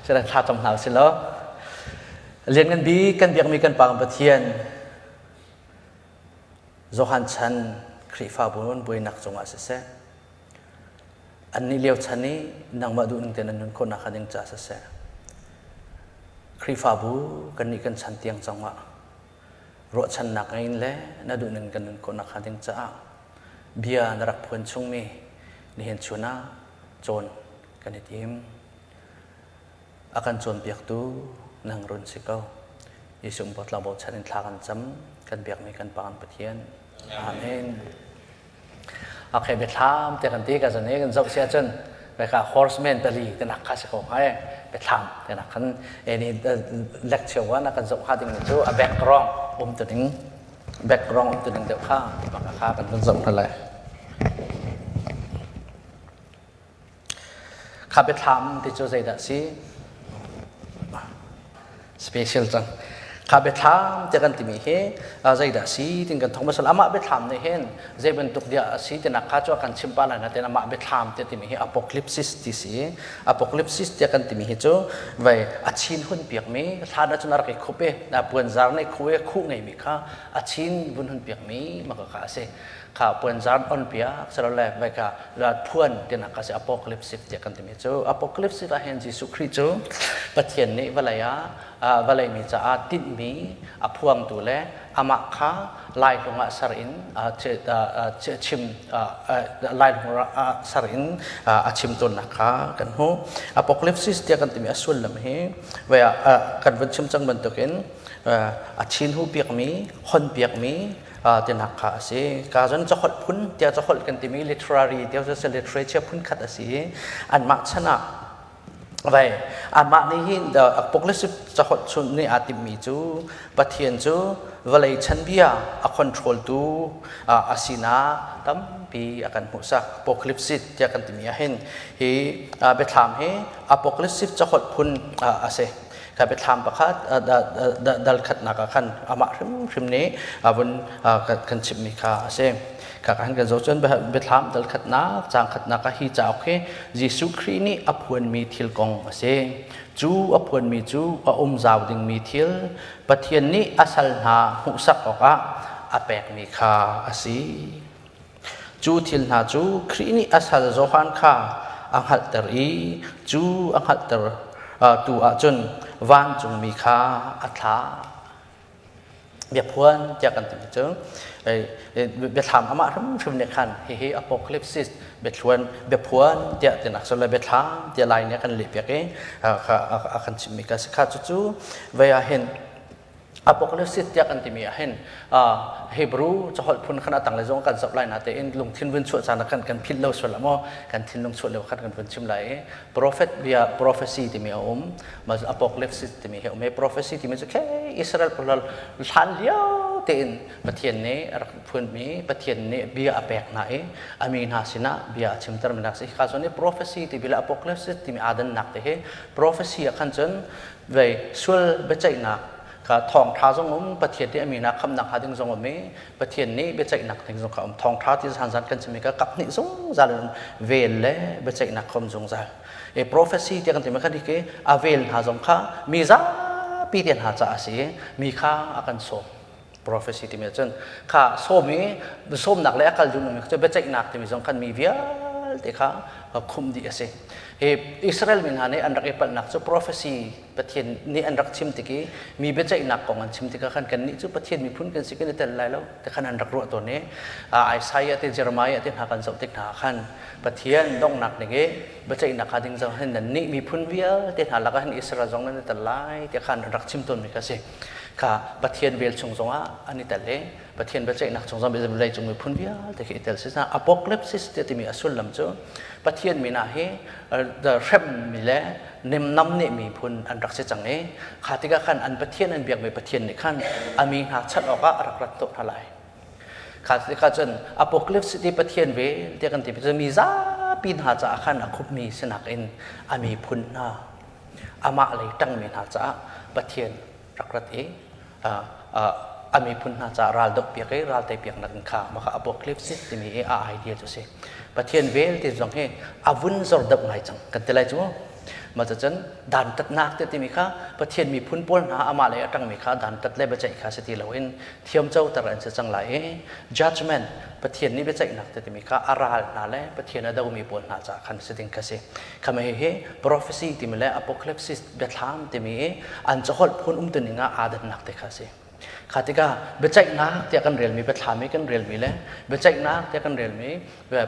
Sila thla cam hna usih law. Lianngan bik kan biakmi kan Pa Pathian Johan chan Khrihfabu in buainak cungah siseh, annih lio chan i nangmah duh ning tein an nun khawhnak hnga ding caah siseh, Khrihfabu kannih kan chan tiang zongah ruahchannak ngei in le na duh ning kan nun khawhnak hnga ding caah bia na rak phuan chungmi nihin chun ah cawn kan i tim. A kan cawnpiaktu nang run si ko. Jesuh botla bochan in thla kan cam, kan biakmi kan Pa kan Pathian. Amen. Okay, biathlam te kan ti ka zan i kan zoh si ahcun ka horseman pali te nak kha si ko hnga biathlam te nak khan ni lecture wa na kan zoh hnga ding cu a background um tu ding background um tu ding deuh kha kha kan van zoh hna lai. Kha biathlam ti cu zeidah si? Special cang. Kha biathlam ti kan timi hi zeidah si tin kan thong masal amah biathlam nih hin zei bantuk dia a si tinak kha cu kan chim pa lai na ten amah biathlam ti timi hi apocalypse ti si. Apocalypse ti kan timi hi cu vai a chin hun piak mi hlan ahcun a rak i khup i na puanzar nih khu i khuh ngei mi kha a chin vun hun piak mi maka kha a si. Kha puanzar on piak silole vai kha phuan tinak kha si apocalypse tiah kan timi cu. Apocalypse ah hin Jesuh Khrih cu Pathian nih vawlei ah vawlei mi caah tinhmi a phuangtu le amah kha laihlung ah ser in chim laihlung ah ser in a chim tawnnak kha kan hmuh. Apocalypse tiah kan timi a sullam hi vai ah kan vun chim cang bantukin a chin hu piakmi hon piakmi tinak kha a si. Ka zon caholh phun tiah caholh kan timi literary tiah cu literature phun khat a si i anmah chan ah vai anmah nih hin apocalypse caholh chun nih aa timhmi cu Pathian cu vawlei chanbia a control tu a sinak tampi a kan hmuhsak. Apocalypse tiah kan timi ah hin hi biathlam hi apocalypse caholh phun a si. Ka biathlam pakhat dal khatnak ah khan amah hrimhrim nih vun kan chimhmi kha a si. Kha kan kan zoh cun biathlam dal khatnak caang khatnak ah hi cauk hi Jesuh Khrih nih a phuanmi thil kong a si. Cu a phuanmi cu a um zau dingmi thil Pathian nih a sal hna hmuhsak awkah a pekmi kha a si. Cu thil hna cu Khrih nih a sal Johan kha a hngalhter i cu a hngalhter tu ahcun vancungmi kha a thlah. Biaphuan tiah kan timi cu biathlam amah hrimhrim nih khan hihi apocalypse biathluan biaphuan tiah tinak cu le biathlam tiah lai nih a kan lehpiak i a kan chimmi ka si kha. Cucu vei ah hin Apocalypse tiah kan timi ah hin Hebrew caholh phun khan a tang le zong kan zoh lai na tein lungthin vun chuah caan khan kan philh lo sual maw, kan thinlung chuah lio khan kan vun chim lai i prophet bia prophecy timi a um, apocalypse timi hi um i prophecy timi cu khe Israel pawl hlan lio tein Pathian nih a rak phunmi, Pathian nih bia a pek hna i a mi hna sinah bia a chimter mi hna si. Hika zawn i prophecy ti le apocalypse timi aa dannak te hi prophecy ah khan cun vei sual biaceihnak kha thawngṭha zong um, Pathian nih a mi hna khamnak hnga ding zong um i Pathian nih biaceihnak ding zong kha um. Thawngṭha ti zan kan chimmi kha kap hnih zungzal in vel le biaceihnak kha um zungzal. E prophecy tiah kan timi kha hi a vel hna zong kha mi zapi te hna caah a si i mi kha a kan sawm. Prophecy timi ahcun kha sawm i sawmnak le a kal duhmi cu biaceihnak timi zong khan mi vialte kha khumh dih a si. Hi Israel mi hna nih an rak i palhnak cu prophecy Pathian nih an rak chim tik i mi biaceihnak kong an chim tikah khan kannih cu Pathian miphun kan si, kan i tel lai lo ti khan an rak ruah tawn i Isaiah te Jeremiah te hna kan zoh tik hna khan Pathian donghnak ning i biaceihnak kha ding zong hin nannih miphun vialte hna lakah hin Israel zong nan i tel lai ti khan an rak chim tawnmi kha a si. Kha Pathian vel chung zongah an i tel i Pathian biaceihnak chung zong vawlei cung miphun vialte khi i tel si. Apocalypse ti timi a sullam cu Pathian min ah hi hremmi le nemnam nih miphun an rak si cang i kha tikah khan an Pathian, an biakmi Pathian nih khan a mi hna chanh awkah a rak rat hnawh hna lai. Kha tikah cun apocalypse ti Pathian vel tiah kan ti cu mi zapi hna caah khan a khupmi sinak in a miphun hna, amah lei ṭangmi hna caah Pathian rak rat i a miphun hna caah ral doh piak i ral tei piak nak in kha maka apocalypse timi i a idea cu si. Pathian vel ti zong hi a vun zor deuh ngai cang kan ti lai cu. Mah cun dantatnak te timi kha Pathian miphun pawl hna amah lei a ṭangmi kha dantat le biaceih kha si ti loin thiamcoter an si cang lai i judgment Pathian nih biaceihnak te timi kha a ral hna le Pathian a domi pawl hna caah khan si ding kha si. Khama hihi prophecy timi le apocalypse biathlam timi i an caholh phun umtuning ah aa dannak te kha si. Kha tikah biaceihnak tiah kan relmi biathlam i kan relmi le biaceihnak tiah kan relmi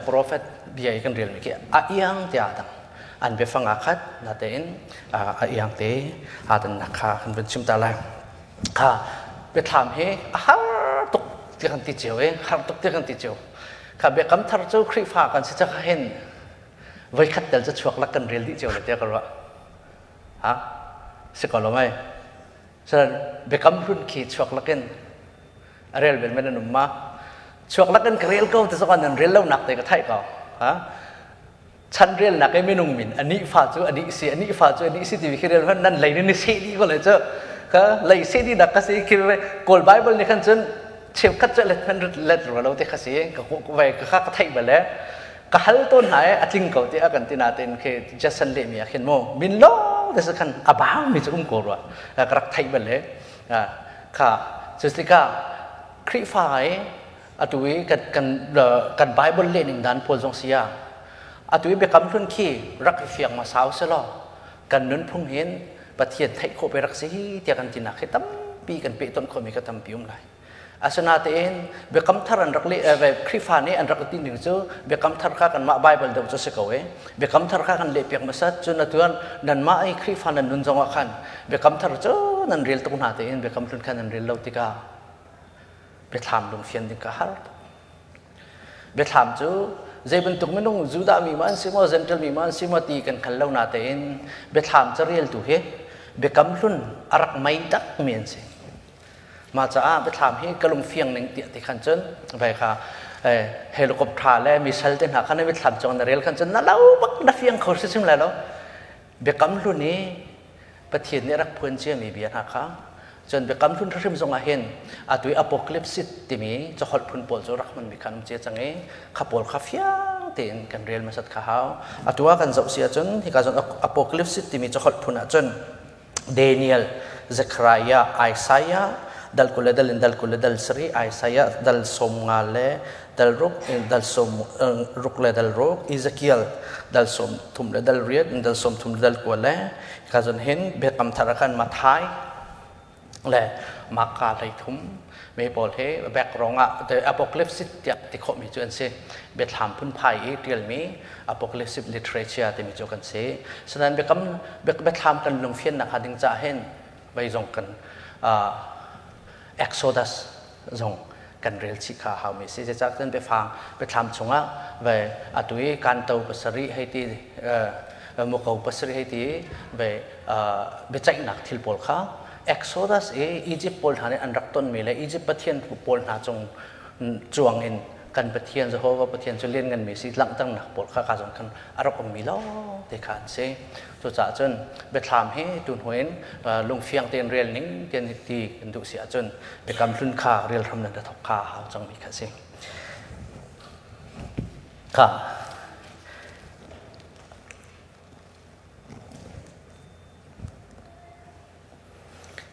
prophet bia i kan relmi khi a iang tiah aa dang. An biafang aa khat natein a iang te aa dannak kha kan vun chim ta lai. Kha biathlam hi a har tuk tiah kan ti cio i har tuk tiah kan ti cio. Kha biakam thar cu Khrihfa kan si cak hin voikhat tel cu chuak lak kan rel dih cio le tiah ka ruah. Ha? Si ko lo mei? Cun biakam hlun khi chuak lakin a rel bel men an um ma? Chuak lakin ka rel ko ti zong nan rel lo nak te ka theih ko. Ha? Chan rel nak i minung min ani fa cu ani si ani fa cu ani si ti khi rel nan lei ni se di ko le cu ka lei se di nak ka si khi kawl bible ni khan cun cheukhat cu let man let ro lo te kha si ka vai ka kha ka theih bale ka hal tawn hna i a tling ko tiah kan ti nain khi Jason lehmi ah khin mu min lawng te khan a baumi cu um ko rua ka rak theih bal le kha cu tikah Khrihfa i atu i kan kan kan Bible leh ning dan pawl zong sia atu i biakam hlun khi rak i fiang ma sau selaw kan nunphung hin Pathian theih khawh pe rak si tiah kan tinak hi tampi kan pehtonh khawhmi ka tampi um lai Asinain Biakam Thar an rak leh Khrihfa nih an rak ti ning cu Biakam Thar kha kanmah Bible deuh cu si ko e. Biakam Thar kha kan lehpiak hmasat cun atuan nanmah i Khrihfa nan nun zongah khan Biakam Thar cu nan rel tuk hna tein Biakam Hlun kha nan rel lo tikah biathlam lungfian ding ka har tuk. Biathlam cu zei bantuk minung Judah mi ma an si maw Gentile mi ma an si maw ti kan hngal lo natein biathlam careltu hi Biakam Hlun a rak mei tak mi an si. Mah caah biathlam hi ka lungfiang ning tiah ti khan cun vai kha helicopter le missile te hna kha na mitthlam cung na rel khan cun na lo bak na fiang kho hrimhrim lai lo. Biakam hlun i Pathian nih rak phuan ciami bia hna kha cun biakam hlun hrim zongah hin atu i apocalypse timi caholh phun pawl cu rak hmanmi kha an um cia cang i kha pawl kha fiang tein kan rel hmasat kha hau. Atu ah kan zoh si ahcun hika zawn apocalypse timi caholh phun ahcun Daniel, Zekhariah, Isaiah, dal 20 le dal in dal 20 le dal sarih, Isaiah dal 50 le dal ruk, dal 60 le dal ruk, Ezekiel dal 30 le dal riat, dal 30 le dal kua le ka zon hin Biakam Thar ah khan Matthai le Marka 13 mi pawl hi background ah the apocalypse tiah ti khawhmi cu an si. Biathlam phunphai i ṭialmi apocalypse literature timi cu kan si. Sinain biakam biathlam kan lungfiannak hnga ding caah hin vei zong kan Exodus zong kan rel chih kha haumi si. Zeicah cun biafang biathlam chungah ve atu i kanto pasarih hei ti muko pasarih hei ti ve biaceihnak thil pawl kha Exodus i Egypt pawl hna nih an rak tonmi le Egypt pathian pawl hna cung cuang in kan Pathian Jehovah Pathian cu liannganmi si langhternak pawl kha ka zong khan a rak ummi lawng te kha an si. Cucaah cun biathlam hi tu hnu in lungfiang tein rel ning tian ti kan duh si ahcun biakam hlun kha rel hram nan thok kha hau cangmi kha si. Kha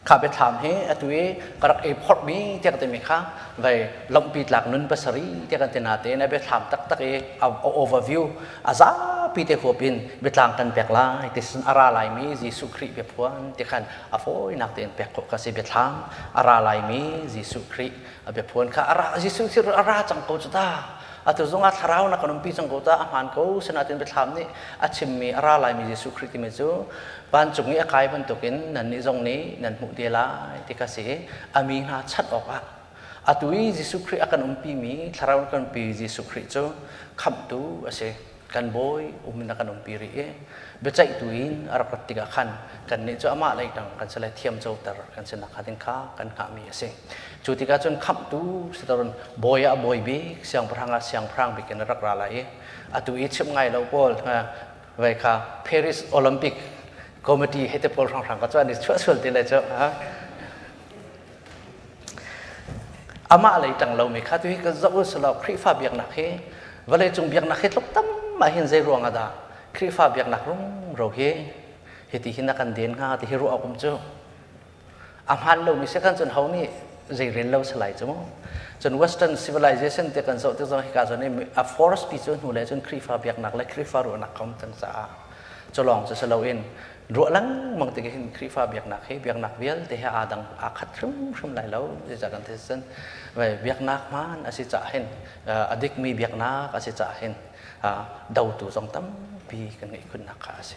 Kha biathlam hi atu i ka rak i phorhmi tiah ka timi kha vei lawmhpi tlak nun pasarih tiah kan ti natein a biathlam taktak i a overview a zapi te huap in biatlang kan pek lai ti sin a ra laimi Jesuh Khrih biaphuan ti khan a fawinak tein pek khawh kha si biathlam a ra laimi Jesuh Khrih a biaphuan kha a ra Jesuh Khrih a ra cang ko cu ta atu zongah thlarau na kan umpi cang ko ta a hmaan ko sinain biathlam nih a chimmi a ra laimi Jesuh Khrih timi cu vancung i a kai bantukin nannih zong nih nan hmuh te lai ti kha si a mi hna chanh awkah atu i Jesuh Khrih a kan umpimi thlarau kan umpi Jesuh Khrih cu khamhtu a si kan bawi um in a kan umpi rih i biaceihtu in a rak rat tikah khan kannih cu amah lei tang kan si le thiamcoter kan si nakhnga ding kha kan hngahmi a si. Cu tikah cun khamhtu sitaron bawi ah bawi bik siangpahrang ah siangpahrang bik in a rak ra lai i atu i chimh ngai lo pawl vai kha Paris Olympic Committee he te pawl hranghrang ka cu an i chuah sual ti lai cu amah lei ṭang lomi kha tu hi ka zoh usulaw Khrihfa biaknak hi vawleicung biaknak hi tluk tam ah hin zei ruang ah dah? Khrihfa biaknak rumro hi hiti hin a kan den hnga ti hi ruah awk um cu. A hmaan lomi si kan cun ho nih zei rel lo si lai cu mu. Cun Western civilization te kan zoh tik zong hika zawn i a force pi cu hnu le cun Khrihfa biaknak le Khrihfa ruahnak ka um cang caah cu lawng cu si loin ruah lengmang tik hin Khrihfa biaknak hi biaknak vialte he aa dang aa khat hrimhrim lai lo zeicah kan ti cun biaknak hmaan a si caah hin a dikmi biaknak a si caah hin dotu zong tampi kan ngeih khunnak kha a si.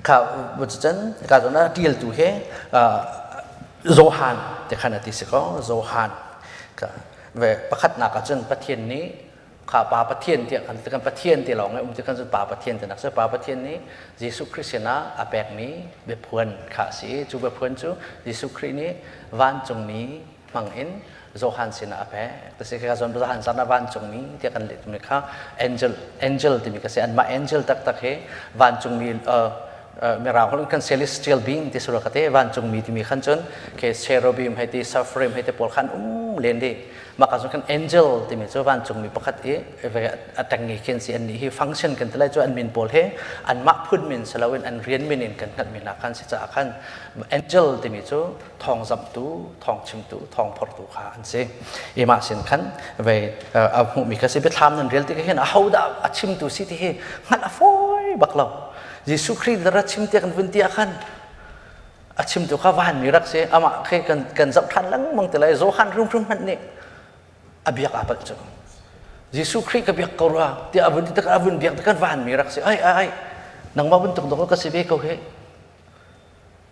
Kha cun ka zawn ah ṭialtu hi Johan ti khan a ti si ko Johan ve pakhatnak ah cun Pathian nih kha Pa Pathian tiah kan kan Pathian ti lawng um ti kan cun Pa Pathian ti nak si Pa Pathian nih Jesuh Khrih sinah a pekmi biaphuan kha a si cu biaphuan cu Jesuh Khrih nih vancungmi hmang in Johan sinah a pek. Tasi kha zon Johan zan ah vancungmi tiah kan leh timi kha angel angel timi ka si anmah angel taktak hi vancungmi mirang holh kan celestial being ti sura kate vancungmi timi khan cun ke cherubim hei ti seraphim hei ti pawl khan um len di maka cun kan angel timi cu vancungmi pakhat i a tangi khin si an nih hi function kan ti lai cu an min pawl he anmah phun min si loin an rian min in kan hngalhmi hna khan si caah khan angel timi cu thawngzamhtu, thawngchimtu, thawngphortu kha an si. Imah sin khan vei a hmuhmi kha si biathlam nan rel tik hin ahodah a chimtu si ti hi hngalh a fawi bak lo. Jesuh Khrih ra chim tiah kan vun ti ah khan a chimtu kha vanmi rak si amah khi kan kan zoh ṭhan lengmang ti lai Johan hrimhrim hmanh nih a biak aa palh cu Jesuh Khrih ka biak ko rua tiah a vun ti tik a vun biak tik kan vanmi rak si ai ai ai nangmah bantuk dawk ka si ve ko hi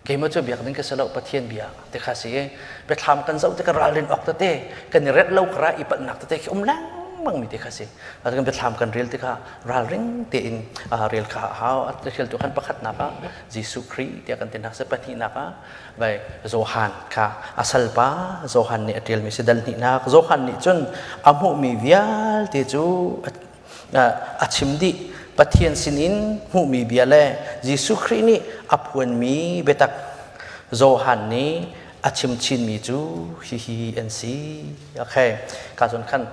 Keimah cu biak ding ka si lo Pathian bia ti kha si i biathlam kan zoh tikah ralrin awk tete kan i relh lo kara i palhnak tete khi um lengmang mi ti kha si. Kan biathlam kan rel tikah ralring tein rel kha a hau. A ṭialtu khan pakhatnak ah Jesuh Khrih tiah kan ti hna si pahnihnak ah vai Johan kha a salpa Johan nih a ṭialmi si dal hnihnak Johan nih cun a hmuhmi vialte cu a chim dih Pathian sinin hmuhmi bia le Jesuh Khrih nih a phuanmi biatak Johan nih a chim chinmi cu hihi an si. Okay. Ka cun khan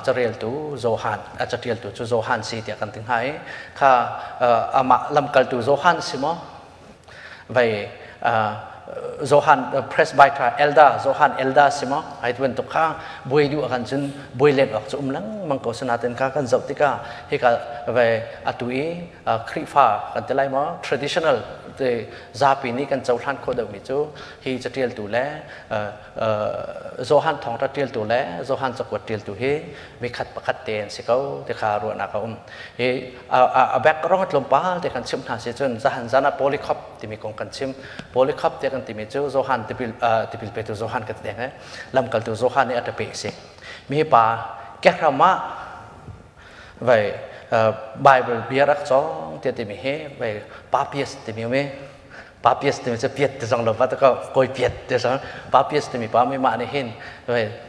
careltu Johan a catialtu cu Johan si tiah kan ti hnga i kha amah lamkaltu Johan si maw? Vai Johan presbyter elder Johan elder si maw ai bantuk kha buai duh kan cun buai len awk cu um lengmang ko sinain kha kan zoh tikah hika vai atu i Khrihfa kan ti lai maw traditional te zapi nih kan cohlan khawh deuhmi cu hi catialtu le Johan thawngtha ṭialtu le Johan cakuat ṭialtu hi mikhat pakhat te an si ko ti kha ruahnak a um. Hi a background tlawmpal te kan chimh hna si cun zahan zan ah Polycarp timi kong kan chim. Polycarp te kan timi cu Johan tipil tipil petu Johan kan ti deng he lamkaltu Johan nih a ṭape a si. Mi pa kehram ah vai Bible bia rak cawng tiah timi hi vai Papias timi um i Papias timi cu piat ti zong lo va ko kawi piat ti zong Papias timi pa mi mah nih hin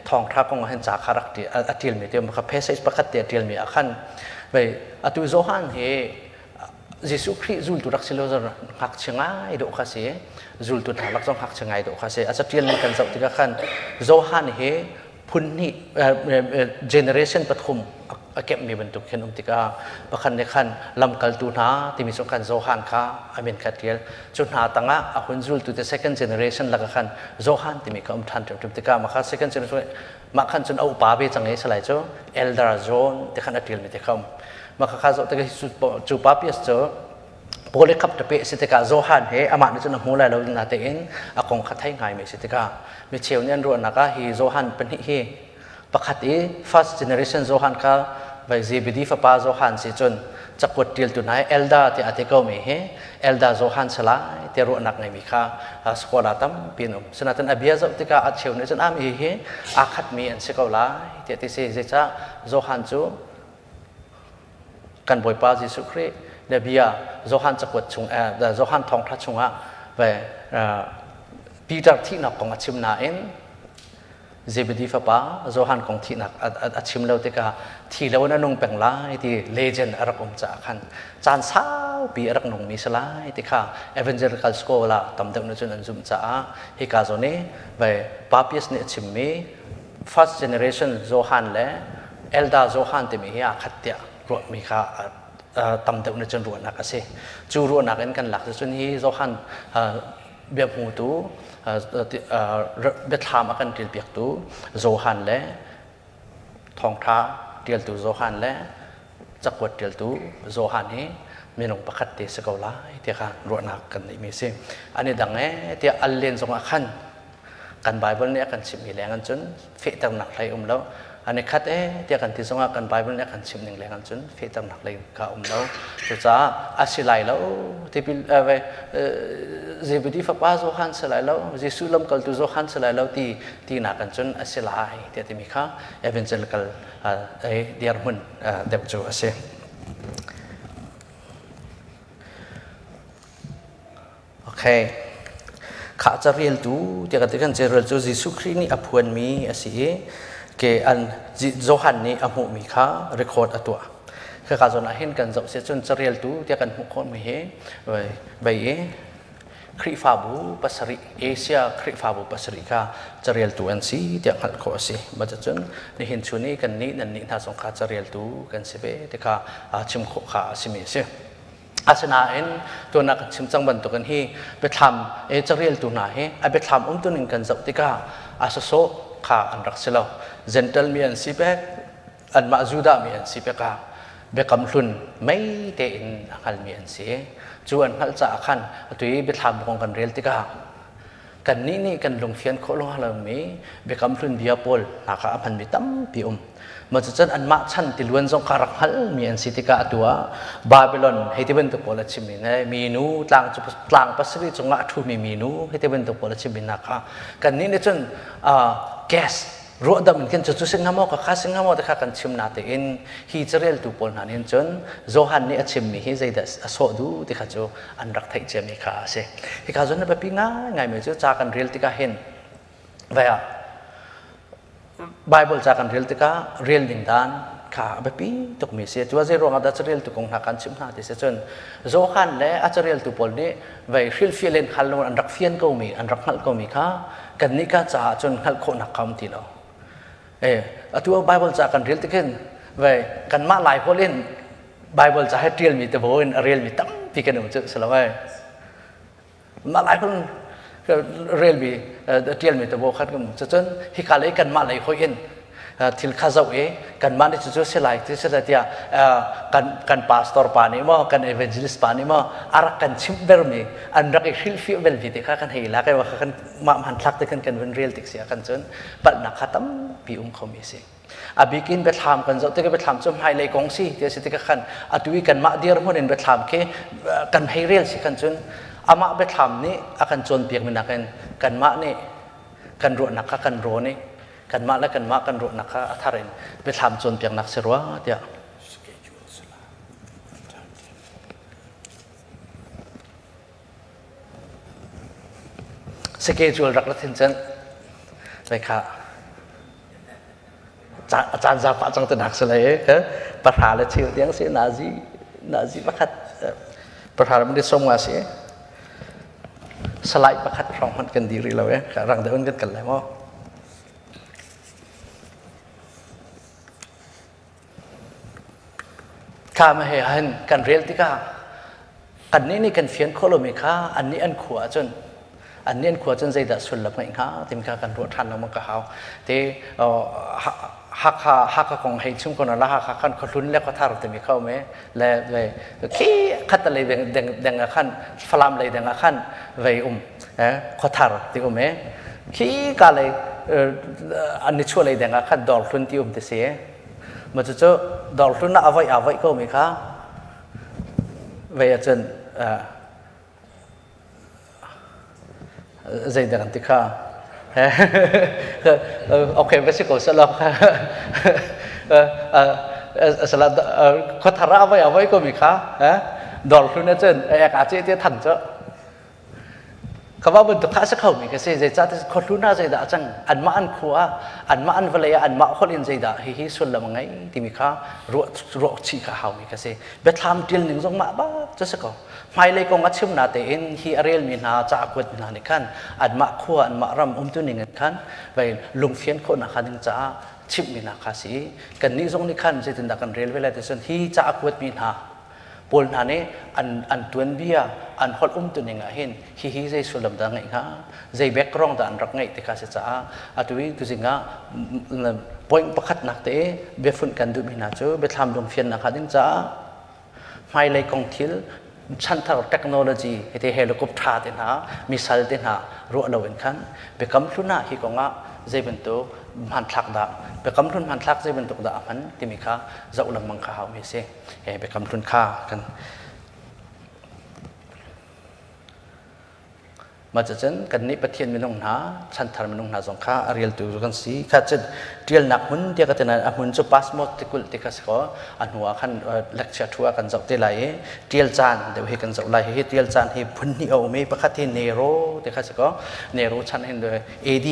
thawngtha kong ah hin ca kha rak a ṭialmi te kha passage pakhat te a ṭialmi ah khan vei atu Johan hi Jesuh Khrih zultu rak si lo zong ngakchia ngai dawh kha si zultu hna lak zong ngakchia ngai dawh kha si a caṭialmi kan zoh tikah khan Johan hi phun hnih generation pathum a kemhmi bantuk khin um tikah pakhat nih khan lamkaltu hna timi chung khan Johan kha a min kha ṭial cu hna tangah a hun zultu te second generation lakah khan Johan timi kha um ṭhan ṭhiamṭhiam tikah mah kha second generation mah khan cun a upa ve cang i salai cu elder John ti khan a ṭialmi te kha um mah kha kha zoh tikah cu Papias cu Polycarp tape si tikah Johan he amah nih cun a hmu lai lo natein a kong kha thei ngaimi a si tikah mi cheu nih an ruahnak ah hi Johan pahnih hi pakhat i first generation Johan kha vai Zebedi fapa Johan si cun cakuat ṭialtu hna hi Elda tiah a ti komi hi Elda Johan si lai tiah ruahnak ngeimi kha scholar tampi an um. Sinain a bia zoh tikah a cheu nih cun ah mi hi aa khatmi an si ko lai tiah ti si. Zeicah Johan cu kan Bawipa Jesuh Khrih le bia Johan cakuat chung Johan thawngṭha chungah ve Peter thihnak kong a chim nain Zebedi fapa Johan kong thihnak a chim lo tikah thi lo in a nung peng lai ti legend a rak um caah khan caan saupi a rak nungmi si lai ti kha evangelical school ah tam deuh nih cun an zumh caah hika zawn i ve Papias nih a chimmi first generation Johan le Elda Johan timi hi aa khat tiah ruahmi kha tam deuh nih cun ruahnak a si. Cu ruahnak in kan lak cun hi Johan biahmutu biathlam a kan ṭilpiaktu Johan le thawngṭha ṭialtu Johan le cakuat ṭialtu Johan hi minung pakhat te si ko lai tiah kha ruahnak kan neihmi a si. An i dang ee tiah al len zongah khan kan Bible nih a kan chimhmi leng in cun fehternak hlei um lo. An i khat ee tiah kan ti zongah kan Bible nih a kan chimh ning leng in cun fehternak lei kha um lo. Cucaah a si lai lo tipil Zebedi fapa Johan si lai lo, Jesuh lamkaltu Johan si lai lo ti tinak in cun a si lai tiah timi kha evangelical dirhmun deuh cu a si. Okay. Khah careltu tiah kan ti kan carel cu Jesuh Khrih nih a phuanmi a si i ke an Johan nih a hmuhmi kha record a tuah. Khaka zawn ah hin kan zoh si cun careltu tiah kan hmuh khawhmi hi vei i Khrihfabu pasarih Asia Khrihfabu pasarih kha careltu an si tiah hngalh khawh a si. Mah cun nihin chun i kannih nannih hna zong kha careltu kan si ve ti kha chim khawh kha a simi a si. Asinain tuan ah kan chim cang bantukin hi biathlam e careltu hna hi a biathlam umtuning kan zoh tikah a sawsawh kha an rak si lo. Gentle mi an si pek, anmah Judah mi an si pek ah biakam hlun mei tein a hngalmi an si. Cu an hngalh caah khan atu i biathlam kong kan rel tikah kannih nih kan lungfian khawh lo lomi biakam hlun bia pawl hna kha a hmanmi tampi um. Mah cucun anmah chan tiluan zong kha rak hngalmi an si tikah atu ah Babylon hei ti bantuk pawl a chimmi ne minu tlang cu tlang pasarih cungah a ṭhumi minu hei ti bantuk pawl a chimmi hna kha kannih nih cun gas ruahdam in khin cu cu si hnga maw ka kha si hnga maw ti kha kan chim na tein hi careltu pawl hna nih cun Johan nih a chimmi hi zeidah a sawh duh ti kha cu an rak theih ciami kha a si. Hika zawn a biapi ngaingaimi cu ca kan rel tikah hin vai ah Bible ca kan rel tikah rel ding dan kha a biapi tukmi si. Cu zei ruangah dah careltu kong hna kan chimh hna ti si cun Johan le a careltu pawl nih vei hrilhfiah len hngal lo an rak fian komi an rak hngalh komi kha kannih ka caah cun hngalh khawhnak kha um ti lo. Eh, atu Bible ca kan rel tikhin vei kanmah Lai holh in Bible ca he ṭialmi te bo in a relmi tampi kan um cu si lo ai. Mah Lai holh relmi ṭialmi te bo khan kan um. Cucun hika lei kanmah lei hoih in thil kha zoh i kanmah nih cucu si lai ti si lai tiah kan kan pastor pa nih maw kan evangelist pa nih maw a rak kan chimh bermi an rak i hrilhfiah belmi te kha kan hei lak i kan mah hmanthlak te khan kan vun rel tik si ah kan cun palhnak kha tampi um khomi a si. A bikin biathlam kan zoh tikah biathlam cu hmailei kong si ti a si tikah khan atu i kanmah dirhmun in biathlam khi kan hei rel si khan cun amah biathlam nih a kan cawnpiakmi nakin kanmah nih kan ruahnak kha kan rawn i kanmah le kanmah kan ruahnak kha a thar in biathlam cawnpiaknak si rua tiah schedule rak la thin cun vai kha a caan za pah cang te nak si lai pahra le cheu tiang si nazi nazi pakhat pahra le som nga si salai pakhat hrawng hmanh kan dir rih lo e rang deuh in kan kal lai maw Kha ma he han kan rel tikah kannih nih kan fian khawh lomi kha annih an khua ahcun annih an khua cun zeidah sullam ngeih hnga timi kha kan ruah ṭhan lengmang ka hau. Te Hakha Hakha kong hei chim ko na la Hakha khan khuahlun le khuathar timi kha um e le ve khi khat lei deng deng deng ah khan Falam lei deng ah khan vei um eh khuathar ti um e khi ka lei an ni chuah lei deng ah khan dawrhlun ti um ti si e ma cu cu dawrhlun ah avoi avoi ko mi kha vei ahcun zeidah kan ti kha okay va si ko selaw sala khuathar ah avoi avoi ko mi kha dawrhlun ahcun ek a ce te than cu Ka va bantuk kha a si khomi ka si. Zeicahtiah khuahlun ah zeidah a cang? Anmah an khua ah, anmah an vawlei ah, anmah holh in zeidah hihi sullam a ngei timi kha ruah, ruah chih kha a haumi ka si. Biathlam ṭial ning zong mah bak cu si ko. Hmailei kong a chim na tein hi a relmi hna, ca a kuat hna nih khan anmah khua, anmah ram umtu ning in khan vei lungfian khawhnak hnga ding caah chimhmi hna kha si. Kannih zong nih khan zeitindah kan rel ve lai ti cun hi ca a kuatmi hna pawl hna nih an tuanbia an holh umtuning ah hin hihi zei sullam dah ngeih hnga, zei background dah an rak ngeih ti kha si caah atu i tuzing ah point pakhatnak te biafunh kan duhmi hna cu biathlam lungfiannak hnga ding caah hmailei kong thil chanthar technology hiti helicopter te hna missile te hna ruah lo in khan biakam hlun ah hi kong ah zei bantuk hmanthlak dah biakam hlun hmanthlak zei bantuk dah a hman timi kha zoh lengmang kha hau mi si. Biakam hlun kha kan Mah cucun kannih Pathian minung hna, chanthar minung hna zong kha a rialtu kan si. Kha cun ṭialnak hmun tiah ka ti nain a hmun cu Pasmos tikulh ti kha si kaw a hnu ah khan lecture thu ah kan zoh te lai i ṭial caan deuh hi kan zoh lai. Hihi ṭial caan hi phun hnih a um i pakhat hi Nero ti kha si kaw Nero chan hin AD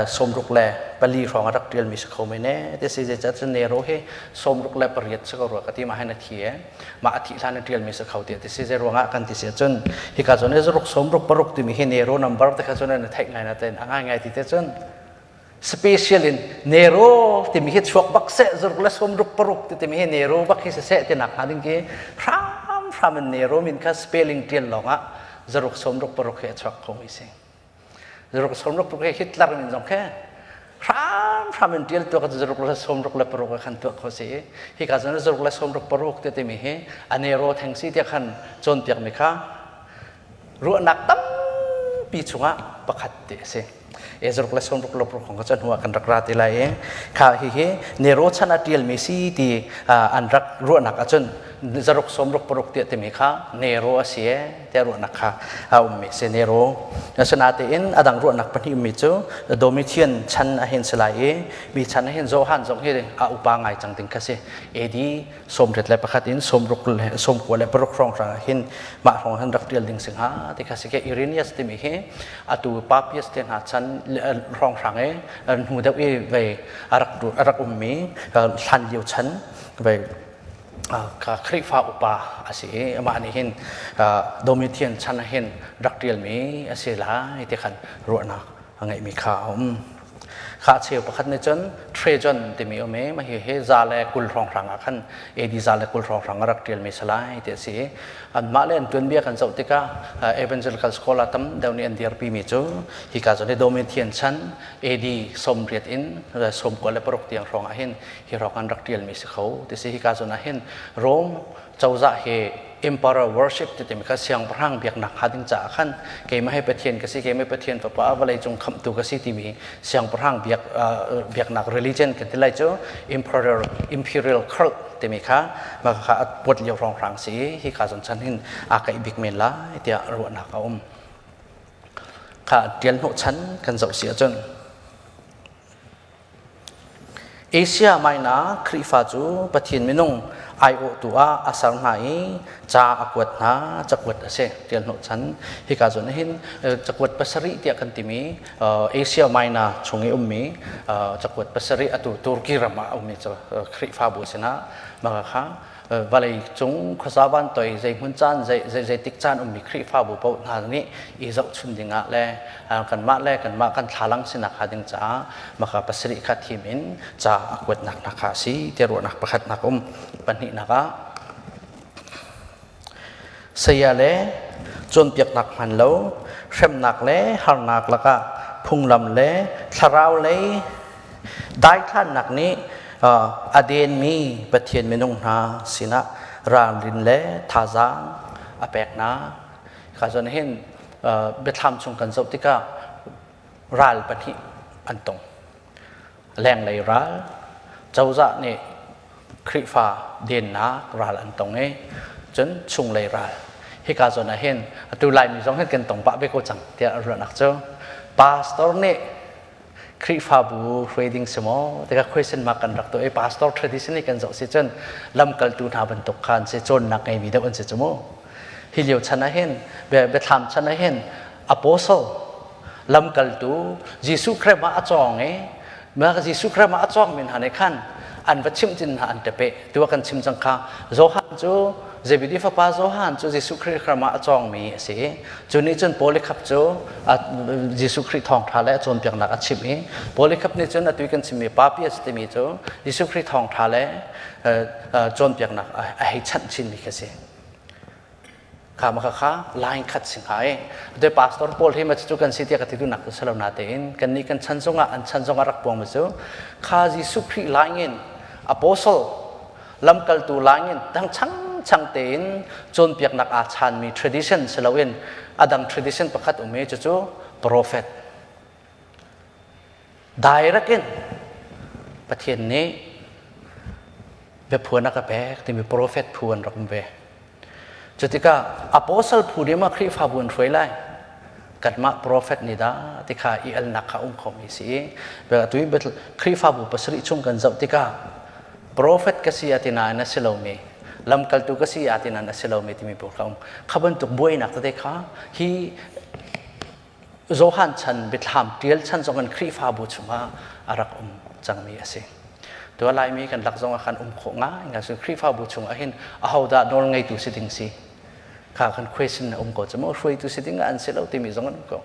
64 hrawng a rak ṭialmi si kho men ee ti si. Zeicah cun Nero hi 68 si ko rua ka ti mah hin a thi ee. Mah a thih hlan in ṭialmi si kho tiah ti si. Zei ruangah kan ti si ahcun hika zawn i zaruk 66 timi hi Nero number te kha cun an theih ngai na tein a ngai ngai ti te cun special in Nero timi hi chuak bak seh zaruk le 66 ti timi hi Nero bak hi siseh ti nak hnga ding khi hram hram in Nero min kha spelling ṭial lawngah zaruk 66 hi a chuak kho mi si. Zaruk 66 hi Hitler min zong khi hramhram in ṭial tuah zaruk le 66 khan tuah kho si. Hika zawn zaruk le 66 te timi hi a Nero theng si tiah khan cawnpiakmi kha ruahnak tampi chungah pakhat te a si. E zaruk le 66 kong kha hnu ah kan rak ra te lai i kha hihi Nero chan a ṭialmi si ti an rak ruahnak ahcun zaruk 66 tiah timi kha Nero a si e tiah ruahnak kha a ummi si Nero. Asinain a dang ruahnak pahnih ummi cu Domitian chan a hin si lai i mi chan ah hin Johan zong hi a upa ngai cang ding kha si. AD 81 in 96 hrawng hrang ah hin mah hrawng hin rak tial ding si hnga ti kha si ke Irenaeus timi hi atu Papias te hna chan hrawng hrang i hnu deuh i vei a rak ummi hlan lio chan vei Khrihfa upa a si i amah nih hin Domitian chan ah hin rak ṭialmi a si lai ti khan ruahnak a ngeihmi kha a um. Kha cheu pakhat nih cun Trajan timi um i mah hi 120 hrawnghrang ah khan AD 120 hrawnghrang a rak ṭialmi si lai ti a si i anmah le an tuanbia kan zoh tikah evangelical scholar tam deuh nih an dirpimi cu hika zawn hi Domitian chan AD 80 in 96 tiang hrawng ah hin hi hrawng an rak ṭialmi si kho ti si. Hika zawn ah hin Rome cozah hi emperor worship ti timi kha siangpahrang biaknak hnga ding caah khan keimah hi Pathian ka si, keimah Pathian fapa vawlei cung khamhtu ka si timi siangpahrang biak biaknak religion kan ti lai cu emperor imperial cult timi kha mah kha a puat lio hrawnghrang si i hika zawn chan hin aa kaih bik men lai tiah ruahnak a um. Kha ṭial hnawh chan kan zoh si ahcun Asia Minor Khrihfa cu Pathian minung aiawhtu ah a ser hna i ca a kuat hna. Cakuat a si tial hnawhchan. Hika zawn hin cakuat pasarih tiah kan timi Asia Minor chung i ummi cakuat pasarih atu Turkey ram ah a ummi Khrihfabu sinah mah kha vawlei cung khuaza van toi zei hmun caan zei zeitik caan ummi Khrihfabu paoh hna nih i zohchun dingah le kanmah le kanmah kan thlalang sinak hnga ding caah maka pasarih kha thim in ca a kuatnak hna kha a si ti ruahnak pakhatnak um. Pahnihnak ah saya le cawnpiaknak hman lo hremnak le harnak lakah phunglam le thlarau lei Daithlannak nih a denmi Pathian minung hna sinah ralrin le thazaang a pek hna. Ka zawn hin biathlam chung kan zoh tikah ral pahnih an tong. Lenglei ral, cozah nih Khrihfa dennak ral an tong i cun chunglei ral. Hika zawn ah hin atu Laimi zong hin kan tong pah ve ko cang tiah ruahnak cu pastor nih Khrihfabu hruai ding si maw tikah question mark kan rak tuah i pastor tradition i kan zoh si cun lamkaltu hna bantuk kha an si, cawnnak ngeimi deuh an si cu mu. Hi lio chan ah hin biathlam chan ah hin apostle lamkaltu Jesuh Khrih ah a cawng i Jesuh Khrih ah a cawng mi hna nih khan. An va chimh cin hna an ṭepe. Tu kan chim cang kha Johan cu Zebedi fapa Johan cu Jesuh Khrih hram ah a cawngmi a si i cu nih cun Polycarp cu Jesuh Khrih thawngṭha le a cawnpiaknak a chimh i Polycarp nih cun atu kan chimmi Papias timi cu Jesuh Khrih thawngṭha le cawnpiaknak a hei chanh chinmi khi a si. Kha ma kha line khat si hnga i te pastor pawl hi ma cu kan si tiah ka ti duhnak cu si lo natein kan nih kan chan zongah an chan zongah rak puang mi cu kha Jesuh Khrih line in apostle lamkaltu line in dang chang chang tein cawnpiaknak aa chanmi tradition si loin a dang tradition pakhat um i cucu prophet direct in Pathian nih biaphuan a ka pek timi prophet phu an rak um ve. Cutikah apostle phu nih ma Khrihfabu an hruai lai? Kanmah prophet nih dah ti kha i alnak kha um khomi si i atu i Khrihfabu pasarih chung kan zoh tikah prophet ka si ati nain a si lomi lamkaltu ka si ati nain a si lomi timi pawl kha um. Kha bantuk buainak tete kha hi Johan chan biathlam ṭial chan zong in Khrihfabu chungah a rak um cangmi a si. Tua Laimi kan lak zong ah khan um khawh ngai ngai cun Khrihfabu chungah hin ahodah nawl ngeitu si ding si kha kan question a um ko cu maw hruaitu si ding ah an si lo timi zong an um ko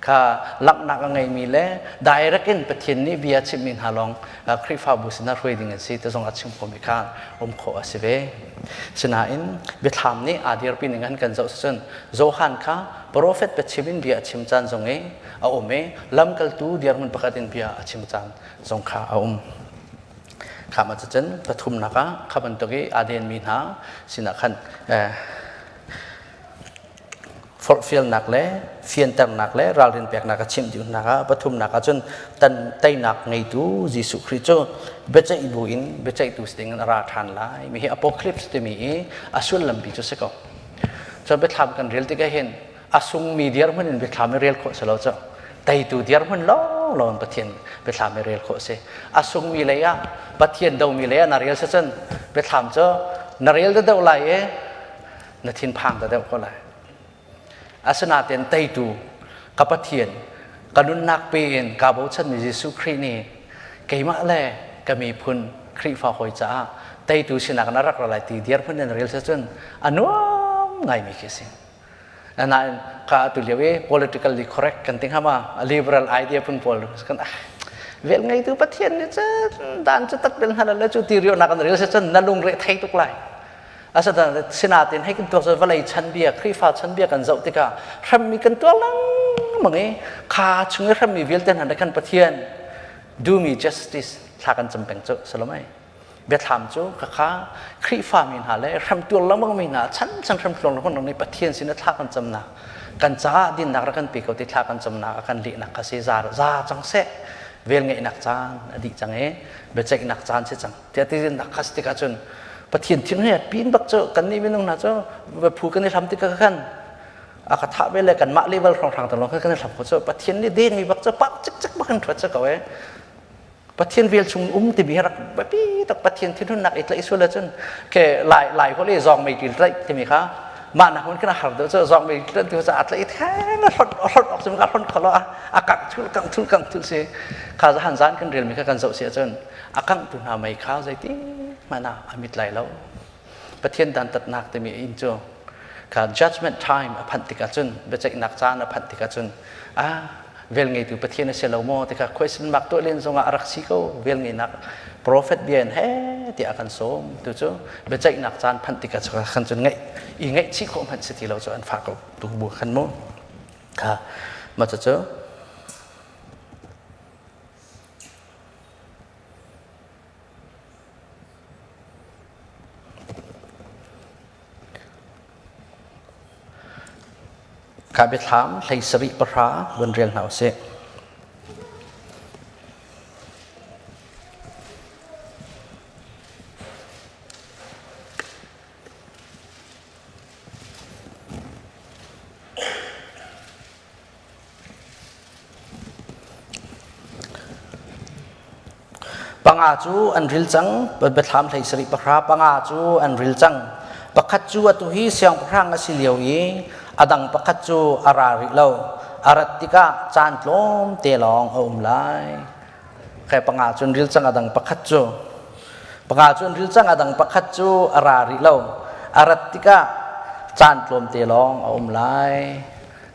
kha langhnak a ngeimi le direct in Pathian nih bia chimmi hna lawng Khrihfabu sinah hruai ding an si ti zong a chim khomi kha um khawh a si ve. Sinain biathlam nih aa dirpi ning an kan zoh cun Johan kha profet biachim in bia a chim caan zong i a um i lamkaltu dirhmun pakhat in bia a chim caan zong kha a um. Kha ma cun pathumnak ah kha bantuk i aa denmi hna sinah khan forhfialnak le fianternak le ralrin peknak a chimh dihnak ah pathumnak ah cun tan teinak ngeitu Jesuh Khrih cu biaceih bu in biaceihtu si ding in a ra ṭhan lai mi hi apocalypse timi i a sullam pi cu si ko. Cun biathlam kan rel tikah hin a sungmi dirhmun in biathlam i rel khawh si lo cu teitu dirhmun lawnglawng in Pathian biathlam i rel khawh si. A sungmi lei ah Pathian domi lei ah na rel si cun biathlam cu na rel deuh lai i na thinphang ta deuh ko lai. Asinain teitu ka Pathian ka nunnak pe in kaa bochanmi Jesuh Khrih nih keimah le ka miphun Khrihfa hawi caah teitu sinak na rak ra lai ti dirhmun in rel cun a nuam ngaimi khi a si. Nain ka atu lio i politically correct kan ti hnga ma liberal idea phun pawl kan vel ngeitu Pathian nih cun dan cu tat bel hna le cu ti rio nak an rel cun na lungre thei tuk lai. Asinain sinain hei kan tuak cu vawlei chanbia Khrihfa chanbia kan zoh tikah hremmi kan tuar lengmang i kha chung i hremmi vialte hna nih khan Pathian do me justice thla kan cam peng cu salomai biathlam cu khakha Khrihfa mi hna le hrem tuar lengmang mi hna chan chan hrem tuar lengmang nih Pathian sin thla kan camnak kan caah dinnak rak kan pe ko ti thla kan camnak a kan lehnak kha si za za cang seh vel ngeihnak caan a dih cang i biaceihnak caan si cang tiah ti nak khas tikah cun Pathian thin he pin bak cu kan nih minung hna cu phu kan i hlam tikah khan a ka thah ve le kanmah level hrawnghrang te lawng khan kan i hlam ko cu Pathian nih den mi bak cu pak cik cik bak in thuat cu ko e Pathian vel chung um timi rak biapi tak Pathian thinhunnak i tlaih sual ahcun ke lai lai holh i zawng mei til tlaih timi kha mah nak hun kana har deuh cu zawng mei til ti cu a tlaih theng a hlot a hlot awk cu ka hlon kholo a a kang thul kang thul kang thul si kha han zan kan rel mi kha kan zoh si ahcun a kanghtu hna mei kha zeiti hmanh ah a mit lai lo Pathian dantatnak timi inn cu kha judgment time a phanh tikah cun biaceihnak caan a phanh tikah cun ah vel ngeitu Pathian a si lo maw tikha question mark tuah len zongah a rak si ko vel ngeinak prophet bia in he tiah a kan sawm tu cu biaceihnak caan phanh tikah khan cun ngaih i ngaihchih khawh hmanh si ti lo cu an fah ko tu bu khan mu kha mah cu Kha biathlam hlei sarih pahra vun rel hna usih. Panga cu an ril cang, biathlam hlei sarih pahra panga cu an ril cang. Pakhat cu atu hi siangpahrang a si lio i a dang pakhat cu a ra rih lo. A rat tikah caan tlawmte lawng a um lai. Khe panga cu an ril cang, a dang pakhat cu. Panga cu an ril cang a dang pakhat cu a ra rih lo. A rat tikah caan tlawmte lawng a um lai.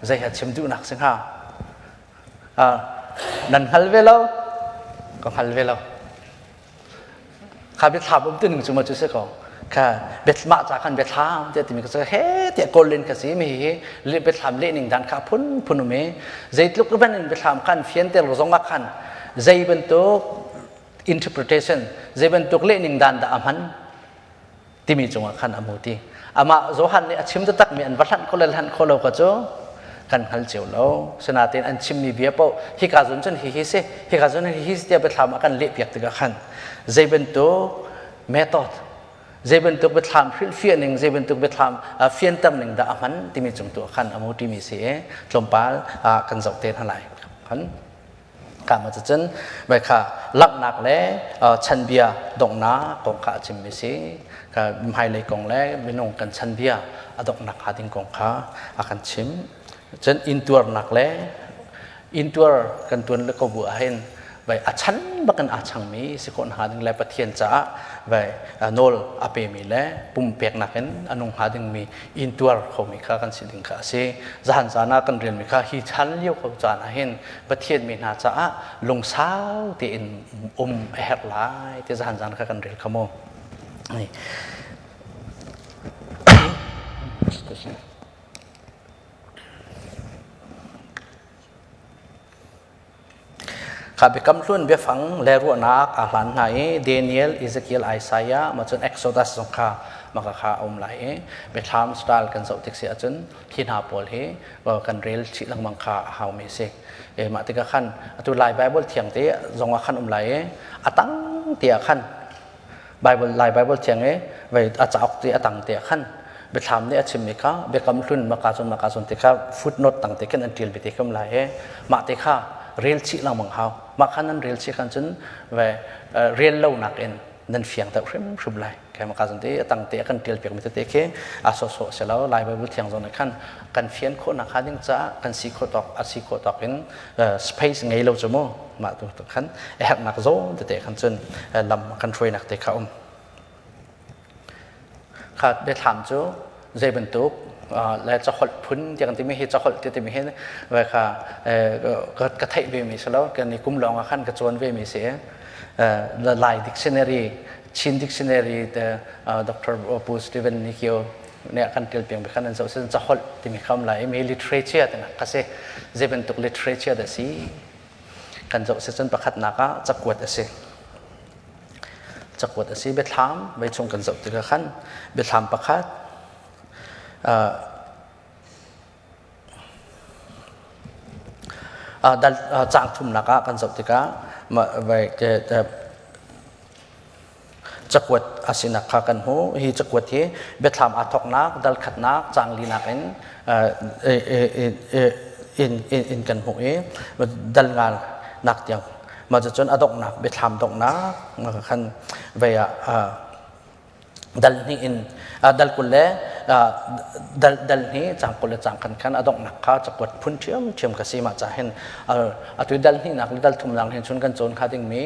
Zei ha chim duhnak si hnga? Nan hngal ve lo? Ka hngal ve lo. Kha biathlam um tuning cu ma cu si ko. Kha biathmah ca khan biathlam tiah timi ka he tiah kawl len ka si mi hi biathlam leh ning dan kha phun phun um i zeitluk ban in biathlam khan fianter zong ah khan zei bantuk interpretation zei bantuk leh ning dan dah a hman timi cungah khan a mu ti. Amah Johan nih a chim takmi an va hlanh kho le hlanh kho lo kha cu kan hngal cio lo. Sinain an chimmi bia paoh hika zun cun hihi si, hika zun hihi si tiah biathlam a kan lehpiak tikah khan zei bantuk method, zei bantuk biathlam hrilhfiah ning, zei bantuk biathlam fianter ning dah a hman timi cung tu ah khan a mu timi si i tlawmpal kan zoh te hna lai. Khan Ka ma cun vai kha langhnak le chanbia donghnak kong kha a chimmi si. Ka hmailei kong le minung kan chanbia a donghnak hnga ding kong kha a kan chim. Cun intuarnak le intuar kan tuan le ko bu ahhin vai a chan bakin aa changmi si khawh hnga ding le Pathian caah vai nawl a pemi le pumpeknak in a nung hnga dingmi intuar khomi kha kan si ding kha a si. Zahan caan ah kan rianmi kha hi chan lio ko caan ahhin Pathian mi hna caah lungsau tein um a herh lai ti zahan zan kha kan rel kha mu. Kha biakam hlun biafang le ruahnak aa hlan hna i Daniel, Ezekiel, Isaiah, ma cun Exodus zong kha maka kha a um lai i biathlam style kan zoh tik si ahcun hi hna pawl hi kan rel chih lengmang kha a haumi a si. E, mah tikah khan atu Lai Bible thiang te zong ah khan um lai i a tang te ah khan Bible Lai Bible thiang i vei a cauk te a tang te ah khan biathlam nih a chimmi kha biakam hlun maka cun maka cun ti kha footnote tang te khin an ṭial te kha um lai i mah te kha rel chih lengmang hau. Mah khan nan rel chih khan cun ve rel lo nakin nan fiang deuh hrimhrim lai. Kai maka zon te atang te kan tial piak mi tete khi a so so se lo Lai Bible thiang zon khan kan fian khawh nak kha ding ca kan si khawh tawk a si khawh tawk in space ngei lo chu mu mah tu khan a herh nak zawn tete khan cun lam kan hruai nak te kha um kha biathlam cu zei bantuk le caholh phun tiang timi hi caholh ti timi hi ve kha ka theih ve mi si lo kan i kum lawng ah khan ka cawn ve mi si Lai dictionary Chin dictionary te Dr. Pu Stephen Nikio nih kan ṭial piak mi khan an zoh sin caholh timi kha um lai mi literature tinak kha si zei bantuk literature dah si kan zoh si cun pakhatnak ah cakuat a si cakuat a si biathlam vei chung kan zoh tikah khan biathlam pakhat dal caang thumnak ah kan zoh tikah cakuat a sinak kha kan hmuh. Hi cakuat hi biathlam aa thawknak, dal khatnak, caang linak in in kan hmuh i dal ngal nak tiang mah cucun a donghnak biathlam donghnak khan vei ah dal hnih in dal 20 le dal dal hnih cang 20 le cang khan khan a donghnak kha cakuat phun ṭhiamṭhiam ka si mah ca hin atu dal hnihnak le dal thumnak hin chun kan cawn kha dingmi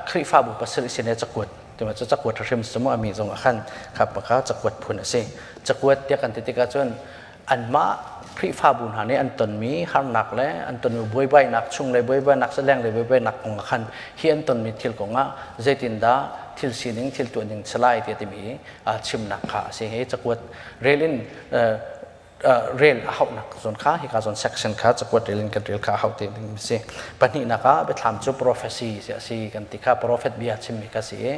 Khrihfabu pasarih sin he cakuat tuma cu cakuat hrim sumu ami zong ah khan kha paka cakuat phun a si cakuat tiah kan ti tikah cun anmah Khrihfabu hna nih an tonmi harnak le an tonmi buaibainak chunglei buaibainak lenglei buaibainak kong ah khan hi an tonmi thil kong ah zeitindah thil sining thil tuahning salai tiah timi chimnak kha a si hi cakuat rel in rel a hauhnak zawn kha hika zawn section kha cakuat rel in kan rel kha a hauh te ding a si pahnihnak ah biathlam cu prophecy a si kan ti kha prophet bia chimmi kha si i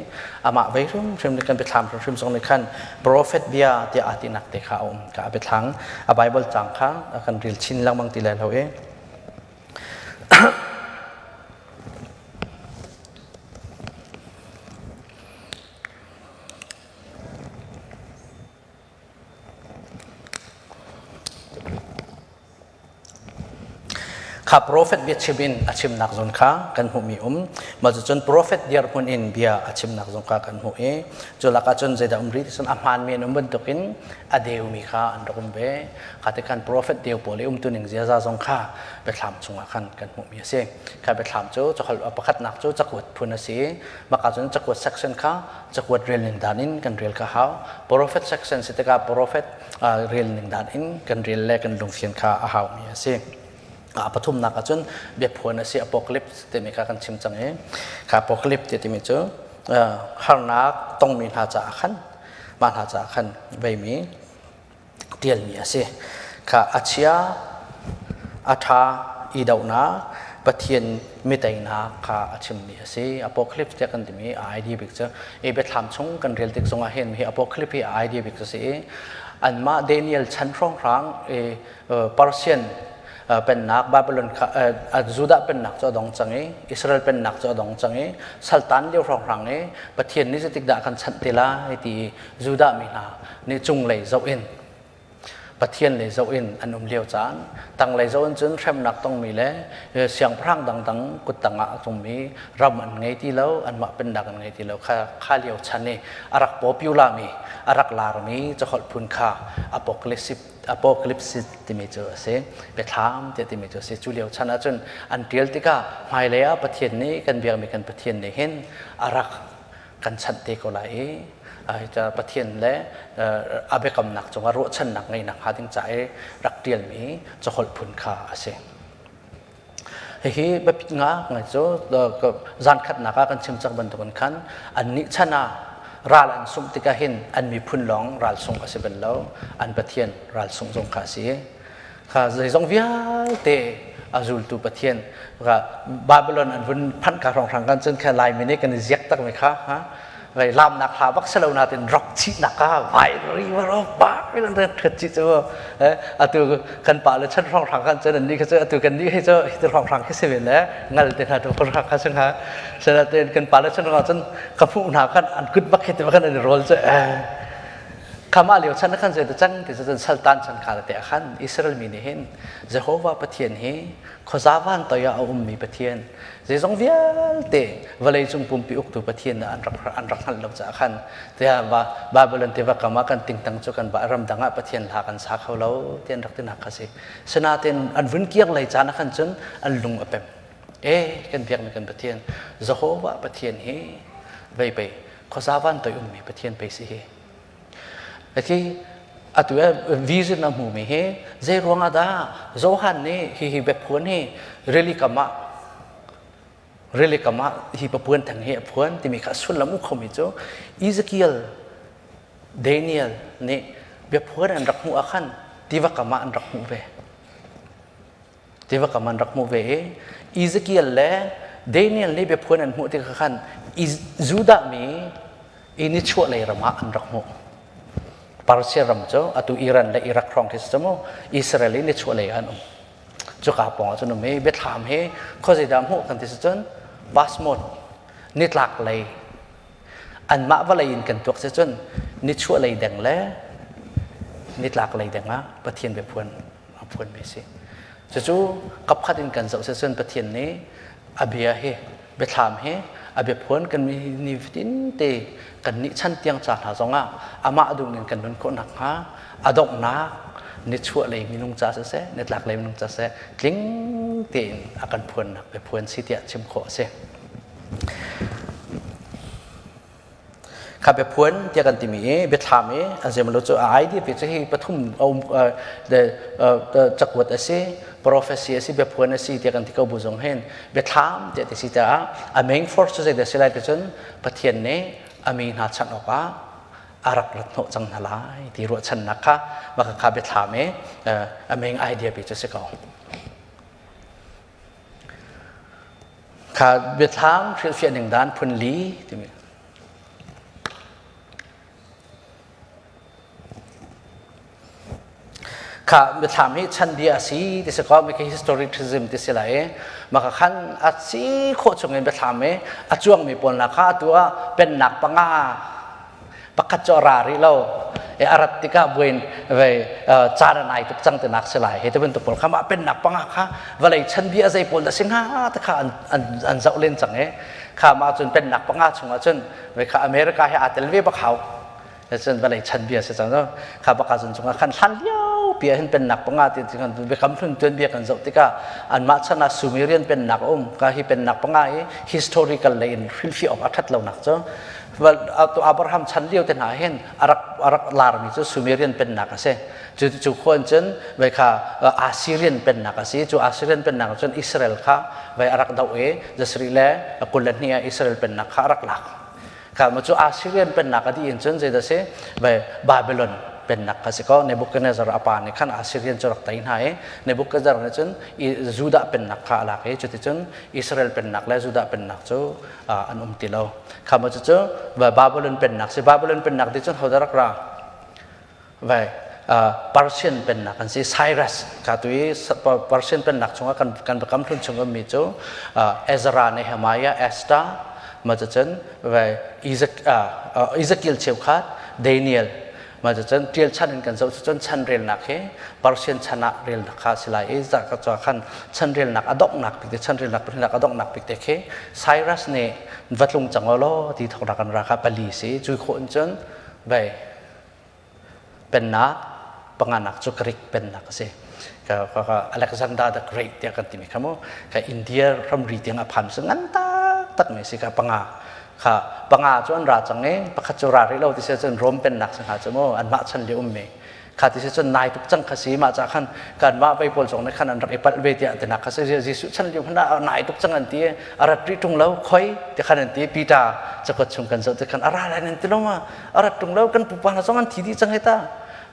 amah vei hrimhrim nih kan biathlam hrimhrim zong nih khan prophet bia tiah aa tinak te kha a um ka a biathlang a bible cang kha kan rel chin lengmang ti lai lo i Kha profet biachim in a chimnak zawn kha kan hmuhmi um. Mah cucun profet dirhmun in bia a chimnak zong kha kan hmuh i cu lakah cun zeidah um rih ti cun a hmaanmi an um bantukin a deumi kha an rak um ve. Kha ti khan profet deu pawl i umtuning ziaza zong kha biathlam chungah khan kan hmuhmi a si. Kha biathlam cu caholh pakhatnak cu cakuat phun a si i maka cun cakuat section kha cakuat rel ning dan in kan rel kha hau. Prophet section si tikah prophet rel ning dan in kan rel le kan lungfian kha a haumi a si. A pathumnak ahcun biaphuan a si apocalypse timi kha kan chim cang i kha apocalypse timi cu harnak tongmi hna caah khan mah hna caah khan veimi ṭialmi a si. Kha a chia, a ṭha i dohnak, Pathian miteinak kha a chimmi a si. Apocalypse tiah kan timi a idea bik cu i biathlam chung kan rel tik zongah hin hi apocalypse hi a idea bik cu a si i anmah Daniel chan hrawnghrang i Persian pennak Babylon kha Judah pennak cu a dong cang i Israel pennak cu a dong cang i saltan lio hrawnghrang i Pathian nih zeitik dah kan chanh te lai ti Judah mi hna nih cunglei zoh in Pathian lei zoh in an um lio caan tanglei zoh in cun hremnak tongmi le siangpahrang dangdang kuttang ah a tlungmi ram an ngei ti lo anmah pennak an ngei ti lo kha kha lio chan i a rak popular mi a rak larmi caholh phun kha apocalypse apocalypse timi cu a si biathlam tiah timi cu a si cu lio chan ahcun an ṭial tikah hmailei ah Pathian nih kan biakmi kan Pathian nih hin a rak kan chanh te ko lai i Pathian le a biakamnak cungah ruahchannak ngeihnak hnga ding ca i rak ṭialmi caholh phun kha a si. Hihi biapit nga ngai cu zan khatnak ah kan chim cang bantukin khan annih chan ah ral an sungh tikah hin an miphun lawng ral sungh a si bal lo an Pathian ral sungh zong kha a si. Kha zeizong vialte a zultu Pathian kha Babylon an vun phanh ka hrawnghrang kan cun kha Laimi nih kan i ziak tak mi kha ha vai lamnak hla bak selo na tin rock chi nak ka vai ri wa ro ba ri ren thret chi chu atu kan pa le chan hrawnghrang kan cun an ni kha cu atu kan ni hi cu hi hrawnghrang khi si ve le ngal te hna tu hrawnghrang kha sing ha sena ten kan pa le chan hrawnghrang cun ka phu hna khan an kut bak hi te khan an rol chu Khama lio chan khan zei cang ti cun saltan chan kha te khan Israel mi nih hin Jehovah Pathian hi khuaza van toi ah a ummi Pathian zeizong vialte vawlei cung pumpi uktu Pathian an rak an rak hngalh lo caah khan tiah va Babylon tiva kam ah kan tingtang cu kan va ramdang ah Pathian hla kan sa kho lo ti an rak ti nak kha si sinain an vun kiang lei caan ah khan cun an lung a pem e kan biakmi kan Pathian Jehovah Pathian hi vei pei khuaza van toi ummi Pathian pei si hi Khi atu vision a hmumi hi zei ruangah dah Johan nih hihi biaphuan hi rili kam ah rili kam ah hi papuan theng hi a phuan timi kha sullam u khomi cu Ezekiel Daniel nih biaphuan an rak hmuh ah khan tiva kam ah an rak hmuh ve. Tiva kam an rak hmuh ve i Ezekiel le Daniel nih biaphuan an hmuh tikah khan Judah mi i nichuahlei ram ah an rak hmuh. Persia ram cu atu Iran le Iraq hrawng khi si mu Israel i nichuahlei an um. Cuka pawng ah cun um i biathlam hi khuazeidah hmuh kan ti si cun Basmot nitlak lei anmah vawlei in kan tuak si cun nichuahlei deng le nitlak lei deng ah Pathian biaphuan a phuanmi a si. Cucu kapkhat in kan zoh sicun Pathian nih a bia hi biathlam hi a biaphuan kan ni fatin te kan nih chan tiang ca hna zongah amah duh ning kan nun khawh nakhnga a donghnak nichuah lei minung ca siseh nitlak lei minung ca siseh tling tein a kan phuannak biaphuan si tiah chim khawh a si. Kha biaphuan tiah kan timi i biathlam i an zeimaw cu a idea pi cu hi pathum a um cakuat a si prophecy a si biaphuan a si tiah kan ti ko bu zong hin biathlam tiah ti si caah a main force cu zeidah si lai ti cun Pathian nih a mi hna chanh awkah a rak rat hnawh cang hna lai ti ruahchannak kha maka kha biathlam i a main idea pi cu si ko. Kha biathlam hrilhfiah ning dan phun li timi. Kha biathlam hi chanbia a si ti si ko mi khi historicism ti si lai i maka khan a si khawh chung in biathlam i a cuangmi pawl hna kha atu ah pennak panga. Pakhat cu a ra rih lo. E a rat tikah buin vei caan a nai tuk cang tinak si lai. Hi te bantuk pawl kha mah pennak panga kha vawlei chanbia zei pawl dah si hnga te kha an an an zoh len cang e. Kha mah cun pennak panga chungah cun vei kha America he aa tel ve bak hau. Cun vawlei chanbia si cang kha baka cun chungah khan hlan lio pi ah hin pennak panga ti kan biakam hlun tuanbia kan zoh tikah anmah chan ah Sumerian pennak a um ka hi pennak panga i historical lei in hrilhfiah awk a ṭhat lonak cu Abraham chan lio te hna hin a rak a rak larmi cu Sumerian pennak a si. Cu cu khuan cun vai kha Assyrian pennak a si. Cu Assyrian pennak cun Israel kha vai a rak doh i zasarih le 22 ah Israel pennak kha a rak lak. Kha ma cu Assyrian pennak a dih in cun zeidah si vai Babylon pennak kha si ko. Nebuchadnezzar a pa nih khan Assyrian cu rak tei hna i Nebuchadnezzar nih cun Judah pennak kha a lak i cuticun Israel pennak le Judah pennak cu an um ti lo. Kha ma cucu Babylon pennak si. Babylon pennak ti cun hodah rak ra? Vai Persian pennak an si. Cyrus ka tu i Persian pennak chungah kan kan biakam hlun chung ummi cu Ezra, Nehemiah, Esther, ma cucun vai Ezekiel cheukhat, Daniel, mah cucun ṭial chan in kan zoh cucun chan relnak hi Persian chan ah relnak kha a si lai i za ka khan chan relnak a donghnak bik te chan relnak pahnihnak a donghnak bik te khi Cyrus nih va tlung cang law ti thawknak an ra kha pali si cui khawh in cun vei pennak panganak cu Greek pennak a si ka ka Alexander the Great tiah kan timi kha mu ka India ramri tiang a phan su ngan tak tak mi si ka panga Kha panga cu an ra cang i pakhat cu ra rih lo ti si cun Rom pennak si hnga cu mu anmah chan li ummi kha ti si cun nai tuk cang kha si mah ca khan kanmah vei pawl zong nih khan an rak i palh ve tiah tinak kha si Jesuh chan lio hmanh ah nai tuk cang an ti a rat rih ṭung lo khoi ti khan an ti Peter cakuat chung kan zoh ti khan a ra lai nan ti lo ma a rat ṭung lo kan pupa hna zong an thi dih cang hei ta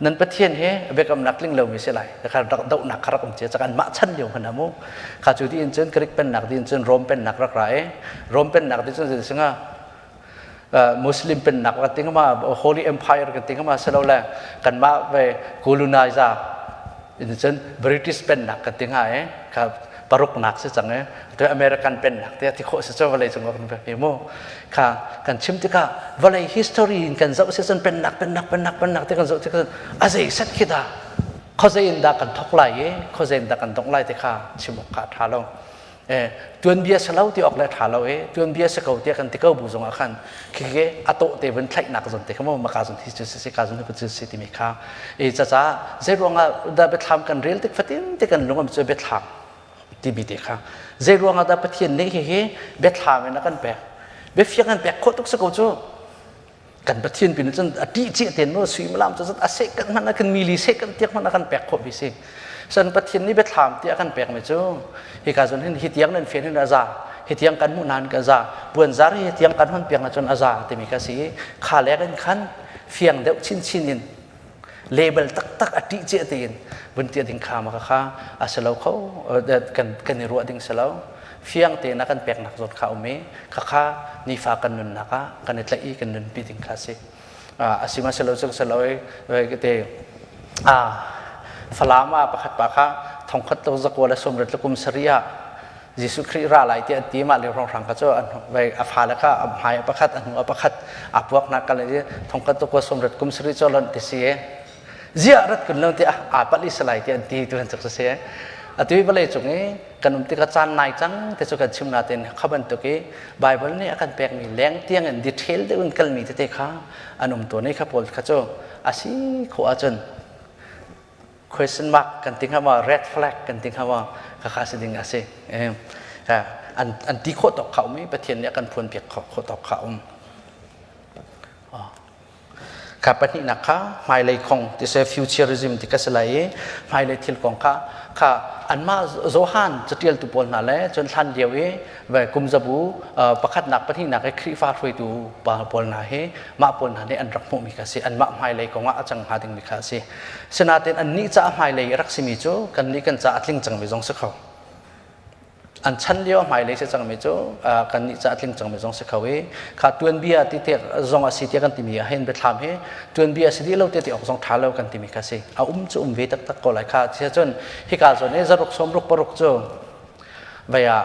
nan Pathian he biakamnak tling lomi si lai kha rak dohnak kha rak um cia cak anmah chan lio hmanh ah mu kha cu ti in cun Greek pennak ti in cun Rom pennak rak ra i Rom pennak ti cun singa Muslim pennak ka ting ma Holy Empire ka ting ma selo le kanmah ve colonizer in cun British pennak ka ting ha e kha paruknak si cang e to American pennak te ti khawh si cu vawlei cung kan pe mu kha kan chim tikah vawlei history in kan zoh si cun pennak pennak pennak pennak te kan zoh tikah a zei set khi dah khuazei in dah kan thok lai i khuazei in dah kan dongh lai ti kha chim awk kha a ṭha lo tuanbia si lo ti awk le ṭha lo i tuanbia si ko tiah kan ti ko bu zongah khan khikhe a tawh te vun thlaihnak zawn te kha maw maka zawn hi cu si ka zawn hi cu si timi kha i caca zei ruangah dah biathlam kan rel tik fatin te kan lung am cu biathlam timi te kha zei ruangah dah Pathian nih hihi biathlam in a kan pek biafiang an pek khawh tuk si ko cu kan Pathian pin cun a ṭih cia ten mu suimilam cu a seh kan hmanh a kan mili seh kan tiak hmanh a kan pek khawh bi si san Pathian nih biathlam tiah kan pek mi cu hika zon hin hi tiang nan fian hin a za hi tiang kan hmuh nan ka za puanzar hi tiang kan hon piang ahcun a za timi ka si kha lek in khan fiang deuh chinchin in label taktak a ṭih cia tein vun tia ding kha ma kha a si lo kho kan kan i ruah ding si lo fiang tein a kan peknak zawn kha um i khakha nifa kan nunnak ah kan i tlaih i kan nunpi ding kha si a si ma si lo cu si lo i te a Falam ah pakhat pa kha thongkhat to zakua le sawmriat le kum sarih ah Jesuh Khrih ra lai tiah an ti mah lio hrawnghrang kha cu an vai a fale kha a hmai a pakhat a hnu a pakhat a puaknak kal i thongkhat to kua sawmriat kum sarih cu lonh ti si ziah rat kun lo tiah aa palh i salai tiah an ti tu bantuk si atu i vawlei cung i kan um tikah caan nai cang ti cu kan chim natin kha bantuk i Bible nih a kan pekmi leng tiang in detail deuh in kalmi tete kha an um tawn i kha pawl kha cu a si khawh ahcun question mark kan ti hnga maw red flag kan ti hnga maw khakha si ding a si an an ti khawh tawk kha um i Pathian nih a kan phuan piak khawh tawk kha um kha pahnihnak kha hmailei kong ti se futurism ti ka si lai i hmailei thil kong kha kha anmah Johan catialtu pawl hna le cun hlan lio i ve kum zabu pakhatnak pahnihnak i Khrihfa hruaitu pa pawl hna hi mah pawl hna nih an rak hmuhmi kha si anmah hmailei kong ah a cang hnga dingmi kha a si sinain annih caah hmailei rak simi cu kannih kan caah a tling cangmi zong si kho an chan lio hmailei si cangmi cu kannih caah a tling cangmi zong si kho i kha tuanbia ti te zong a si tiah kan timi ah hin biathlam hi tuanbia si dih lo te ti awk zong ṭha lo kan timi kha si a um cu um ve taktak ko lai kha sia cun hika zawn i zaruk sawmruk paruk cu vei ah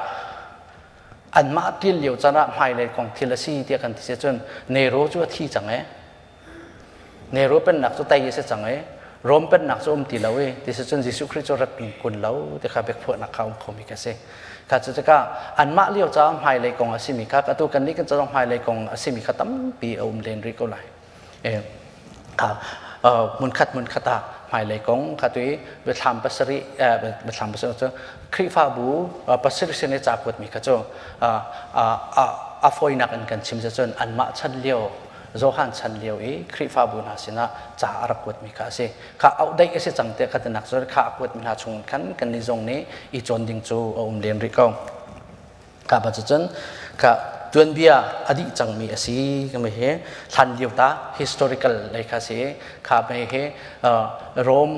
anmah ṭil lio caan ah hmailei kong thil a si tiah kan ti si cun Nero cu a thi cang e. Nero pennak cu tei a si cang i Rom pennak cu um ti lo i ti si cun Jesuh Khrih cu rat kun lo ti kha biakphuahnak kha um khomi ka si. Kha cu tikah anmah lio caah hmailei kong a simi kha atu kan nih kan ca zong hmailei kong a simi kha tampi a um len rih ko lai. Kha hmunkhat hmunkhat ah hmailei kong kha tu i biathlam pasarih biathlam pasarih cu Khrihfabu pasarih sin i ca kuatmi kha cu a fawinak in kan chim cun anmah chan lio Johan chan lio i Khrihfabu hna sinah ca a rak kuatmi kha a si. Kha auhdaih a si cang tiah ka tinak cu kha a kuatmi hna chung khan kannih zong nih i cawn ding cu a um len rih ko. Kha ba cun kha tuanbia a dih cangmi a si kami hi hlan lio ta historical lei kha si kha mei hi Rome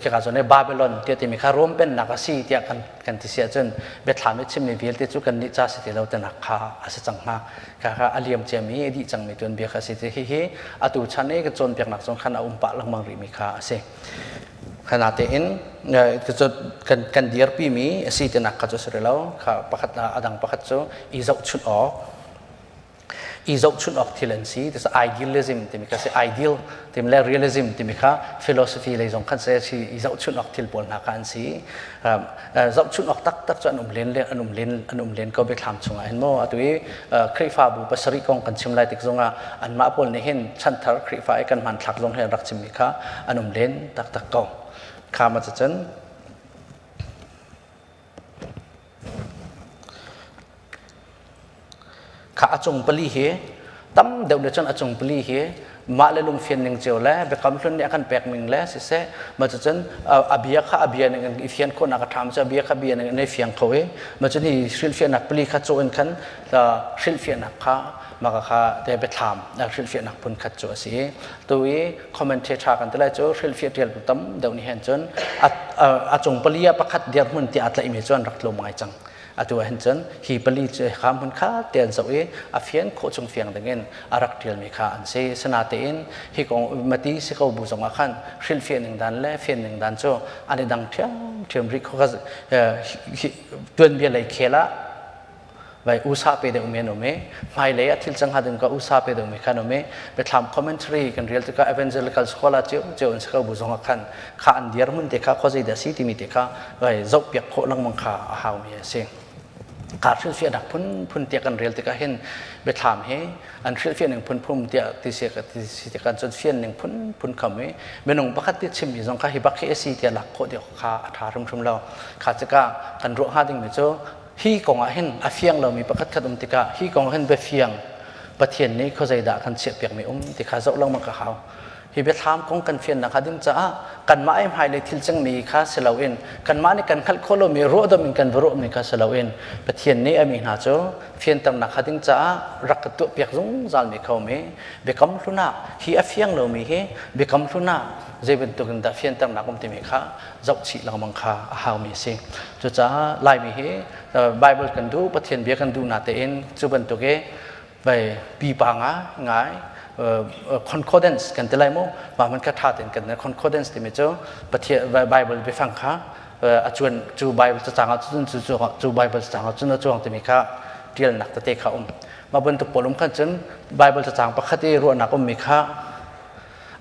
khika cun Babylon tiah timi kha Rome pennak a si tiah kan kan ti si ahcun biathlam i chimmi vialte cu kan nih ca si ti lo tinak kha a si cang hnga kha kha a liam ciami a dih cangmi tuanbia kha si ti hihi atu chan i kan cawnpiaknak zong khan a um pah lengmang rihmi kha a si. Natein kan kan dirpimi a si tinak kha cu a si rih lo. Kha pakhat a dang pakhat cu i zohchunh awk i zohchunh awk thil an si. This idealism timi kha si ideal timi le realism timi kha philosophy lei zong khan se si i zohchunh awk thil pawl hna kha an si. Zohchunh awk taktak cu an um len le an um len an um len ko biathlam chungah hin maw atu i Khrihfabu pasarih kong kan chim lai tik zongah anmah pawl nih hin chanthar Khrihfa i kan hmanthlak zong hi an rak chimmi kha an um len taktak ko. Kha ma cun Kha a cung pali hi tam deuh le cun a cung pali hi mah le lungfian ning cio le biakam hlun nih a kan pek ning le siseh ma cucun a bia kha a bia ning in i fian khawhnak a ṭha ma cu a bia kha bia ning in i fiang kho i ma cun hi hrilhfiahnak pali kha cawh in khan hrilhfiahnak kha maka kha te biathlam hrilhfiahnak phun khat cu a si i tu i commentator kan ti lai cu hrilhfiah ṭial tam deuh nih hen cun a cung pali ah pakhat dirhmun tiah a tlaihmi cu an rak tlawm ngai cang Atu ah hin cun hi pali cu kha hmun kha te an zoh i a fian khawh chung fiang dingin a rak ṭialmi kha an si. Sinatein hi kong mati si ko bu zongah khan hrilhfiah ning dan le fian ning dan cu an i dang ṭhiamṭhiam rih kho tuanbia lei khel ah vai usa pe deuh mi an um i hmailei ah thil cang hnga ding ka usa pe deuh mi khan um i biathlam commentary kan rel tikah evangelical scholar cio cio an si ko bu zongah khan kha an dirhmun te kha khuazei dah si timi te kha vai zohpiak khawh lengmang kha a haumi a si. Kaa hrilhfiahnak phunphun tiah kan rel tikah hin biathlam hi an hrilhfiah ning phunphun tiah ti si ti si tikah cun fian ning phunphun kham i minung pakhat ti chimmi zong kha hi bak hi a si tiah lak khawh deuh kha a ṭha hrimhrim lo. Kha tikah kan ruah hnga dingmi cu hi kong ah hin a fiang lomi pakhat khat um tikah hi kong ah hin biafiang Pathian nih khuazei dah kan chiahpiakmi um ti kha zoh lengmang ka hau. Hi biathlam kong kan fiannak hnga ding caah kanmah i hmailei thil cangmi kha si loin kanmah nih kan hngalh khawh lomi ruahdom in kan va ruahmi kha si loin Pathian nih a mi hna cu fianternak hnga ding caah rak ka tuahpiak zungzalmi kha um i biakam hlun ah hi a fiang lomi hi biakam hlun ah zei bantuk in dah fianternak um timi kha zohchih lengmang kha a haumi a si. Cucaah Laimi hi Bible kan duh, Pathian bia kan duh natein cu bantuk i vai pipa nga ngai concordance kan ti lai mu mah man kha tha ten kan concordance timi cu Pathian Bible biafang kha a cuan cu Bible cacang ah cun cu cu Bible cacang ah cun a cuang timi kha tialnak tete kha um mah bantuk pawl um khan cun Bible cacang pakhat i ruahnak ummi kha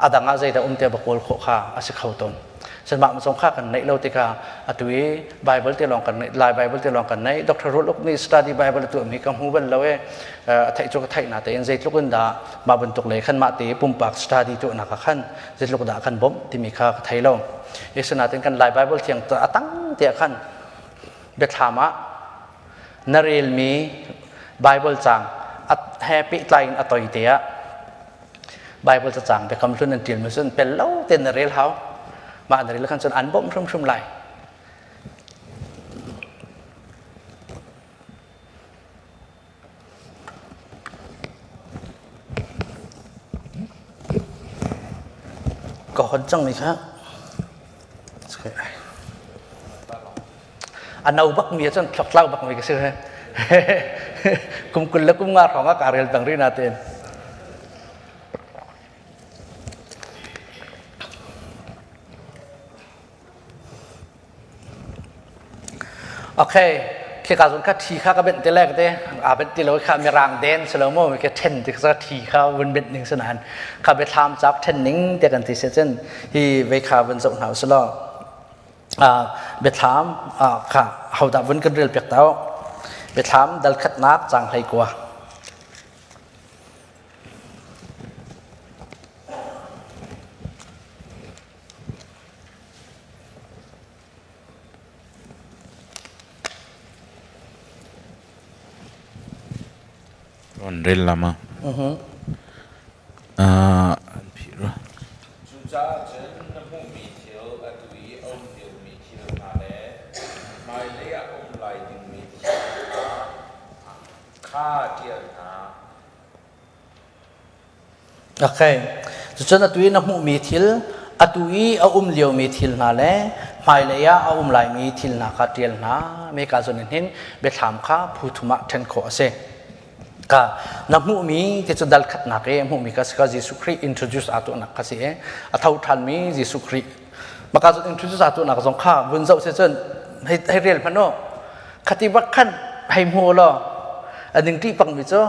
a dang ah zeidah um te va kawl khawh kha a si kho tawn mah zong kha kan neih lo tikah atu i Bible te lawng kan neih Lai Bible te lawng kan neih Dr. Ruth Uk nih study Bible tu mi ka hmu bal lo e a theih cu ka theih na tein zeitluk in dah mah bantuk le khan mah te pumpak study tu nak khan zeitluk dah kan bawmh timi kha ka thei lo asinain kan Lai Bible thiang a tang te khan biathlam ah na relmi Bible cang he pehtlai in a toi te ah Bible cacang biakam hlun an ṭialmi cun pel lo tein na rel hau. Mah na rel khan cun an bawmh hrimhrim lai. Ka hon cangmi kha a no bakmi cun thlok bakmi ka si kum 20 le kum nga hrawng ah kaa rel peng rih natein Okay. Khika zon kha thi kha ka benh te le te a benh ti lo kha mirang den si lo mo ke then ti kha thi kha vun benh ning sanan kha biathlam chap then ning te kan ti se chen hi ve kha vun zoh hna usilo biathlam kha hodah vun kan rel piak tau biathlam dal khatnak cang hlei kua. Ron rel lama. An phih rua. Cucaah cun na hmuhmi thil, atu i a um liomi thil hna le hmailei ah a um lai dingmi thil hna kha ṭial hna. Okay. Cucun atu i na hmuhmi thil, atu i a um liomi thil hna le hmailei ah a um laimi thil hna kha ṭial hna. Meka zawn in hin biathlam kha phu thum ah ṭhen khawh a si. Ka na hmuhmi ti cu dal khatnak i hmuhmi ka si ka Jesuh Khrih introduce aa tuahnak kha si i a tho ṭhanmi Jesuh Khrih. Maka cun introduce aa tuahnak zong kha vun zoh si cun hei hei rel hmanh u. Khati bak khan hei hmu law a ning ṭih pangmi cu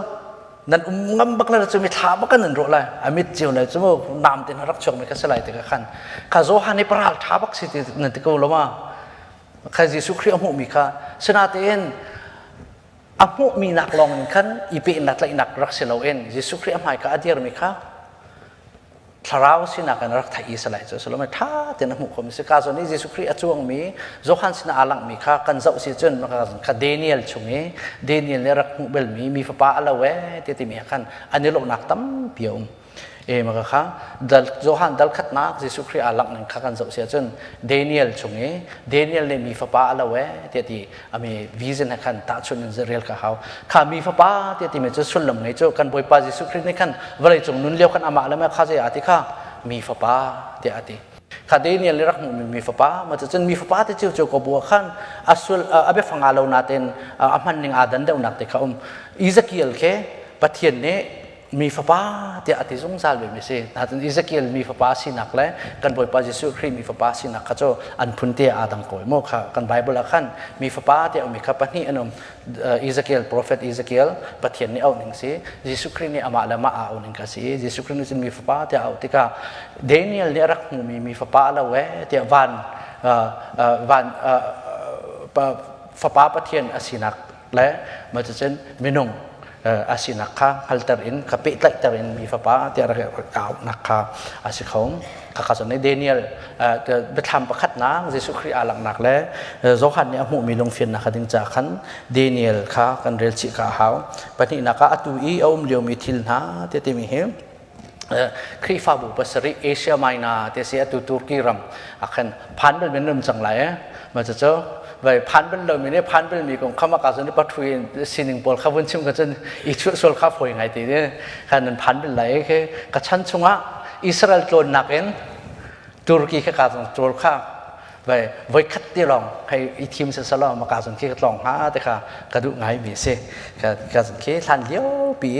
nan um ngam bak le cu mi thla bak nan rawh lai a mit cio lai cu nam te na rak chuak mi kha si lai te kha khan kha Johan hi paral tha bak si ti nan ti ko lo ma kha Jesuh Khrih a hmuh mi kha sinatein a hmuh mi nak lawng in khan i pehnak tlaihnak rak si loin Jesuh Khrih a hmai ka a dir mi kha thlarau sinak in rak theih i salai cu salome tha tein a hmuh khomi si ka zawn i Jesuh Khrih a cuangmi Johan sinah aa langhmi kha kan zoh si cun kha Daniel chung i Daniel nih rak hmuh belmi mi fapa a lo e ti timi khan an i lawhnak tampi a um e maka kha dal Johan dal khatnak Jesuh Khrih aa langh ning kha kan zoh si ahcun Daniel chung i Daniel nih mi fapa a lo e ti ti ami vision he khan tahchunh in rel ka hau kha mi fapa ti timi cu sullam ngei cu kan Bawipa Jesuh Khrih nih khan vawlei cung nun lio khan amah le kha zei ati kha mi fapa tiah ati kha Daniel nih rak hmuhmi mi fapa ma cun mi fapa te cu cu ko bu khan asul a biafang aa lo natin a hman ning aa dan deuhnak te kha um Ezekiel khe Pathian nih mi fapa tiah a ti zungzal ve mi si. Natin Ezekiel mi fapa sinak le kan Bawipa Jesuh Khrih mi fapa sinak kha cu an phun te aa dang ko mu kha kan Bible ah khan mi fapa tiah umi kha pahnih an um. Ezekiel prophet Ezekiel Pathian nih auh ning si Jesuh Khrih nih amah le amah aa auh ning kha si. Jesuh Khrih nih cun mi fapa tiah auh tikah Daniel nih a rak hmuhmi mi fapa lo e tiah van van fapa Pathian a sinak le mah cucun minung a sinak kha hngalter in kha pehtlaihter in mi fapa tiah rak auhnak kha a si kho. Khakha cun Daniel biathlam pakhatnak Jesuh Khrih aa langhnak le Johan nih a hmuhmi lungfiannak kha ding ca khan Daniel kha kan rel chih ka a hau. Pahnihnak ah atu i a um liomi thil hna ti timi hi Khrihfabu pasarih Asia Minor te si atu Turkey ram ah khan phan bal men um cang lai eh ma cu vai phan bal lo mi ne phan bal mi kong khama ka zon pathui sining pawl kha vun chim ka cun i chu sol kha foi ngai ti ne khan nan phan bal lai ke ka chan chungah Israel tlawn nak in Turkey kha ka zong ṭawl kha vai voikhat te lawng hei i thim se salo ma ka zong khi ka tlong hnga te kha ka duh ngai mi si ka ka zong khi hlan lio pi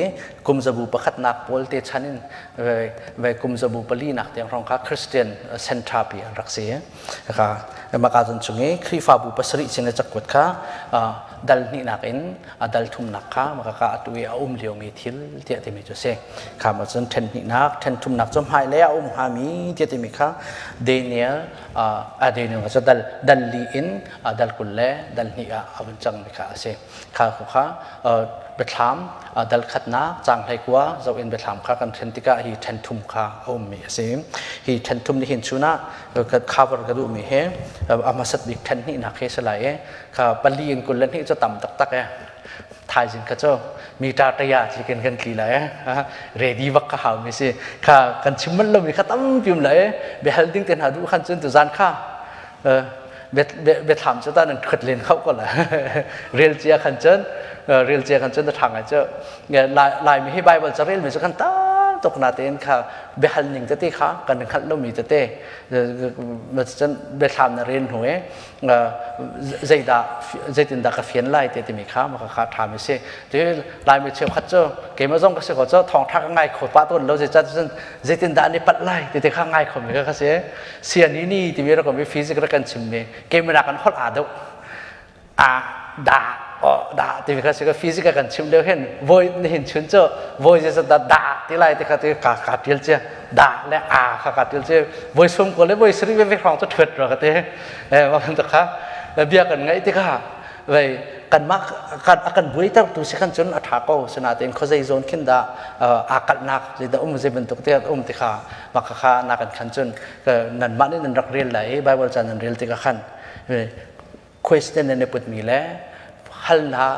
kum zabu pakhat nak pawl te chan in vai kum zabu pali nak tiang hrawng kha Christian center pi an rak si ka ma ka zong chung i Khrihfabu pasarih sin le cakuat kha dal hnih nak in a dal thumnak kha maka ka atu i a um liomi thil tiah timi cu si kha ma cun then hnihnak then thumnak cu hmailei a um hngami tiah timi kha Daniel a Daniel cu dal dal li in dal kul le dal hnih ah a vun cangmi kha a si kha kha biathlam dal khatnak cang hlei kua zoh in biathlam kha kan then tikah hi then thum kha a ummi a si hi then thum nih hin chunah ka cover ka duhmi he a hmasat bik then hnihnak he si lai i kha pali in kul le hnih cu tam taktak e thaizing kha cu mita taya tlikin kan tli lai e ready bak ka hau mi si kha kan chim manh lomi kha tampi um lai e biahal ding te hna duh khan cun tuzan kha biathlam cu ta nan khut len kho ko la rel cia khan cun rel cia khan cun ta tha ngai cu lai mi hi bible ca rel mi cu kan tam tuk na tein kha biahal ning tete kha kan hngalh lomi tete cun biathlam na rel hnu e zeidah zeitindah ka fian lai te timi kha maka kha ṭha mi si ti laimi cheukhat cu keimah zong ka si ko cu thawngṭha ka ngai kho pah tawn lo zeicah cun zeitindah an i palh lai ti te kha ngai kho mi ka si siani ni timi rak mi physics rak kan chim mi keimah nak an holh aa deuh a da oh da ti kha si ka physics kan chim lio hin voi nihin chun cu voi zeizat dah da ti lai ti kha ti ka ka tial cia da le a kha ka tial cia voi sum ko le voi sari ve hrawng cu thuat ra ka ti eh ma kan kha bia kan ngaih ti kha vei kanmah kan a kan buaiter tu si khan cun a ṭha ko sinain khuazei zawn khin dah aa kalhnak zeidah um zei bantuk te um ti kha mah kha na kan khan cun nanmah nih nan rak rel lai i Bible ca nan rel tikah khan question nan i putmi le halnak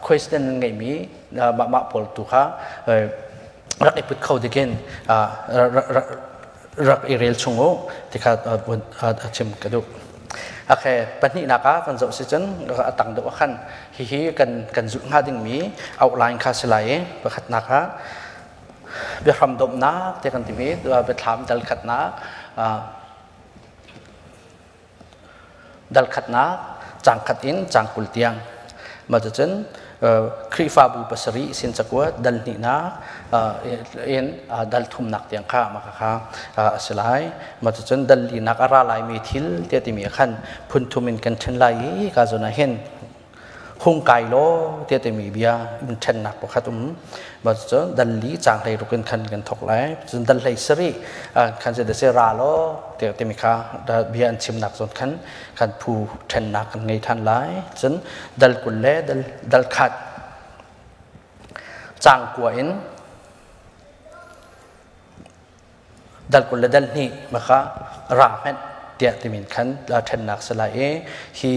question nan ngeihmi mah mah pawl tu kha rak i put kho dikin rak i rel chung u ti kha a chim ka duh. Okay, pahnihnak ah kan zoh si cun a tang deuh ah khan hihi kan kan zulh hnga dingmi outline kha si lai i pakhatnak ah biahram domhnak ti kan timi biathlam dal khatnak dal khatnak cang khat in cang 20 tiang mah cucun Khrihfabu pasarih sin cakuat dal hnihnak in dal thumnak tiang kha mah kha a si lai mah cucun dal linak a ra laimi thil tiah timi ah khan phun thum in kan ṭhen lai i ka zawn ah hin hung kai law tiah timi bia in ṭhennak pakhat um mah cucun dal li caang 16 in khan kan thawk lai cun dal 17 khan si se ra law tiah timi kha bia an chimnak zawn khan kan phu ṭhennak kan ngei ṭhan lai cun dal 20 le dal khat caang kua in dal 20 le dal hnih maka ra hmenh tiah timin khan ṭhennak si lai i hi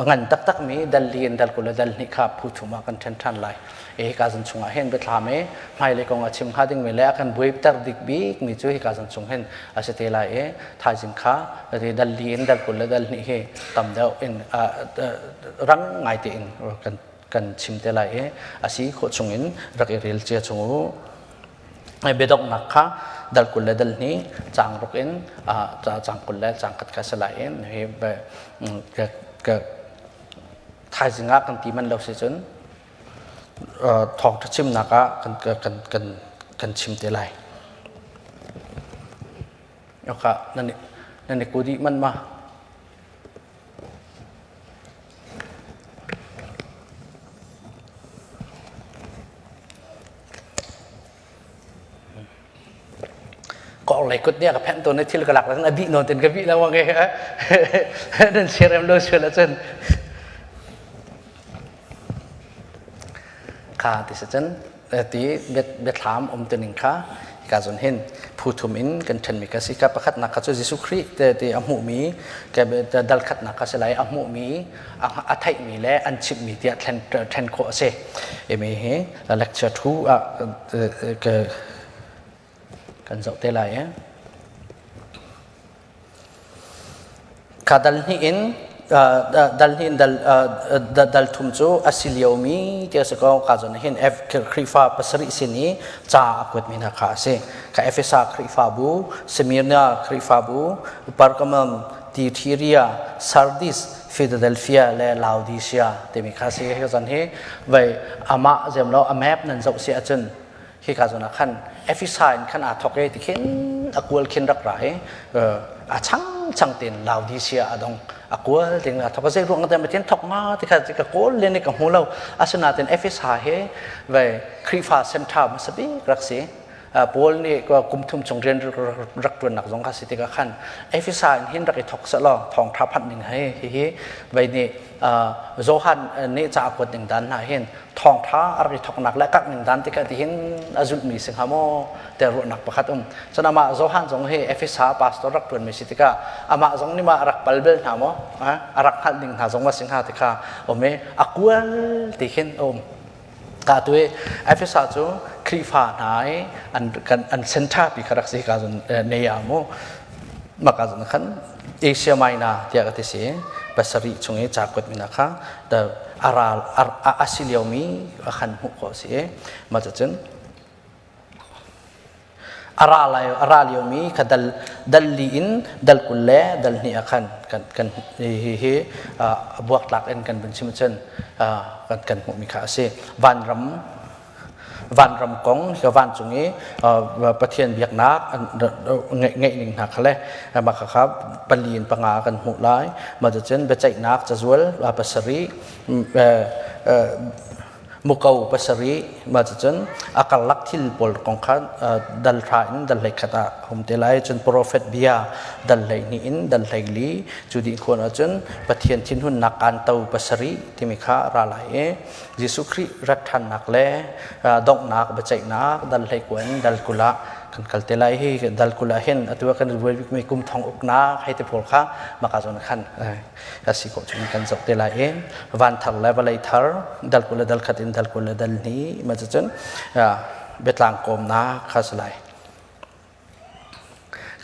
ngan taktak mi dal li in dal 20 le dal hnih kha phu thum ah kan ṭhen ṭhan lai i hika zan chungah hin biathlam i hmailei kong a chim hnga dingmi le a kan buaiter dik bik mi cu hika zan chung hin a si te lai i thaizing kha dal li in dal 20 le dal hnih hi tam deuh in rang ngai tein kan kan chim te lai i a si khawh chung in rak i rel cia chung u biadonghnak kha dal 20 le dal hnih caang ruk in caang 20 le caang khat kha si lai i hi thaizing ah kan ti man lo si cun thawngṭha chimnak ah kan kan kan kan chim te lai. Yoka nan nan i ku dih man ma? Kor lei kut nih a ka phenh tawn i thil ka lak le a bih nawn ten ka bih lengmang i nan siarem lo sual ahcun kha ti si cun ti biathlam um tuning kha hika zawn hin phu thum in kan ṭhenmi ka si ka pakhatnak kha cu Jesuh Khrih te ti a hmuhmi dal khatnak kha si lai a hmuhmi a theihmi le an chimhmi tiah ṭhen khawh a si imi hi lecture thu ah kan zoh te lai eh. Kha dal hnih in dal hnih in dal dal thum cu a si liomi ti a si ko ka zawn hin Khrihfa pasarih sin i ca a kuatmi hna kha a si. Kha Efesa Khrihfabu, Smyrna Khrihfabu, Pergamum, Thyatira, Sardis, Philadelphia le Laodicea timi kha si. Hi zawn hi vei amah zem lo a map nan zoh si ahcun hika zawn ah khan Efesa in khan aa thawk i ti khin a kual khin rak ra i a chang chang tein Laodicea a dong a kual ding a thawk zei ruang te tin thok ma ti kha ka kawl len i ka hmu lo asinain Efesa he ve Khrihfa center hmasa bik rak si Paul nih kum thum chung rian rak ṭuannak zong kha si tikah khan Efesa in hin rak i thok seh law thawngṭha phanh ning hei hihi vei nih Johan nih ca a kuat ning dan hna hin thawngṭha a rak i thoknak le karh ning dan tikah tihin a zulhmi si hnga maw te ruahnak pakhat um cun amah Johan zong hi Efesa pastor rak ṭuanmi si tikah amah zong nih mah a rak pal bel hna maw a rak hngalh ning hna zong ma si hnga ti kha um i a kual ti khin a um ka tu i Efesa cu Khrihfa hna i an kan an center pi kha rak si ka zon nei a mu maka zon khan Asia Minor tiah ka ti si pasarih chung i ca kuat mina kha a ral a si liomi a khan hmuh khawh a si i mah cucun a ra lai a ra liomi kha dal dal li in dal 20 le dal hnih ah khan kan kan hi hi a buaktlak in kan vun chim cun kan kan hmuhmi kha a si vanram. Vanram kong hi vancung i Pathian biaknak ngeih ning hna kha le mah kha pali in panga kan hmuh lai. Mah cucun biaceihnak cazual pasarih, muko pasarih, mah cucun a karlak thil pawl kong kha dal hra in dal 11 ah hum te lai. Cun profet bia dal 12 in dal 14, cu dih khuan ahcun Pathian thinhunnak kanto pasarih timi kha ra lai i Jesuh Khrih rat ṭhannak le donghnak biaceihnak dal 19 in dal 20 ah kan kal te lai. Hi dal 20 ah hin atu ah kan buai bikmi kum thong uknak hei te pawl kha maka zawn khan a si khawh chung kan zoh te lai i van thar le vawlei thar dal 20 le dal 1 in dal 20 le dal 2 ma cun biatlang kawmnak kha si lai.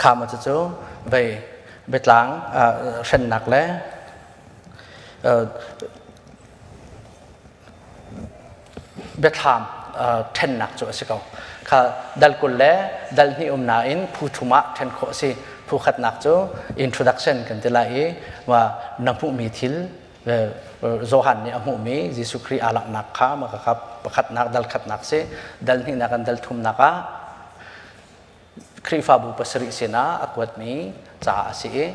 Kha ma cu vei biatlang hrennak le biathlam ṭhennak cu a si ko. Kha dal 20 le dal 2 um nain phu thum ah ṭhen khawh a si. Phu khatnak cu introduction kan ti lai i na hmuhmi thil Johan nih a hmuhmi Jesuh Khrih aa langhnak kha mah kha pakhatnak dal khatnak si. Dal hnihnak in dal thumnak ah Khrihfabu pasarih sinah a kuatmi ca a si i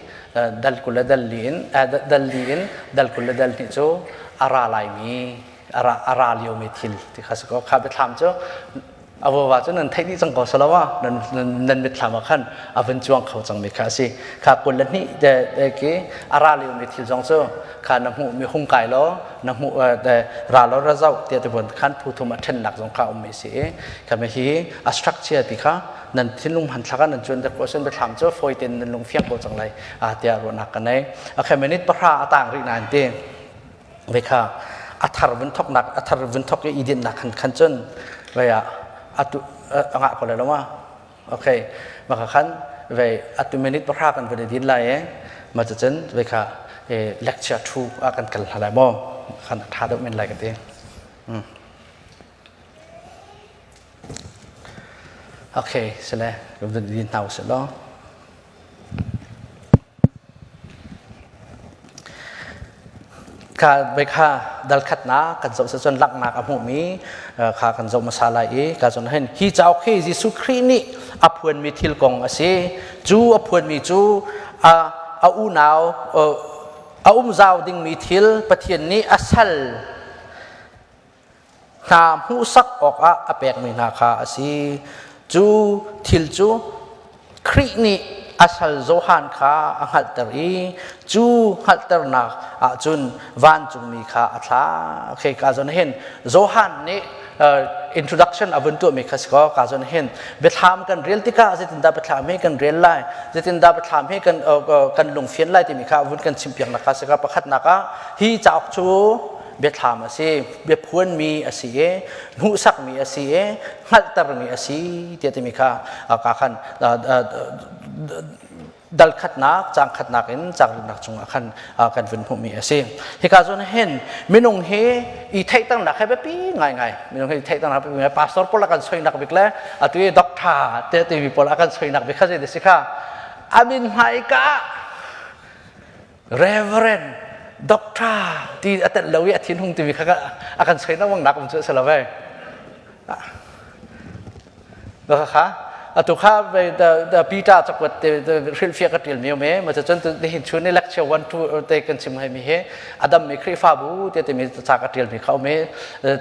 dal 20 le dal li in dal li in dal 20 le dal 2 cu a ra laimi a ra liomi thil ti kha si ko. Kha biathlam cu a vava cu nan theih dih cang ko saloa nan nan mitthlam ah khan a vun cuang kho cangmi kha a si. Kha 22 te ki a ra liomi thil zong cu kha na hmuh mi hung kai law na hmuh ra law ra zoh tiah ti khan phu thum a ṭhennak zong kha um mi si i kha hi a structure ti kha nan thinlung hmanthlak ah nan cuan dek ko sin biathlam cu fawi tein nan lung fiang ko cang lai tiah ruahnak ka nei. Okay, minute 10 a tang rih nain ti ve kha a thar vun thoknak a thar vun thok i idinnak khan khan cun vei ah atu angah ko lai lo ma? Okay, maka khan ve atu minute 10 kan vun din lai e ma cun ve kha lecture thu a kan kal hla lai mo khan tha deuh men lai ka ti. Okay, sile vun din hna usih law. Kha ve kha dal khatnak kan zoh cun langhnak a hmuhmi kha kan zoh hmasa lai i ka cun hin hi cauk hi Jesuh Khrih nih a phuanmi thil kong a si. Cu a phuanmi cu a a unau a um zau dingmi thil Pathian nih a sal hna hmuhsak awkah a pekmi hna kha a si. Cu thil cu Khrih nih a sal Johan kha a hngalhter i cu hngalhternak ahcun vancungmi kha a thlah. Okay, ka zawn hin Johan nih introduction a vun tuahmi kha si kaw ka zawn hin biathlam kan rel tikah zeitindah biathlam hi kan rel lai, zeitindah biathlam hi kan kan lungfian lai timi kha vun kan chimpiaknak kha si ka pakhatnak ah hi cauk cu biathlam a si, biaphuanmi a si i hmuhsakmi a si i hngalhtermi a si tiah timi kha ka khan dal khatnak cang khatnak in cang rinnak cungah khan kan vun hmuhmi a si. Hika zawn hin minung hi i theihternak he biapi ngaingai, minung hi i theihternak biapi ngai. Pastor pawl a kan soinak bik le atu i doctor te timi pawl a kan soinak bik kha zei si kha amin hmaika Reverend Doctor ti a telh lo i a thin hung timi kha a kan soi lengmang nak um cu a si lo ve. Kha atu kha Peter cakuat te hrilhfiah ka ṭial mi um e ma cun nihin chun i lecture 1 2 te kan chim hai mi hi adam mi Khrihfabu te timi ca ka ṭial mi kha um i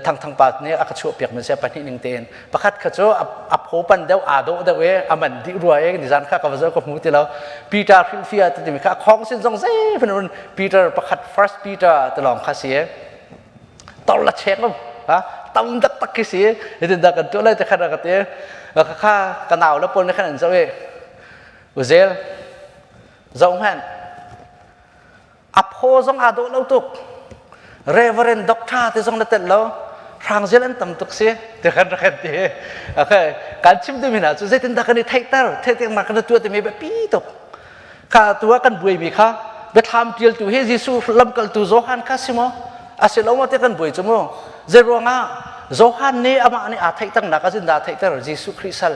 thang thang pa nih a ka chuah piak mi sia pahnih ning tein pakhat kha cu a phaw pan deuh aa dawh deuh i a man dih rua i nizan kha ka va zoh ka hmu ti lo. Peter hrilhfiah ti timi kha a khong sin zong zei Peter pakhat First Peter ti lawng kha si tor la chek um ha tam tak tak khi si hitin dah kan tuah lai te khan ka ti kha kha ka nau le pawl nih khan an zoh i uzel zoh hmanh a phaw zong aa dawh lo tuk, Reverend Doctor ti zong na telh lo, hrangzel an tam tuk si ti kan rak ti. Okay, kan chim timi hna cu zeitindah kan i theihter theihternak kan tuah timi biapi tuk kha tu ah kan buaimi kha biathlam tialtu hi Jesuh lamkaltu Johan kha si maw a si lo maw ti kan buai cu mu. Zei ruangah Johan nih amah nih aa theihternak a zindah theihter Jesuh Khrih sal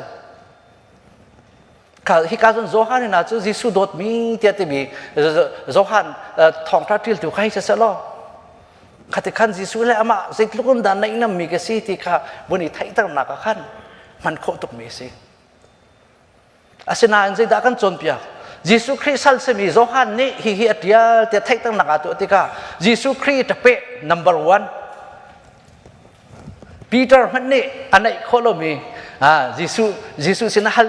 Hika cun Johan hna cu Jesuh dawtmi tiah timi Johan thawngṭha ṭiltu kha hei siseh law. Khati khan Jesuh le amah zeitluk in dah naih mi ka si ti kha vun i theihternak ah khan hman khawh tukmi a si. Asinain zeidah kan cawnpiak? Jesuh Khrih sal simi Johan nih hihi a ṭial tiah theihternak aa tuah tikah Jesuh Khrih ṭapeh number one Peter hmanh nih a neih khawh lomi Jesuh Jesuh sin hal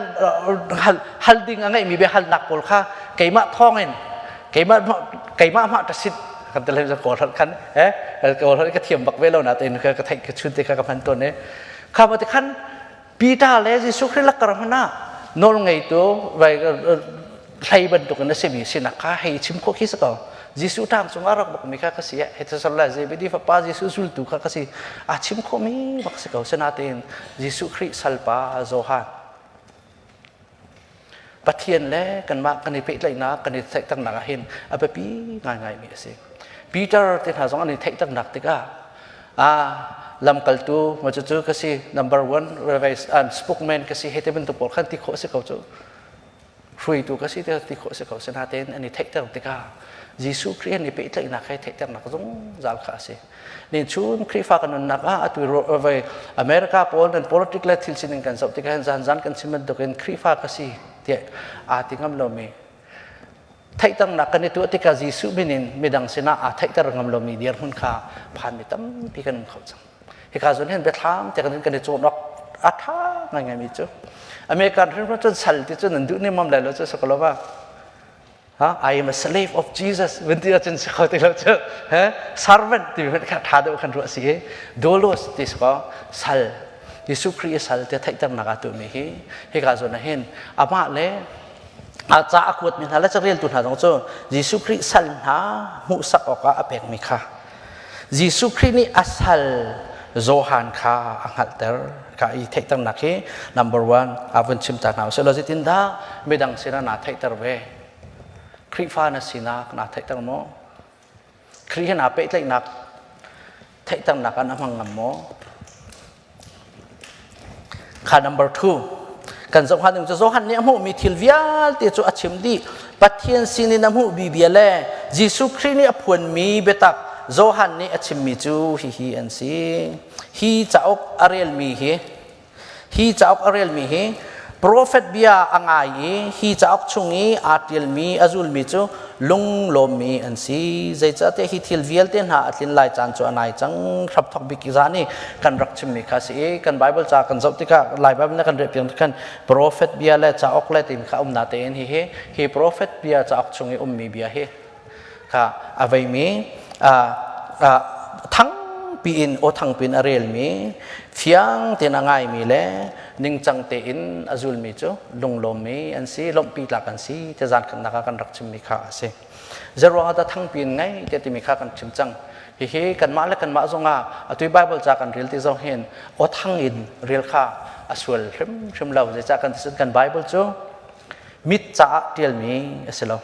hal hal ding a ngeihmi bia halnak pawl kha keimah thawngin keimah keimah mah ṭasit kan ti lai kawl holh khan eh kawl holh ka thiam bak ve lo na tein ka theih ka chun te kha ka hman tawn e kha ma te khan Peter le Jesuh Khrih lakar hmanh ah nawl ngeitu vai hlei bantukin a simi sinak kha hei chim khawh khi si ko. Jesuh ṭang cungah rak bawkmi kha ka si hei thasal le Zebedi fapa Jesuh zultu kha ka si a chim khawhmi bak si ko. Sinain Jesuh Khrih salpa Johan Pathian le kanmah kan i pehtlaihnak kan i theihternak ah hin a biapi ngaingaimi a si. Peter te hna zong an i theihternak tikah a lamkaltu ma cucu ka si number one an spokesman ka si hei te bantuk pawl khan ti khawh a si ko cu hruaitu ka si te ti khawh a si ko sinain an i theihter tikah Jesuh Khrih an i pehtlaihnak he theihternak zungzal kha a si. Nin chun Khrihfa kan nunnak ah atu vai America pawl nan politic le thil sining kan zoh tikah hin zan zan kan chim bantukin Khrihfa ka si tiah aa ti ngam lomi theihternak kan i tuah tikah Jesuh min in midang sinah aa theihter ngam lomi dirhmun kha phanmi tampi kan um kho cang. Hika zawn hin biathlam te kan kan i cawn awk a ṭha ngaingaimi cu American hrimhrim cun sal ti cu nan duh ning mam lai lo cu si ko lo ma Ha? I am a slave of Jesus vun ti ahcun si kho ti lo cu he servant ti hmanh kha ṭha deuh kan ruah si i doulos ti si ko sal Jesuh Khrih i sal te theihternak ah tuahmi hi hika zawn ah hin amah le a ca a kuatmi hna le careltu hna zong cu Jesuh Khrih sal hna hmuhsak awkah a pekmi kha Jesuh Khrih nih a sal Johan kha a hngalhter ka i theihternak hi number one a vun chim ta hna usih law zeitindah midang sinah naa theihter ve Khrihfa na sinak naa theihter maw Khrih he naa pehtlaihnak theihternak ah na hmang ngam maw Kha number two kan zoh hnga ding cu Johan nih a hmuhmi thil vialte cu a chim dih. Pathian sinin a hmuhmi bia le Jesuh Khrih nih a phuanmi biatak Johan nih a chimmi cu hihi an si. Hi cauk a relmi hi hi cauk a relmi hi profet bia a ngai i hi cauk chung i aa ṭialmi a zulmi cu lunglawmmi an si. Zeicahtiah hi thil vialte hna a tlin lai caan cu a nai cang. Hramthok bik zan i kan rak chimmi kha si i kan Bible ca kan zoh tikah Lai Bible na kan rel piak khan profet bia le cauk le tin kha umna tein hi hi hi profet bia cauk chung i ummi bia hi kha a veimi thang piin aw thang piin a relmi fiang tein a ngaimi le ningcang tein a zulmi cu lunglawmmi an si lawmhpi tlak an si ti zan khatnak ah kan rak chimmi kha a si zeruang ah dah thangpi in ngai te timi kha kan chim cang hihi kanmah le kanmah zongah atu Bible ca kan rel ti zong hin aw thang in rel kha a sual hrimhrim lo zeicah kan ti kan Bible cu mit caah ṭialmi a si lo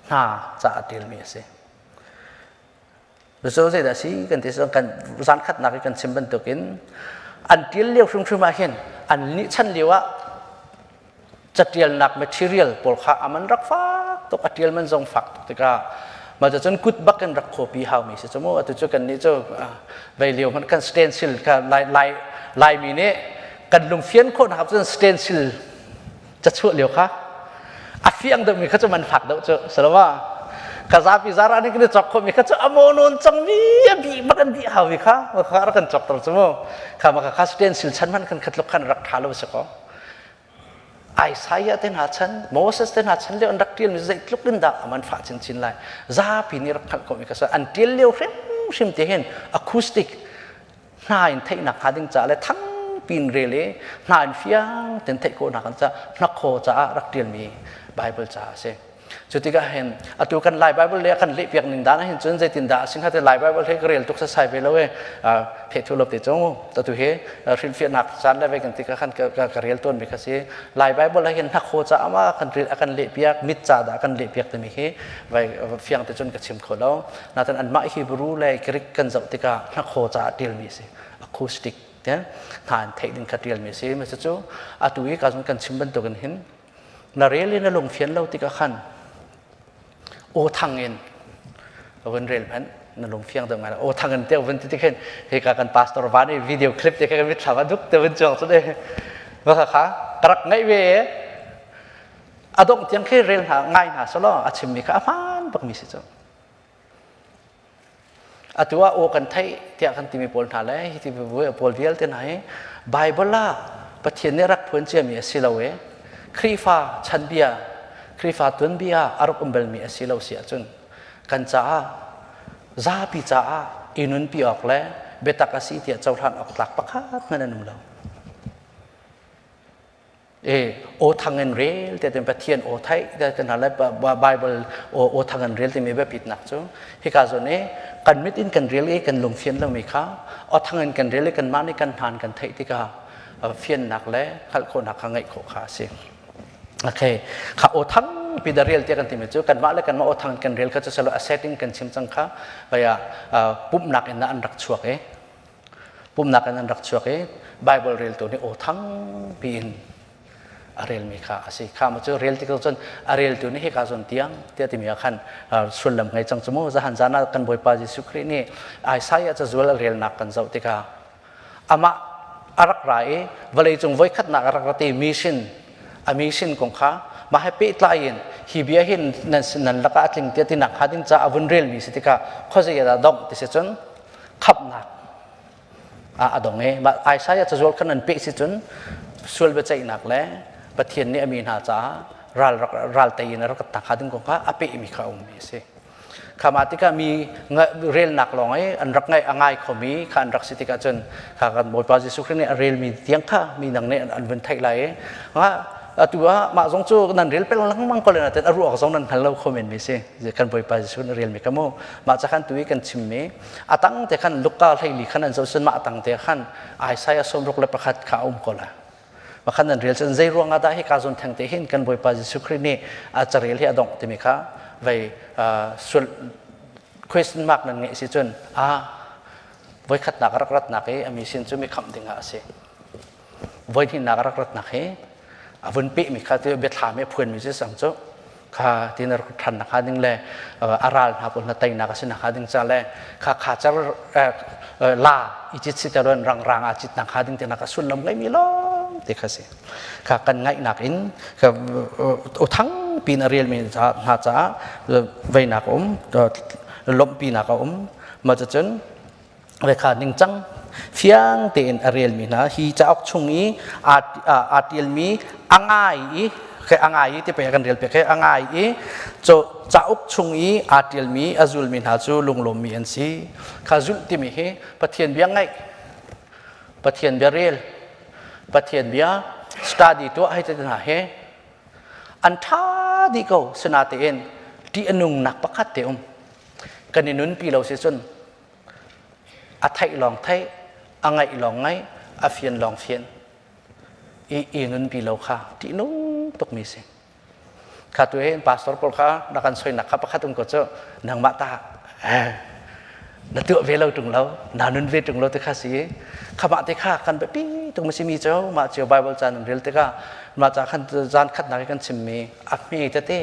hna caah ṭialmi a si Cu zeidah a si kan ti kan zan khatnak i kan chim bantukin an ṭial lio hrimhrim ah hin an nih chan lio ah catialnak material pawl kha aman rak fak tuk a ṭial man zong fak tuk tikah mah cun kut bak in rak copy haumi si cu mu atu cu kan nih cu vei lio hmanh kan stencil kha lai lai laimi nih kan lungfian khawh nak cun stencil cachuah lio kha a fiang deuhmi kha cu man fak deuh cu salama ka zapi zara nih kan i cawk khomi kha cu a maw cang mi a bi bak an dih hau mi kha kha rak kan cawk ter cu mu kha ma kha stencil chan man kan khatluk khan rak tha lo si ko Isaiah te hna chan Moses te hna chan lio an rak tial mi zeitluk in dah aman fa chinchin lai zapi nih rak hngalh ko mi kha an tial lio hrim hrim te hin acoustic hna in theihnak hnga ding ca le thangpi in rel i hna in fiang ten theih khawhnak an ca hnakhaw caah rak ṭialmi Bible ca a si. Cu tikah hin atu kan Lai Bible le kan lehpiak ning dan hin cun zeitin dah a si hnga te Lai Bible he ka rel tuk sasai ve lo e phe thu lo te cung tatu he hrilhfiahnak caan le ve kan tikah khan ka rel tawn mi kha si Lai Bible ah hin hnakhaw ca ama kan rel kan lehpiak mit ca dah kan lehpiak timi hi vai fiang te cun ka chim kho lo Nain anmah Hebrew le Greek kan zoh tikah hnakhaw caah ṭialmi a si. Acoustic te hna in theih ding kha ṭialmi a si. Mah cucu atu i ka kan chim bantukin hin na rel i na lungfian lo tikah khan aw thang in vun rel hmanh. Na lung fiang deuh ngai. Aw thang in te vun ti khin hika kan pastor van i video clip te kha kan mitthlam a duk te vun chuang cu de. Va kha kha ka rak ngaih ve e. A dongh tiang khi rel hna ngai hna selaw a chimmi kha a hmaan bakmi si cu. Atu ah aw kan theih tiah kan timi pawl hna le hi ti pawl vialte hna hi Bible ah Pathian nih rak phuan ciami a si lo i Khrihfa chanbia, Khrihfa tuanbia a rak um balmi a si lo si ahcun kan caah zapi caah i nunpi awk le biatak a si tiah cohlan awk tlak pakhat hmanh an um lo. E aw thang in rel te Pathian aw theih te kan hal Bible aw thang in rel timi biapitnak cu hika zawn i kan mit in kan rel i kan lung fian lomi kha aw thang in kan rel i kanmah nih kan hmaan kan theih tikah fiannak le hngalh khawhnak kha ngeih khawh kha a si. Okay, kha aw thang pi da rel te kan timi cu kanmah le kanmah aw thang kan rel kha cu selo a setting kan chim cang kha vaya pumhnak in an rak chuak i Pumnak in an rak chuak i Bible reltu nih aw thangpi in a relmi kha a si. Kha ma cu rel tik cun a reltu nih hika zawn tiang tiah timi ah khan sullam ngei cang cu mu. Zahan zan ah kan Bawipa Jesuh Khrih nih Isaiah cazual a relnak kan zoh tikah amah a rak ra i vawleicung voikhatnak a rak ra ti mission a mission kong kha mah he pehtlai in hi bia hin nan nan lakah a tling tiah tinak hnga ding caah a vun relmi si tikah khuazei ah dah dongh ti si cun khamhnak ah a dong i mah Isaiah cazual khan an peh si cun sual biaceihnak le Pathian nih a mi hna caah ral ral tei in a rak tak ding kong kha a pehmi kha a ummi a si. Khama tikah mi relnak lawng i an rak ngai a ngai khomi kha an rak si tikah cun kha kan Bawipa Jesuh Khrih nih a relmi tiang kha mi dang nih an vun theih lai i atu ah mah zong cu nan rel peng lengmang ko le nain a ruak zong nan hngal lo kho men mi si kan Bawipa Jesuh nih rel mi ka mu mah ca khan tu i kan chim mi a tang te khan Luka hleili khan an zoh cun mah tang te khan Isaiah 61 kha a um ko la ma khan nan rel cun zei ruang ah dah hi ka zawn theng te hin kan Bawipa Jesuh Khrih nih a carel hi a dongh timi kha vei sul question mark nan ngeih si cun a voikhatnak rak ratnak i a mi sin cu mi khamh ding ah a si voihnihnak a rak ratnak hi a vun pehmi kha tu biathlam i a phuanmi cu sang cu kha tin a rak ṭhan nakhnga ding le a ral hna pawl hna teinak a si nakhnga ding ca le kha kha cer la i cit si teloin rangrang aa cit nakhnga ding tinak a sullam ngeimi lawng te kha si kha kan ngaihnak in kha uthang pin a relmi hna caah veinak a um lawmhpinak a um ma cun Rekha ningcang fiang tein a relmi hna hi cauk chung i aa ṭialmi a ngai i a ngai i ti pei kan rel pek he a ngai i cauk chung i aa ṭialmi a zulmi hna cu lunglawmmi an si. Kha zulh timi hi Pathian bia ngaih, Pathian bia rel, Pathian bia study tuah hei ti hna hi an ṭha dih ko sinatein ṭih a nungnak pakhat te um. Kan i nunpi lo si cun A theih lawng theih, a ngaih lawng ngaih, a fian lawng fian. I, i nunpi lo kha ṭihnung tukmi si. Kha tu hin pastor pawl kha na kan soinak kha pakhat um ko cu nangmah ta eh, na tuah ve lo ṭung lo, na nun ve ṭung lo ti kha si. Kha mah te kha kan biapi tuk ma simi cu mah cio Bible ca nan rel tikah mah ca khan zan khatnak i kan chimmi a hme tete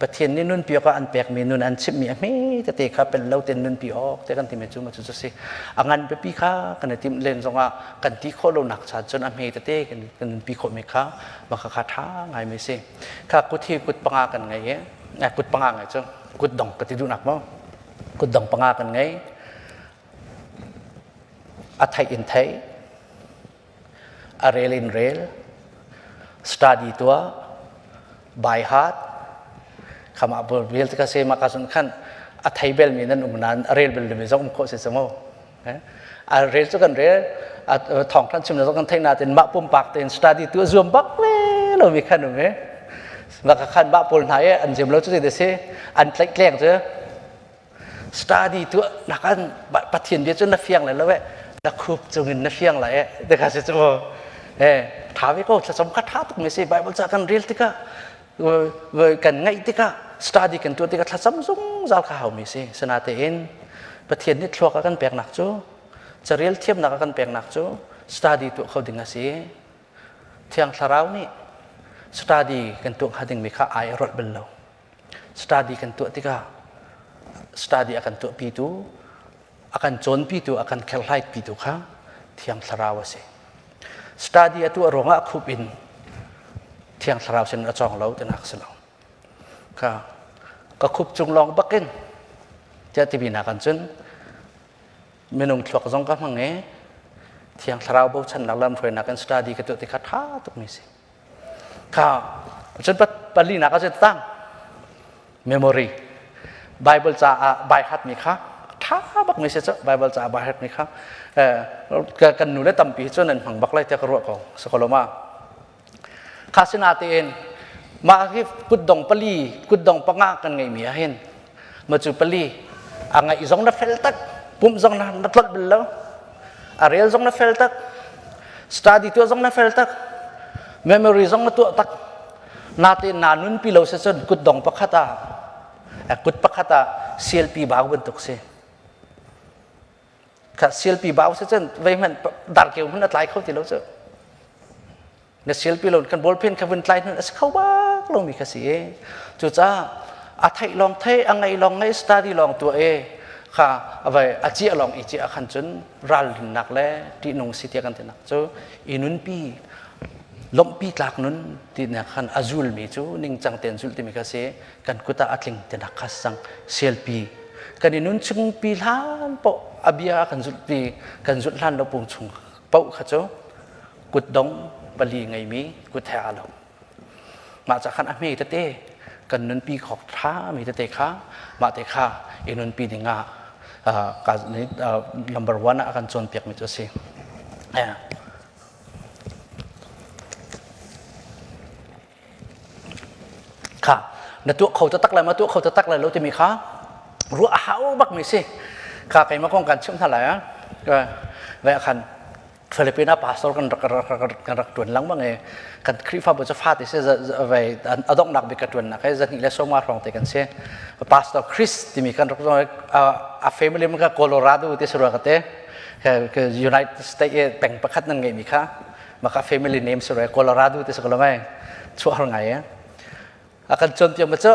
Pathian nih nunpi awkah an pekmi nun an chimhmi a hme tete kha pel lo tein nunpi awk te kan timi cu ma cu si. A ngan pipi kha kan i timh len zongah kan ti khawh lonak caan cun a hme tete kan kan nunpi khawhmi kha mah kha kha ṭha ngaimi si. Kha kut hi kut panga kan ngei i kut panga ngei cu kut dong ka ti duhnak maw? Kut dong panga kan ngei. A theih in theih, a rel in rel, study tuah, by heart khama bul vial te ka se ma ka sun khan a thei bel mi nan um nan a rel bel mi zong um khawh si mo a rel cu kan rel a thong than chim na zong kan thei na tin mah pumpak tein study tu zuam bak le lo mi khan um e ma ka khan ba pawl hna e an zem lo cu te si an tlaih tleng cu Study tuah nak an Pathian bia cu na fiang le lo eh na khup cungin na fiang lai eh te kha si cu eh tha ve ko thlacam kha tha tuk mi si Bible ca kan rel tikah kan ngaih tikah study kan tuah tikah thlacam zungzal kha hau mi si sinatein Pathian nih thluak a kan peknak cu carel thiamnak a kan peknak cu study tuah kho ding a si Thiang Thlarau nih study kan tuah hnga ding mi kha ai a rolh bal lo study kan tuah tikah. Study a kan tuahpitu, a kan cawnpitu, a kan kherhlaitpitu kha Thiang Thlarau a si. Study a tuah ruangah khup in Thiang Thlarau sin a cawng lo tinak si lo. Kha ka khup cung lawng bakin tiah timi nak an cun minung thluak zong ka hmang i Thiang Thlarau bochannak lamhruainak in study ka tuah ti kha ṭha tukmi si. Kha cun palinak ah cun tang memory Bible caah bai hatmi kha ṭha bak mi si cu Bible caah bai hatmi kha kan nu le tampi cu nan hmang bak lai tiah ka ruah ko sakoloma kha sinatein mah hi kutdong pali kutdong panga kan ngeihmi ah hin ma cu pali a ngaih zong na fel tak pumh zong na na tlolh bal lo a rel zong na fel tak study tuah zong na fel tak memory zong na tuah tak natein na nunpi lo si cun kutdong pakhat ah kut pakhat ah sialpi bau bantuk si kha sialpi bau si cun vei hmanh darkeu hmanh a tlai kho ti lo cu na sialpi lo kan ballpen kha vun tlai hnu a si kho bak lomi kha si e cucaah a theih lawng thei a ngei lawng ngei study lawng tuah e kha vai a ciah lawng i ciah khan cun ralrinnak le ṭihnung si tiah kan tinak cu i nunpi lawmhpi tlak nun tinak khan a zulmi cu ningcang tein zulh timi kha si kan kut ah a tling tinak kha sang sialpi kan i nun chungpi hlan poh a bia kan zulhpi kan zulh hlan lo pung chung poh kha cu kutdong pali ngeimi kut he aa lo. Mah ca khan a hme tete kan nunpi khawk ṭha mi tete kha mah te kha i nunpi ding ah number one ah a kan cawnpiak mi cu a si. Kha na tuah kho taktak lai ma tuah kho taktak lai lo timi kha ruah a hau bak mi si. Kha keimah kong kan chimh hna lai ah ve khan Philippine ah pastor kan rak kan rak tuan lengmang i kan Khrihfabu cu fate si vai a donghnak bik ka tuannak he zahnih le sawma hrawng te kan si. Pastor Chris timi kan rak a family ka Colorado te sarua ka te United States peng pakhat nan ngeimi kha maka family name sarua Colorado te sakalo mai chuah har ngai a kan cawnpiak ma cu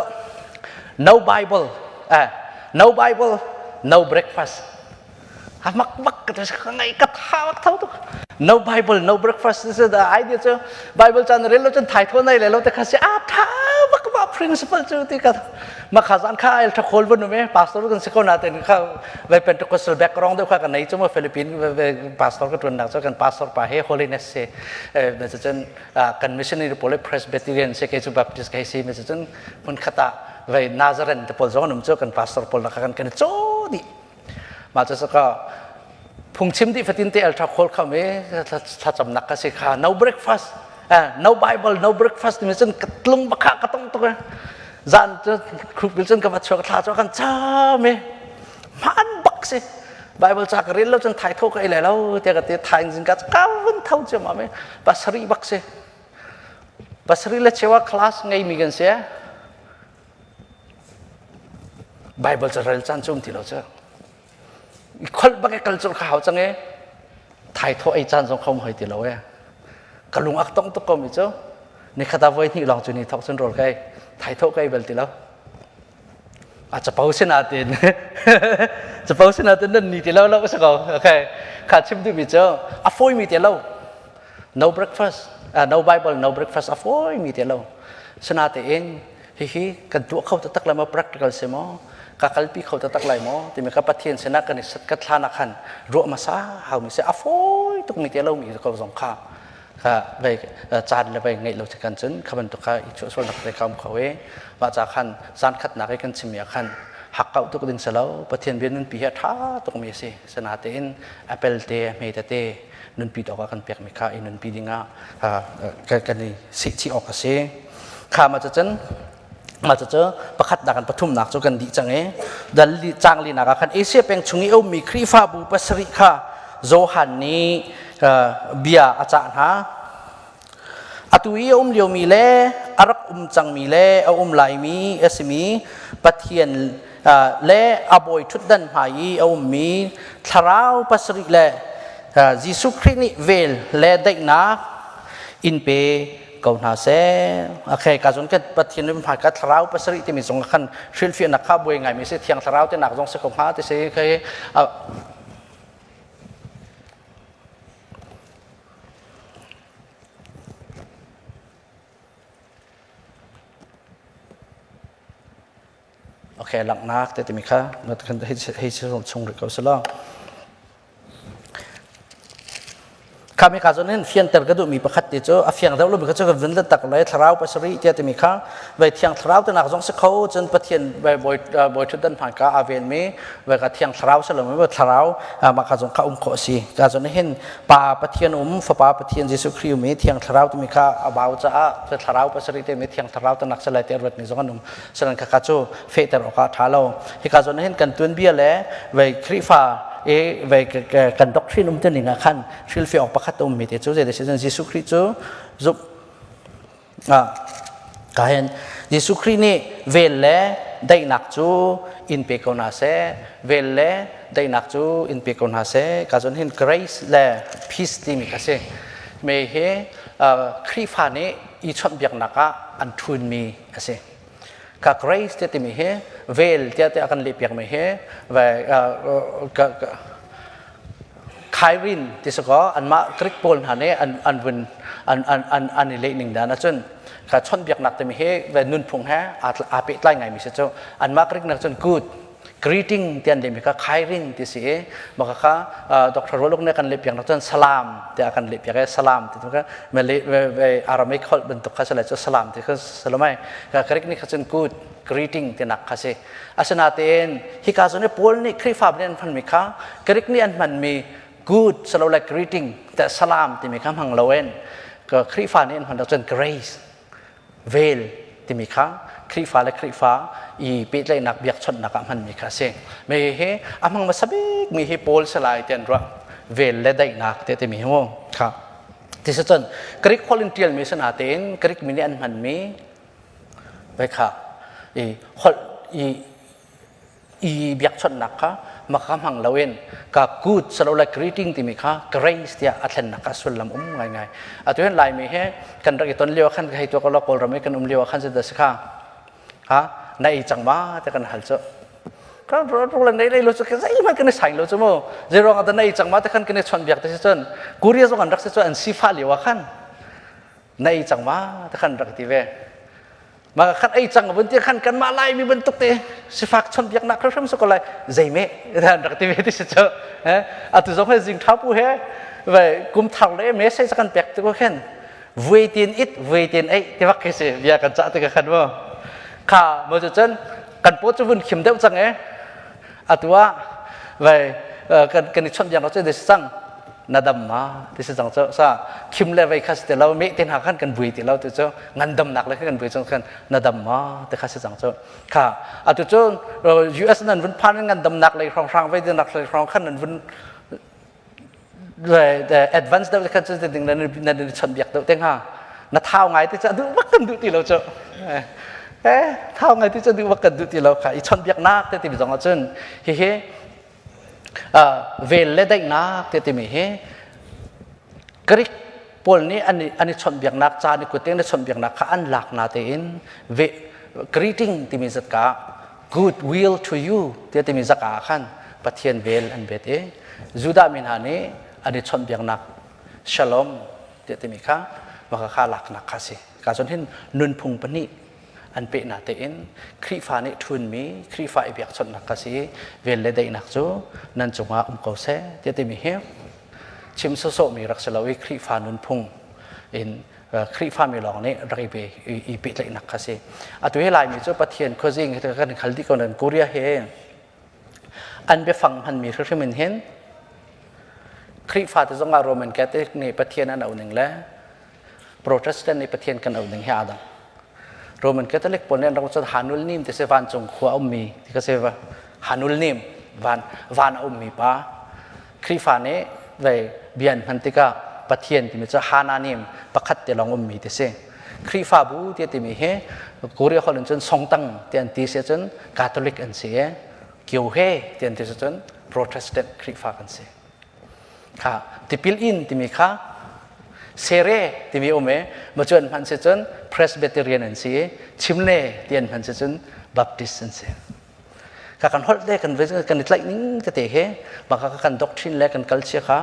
no bible eh no bible no breakfast a mak bak ka ka ngai ka tha bak tho tuk no bible no breakfast is the idea cu bible chan rel lo cun thai tho nei le lo te kha si a tha bak ma principle cu ti ka ma kha zan kha el tha khol vanu me pastor kan si ko na ten kha ve pentecostal background deuh kha kan nei chu ma philippine pastor ka tuan nak chu kan pastor pa he holiness se me cun kan missionary pawl Presbyterian se kei cu Baptist kai si mi cun hmun khat ah vei Nazarene te pawl zong an um cu kan pastor pawl kha kan kan caw dih mah cu ka phungchim dih fatin te altra khawl kham i thlacamnak ka si kha no breakfast no bible no breakfast mi cun ka tlung bakha ka tong tuk zan cu khupil cun ka va chuak thla cu kan cham i hmaan bak si Bible ca ka rel lo cun thai tho ka ei lai lo tiah ka ti thai zing ka ka vun tho ciammam i pasarih bak si pasarih le chewa class ngei mi kan si Bible ca rel caan cu um ti lo cu i kholh bak i kal cu ka hau cang i thai tho ei caan zong kho hoi ti lo e ka lung ak tong tuk ko mi cu ni khata voi hnih lawng cu ni thok cun rawl kai thai tho kai bel ti lo A capo sinain capo sinain nan ni ti lo lo si ko. Okay. Kha chim duhmi cu a fawimi te lo. No breakfast, no Bible, no breakfast a fawimi te lo. Sinatein hihi kan tuah kho taktak lai maw practical si maw ka kalpi kho taktak lai maw timi ka Pathian sinah kan i sat ka thlan ah khan ruah hmasa haumi si a fawi tukmi te lo mi ko zong kha kha vei caan le vei ngeih lo si kan cun kha bantuk kha i chuah sualnak te kha um kho i mah ca khan zan khatnak i kan chimmi ah khan hakkauh tuk ding si lo Pathian bia nunpi hi a ṭha tukmi a si sinatein apel te hme tete nunpi awk ah kan pekmi kha i nunpi dingah kan i sehchih awk a si kha ma cun mah cucu pakhatnak in pathumnak cu kan dih cang i dal cang linak ah khan Asia peng chung i a ummi Khrihfabu pasarih kha Johan nih bia a cah hna. Atu i a um liomi le a rak um cangmi le a um laimi a simi Pathian le a bawi ṭhutdan hmai i a ummi thlarau pasarih le Jesuh Khrih nih vel le daihnak in pe ko hna seh. Okay, ka zon kan Pathian rim hmai ka thlarau pasarih timi zong khan hrilhfiahnak kha buai ngaimi si thiang thlarau te nak zong si ko hnga ti si khi. Okay, langhnak te timi kha hei chung rih ko selaw. Khami ka zawn hin fianter ka duhmi pakhat ti cu a fiang deuh lomi kha cu ka vun tak le thlarau pasarih tiah timi kha vai thiang thlarau te nak zong si kho cun Pathian vai bawi bawi ṭhutdan hmaan ka aa venmi vai ka thiang thlarau si lomi thlarau mah ka zong kha um khawh a si. Ka zawn hin Pa Pathian um Fapa Pathian Jesuh Khrih um i thiang thlarau timi kha a bau caah thlarau pasarih te mi thiang thlarau te nak salai te ruat mi zong an um. Sanan kha cu fehter awk ah ṭha lo. Hika zawn hin kan tuanbia le vei Khrihfa i vei kan doctrine um ning ah khan hrilhfiah awk pakhat a ummi te cu zei cun Jesuh Khrih cu zumh ka hen Jesuh Khrih nih vel le daihnak cu in pe ko hna seh, vel le daihnak cu in pe ko hna seh. Ka zawn hin grace le peace timi kha si. Me hi Khrihfa nih i chawnhbiaknak ah an ṭhunmi a si. Ka grace te timi hi vel tiah tiah kan lehpiak mi hi ve khairin ti si kaw anmah Greek pawl hna nih an an vun an an an an i leh ning dan ahcun ka chawnhbiaknak timi hi ve nunphung he aa pehtlai ngaimi si cu. Anmah Greek nak cun good greeting ti an lehmi kha khairin ti si i maka kha Dr. Roluk nih kan lehpiak nak cun salam tiah kan lehpiak i salam ti kha Aramaic holh bantuk kha sila cu salam ti kha salamai ka Greek nih kha cun good greeting ti nak kha si. Asinain hika zawn i Paul nih Khrihfa nih an hmanmi kha Greek nih an hmanmi good salo like greeting te salam timi kha hmang loin Khrihfa nih an hman cun grace vel timi kha Khrihfa le Khrihfa i pehtlaihnak biakchawnhnak ah hmanmi kha a si. Me hi a hmang hmasa bik mi hi Paul salai ti an ruah, vel le daihnak te timi hi mu kha. Ti si cun Greek holh in ṭialmi si natein Greek mi nih an hmanmi ve kha i holh i i biakchawnhnak kha maka hmang loin ka good salo like greeting timi kha grace tiah a thlennak kha sullam um ngaingai. Atu hin Laimi he kan rak i ton lio khan hei tuak lo Kawlram i kan um lio khan si kha ha na ei cang ma te kan hal cu kan ro le nei lei lo cu zeihmanh kan i saing lo cu mu. Zeiruang ah na ei cang ma te khan kan i chon biak te si cun Korea zong an rak si cu an sifa lio ah khan na ei cang ma te khan rak ti ve. Mah khat ei cang vun ti khan kanmah Laimi bantuk te sifak chawnhbiaknak hrimhrim si ko lai zeime dan rak ti ve ti si cu. Atu zong he zing tha pu he ve kum thar le me sei kan pek ti ko khen vui tin it vui tin ei ti bak khi si bia kan cah ti ka khan mo kha mo cu cun kan po cu vun khim deuh cang e. Atu ah ve kan kan i chawnhbiak lo cu si cang na dam ma ti si cang cu sa khim le vei kha si ti lo me te hna khan kan vui ti lo ti cu ngandamnak le kan vui cang khan na dam ma ti kha si cang cu kha atu cu US nan vun phan ngandamnak lei hrong hrang vei nak lei hrong khan nan vun advance deuh khan cu ding nan nan chon biak deuh te hnga na thau ngai ti cu duh bak kan duh ti lo cu eh thau ngai ti cu duh bak kan duh ti lo kha i chon biak nak te ti zong ahcun hihi vel le daihnak te timi hi Greek pawl nih an i chawnhbiaknak ca an i kut in an i chawnhbiaknak kha an lak na tein greeting timi zatka good will to you tiah timi zaka ah khan Pathian vel an bet i Judah mi hna nih an i chawnhbiaknak shalom tiah timi kha maka kha laknak kha si. Ka cun hin nunphung pahnih an peh na tein Khrihfa nih ṭhunmi Khrihfa i biakchawnhnak kha si. Vel le daihnak cu nan cungah um ko seh tiah timi hi chim sawsawhmi rak si lo i Khrihfa nunphung in Khrihfa mi lawng nih rak i pehtlaihnak kha si. Atu hi Laimi cu Pathian khuazing kan khal dih ko nan Korea he an biafang hmanmi hrimhrim in hin Khrihfa te zongah Roman Catholic nih Pathian an auh ning le Protestant nih Pathian kan auh ning hi aa dang. Roman Catholic pawl nih an rak cun Hanul Nim ti si vancung khua a ummi ti ka si Hanul Nim van van a ummi pa. Khrihfa nih vei bia an hman tikah Pathian timi cu Hananim pakhat te lawng ummi ti si. Khrihfabu ti timi hi Korea holh in cun Songtang ti an ti si cun Catholic an si i Kyohe ti an ti si cun Protestant Khrihfa kan si. Kha tipil in timi kha. Sere timi um e ma cu an hman si cun Presbyterian an si i Chimle ti an hman si cun Baptist an si. Ka kan holh te kan kan i tlaih ning tete he baka kan doctrine le kan culture kha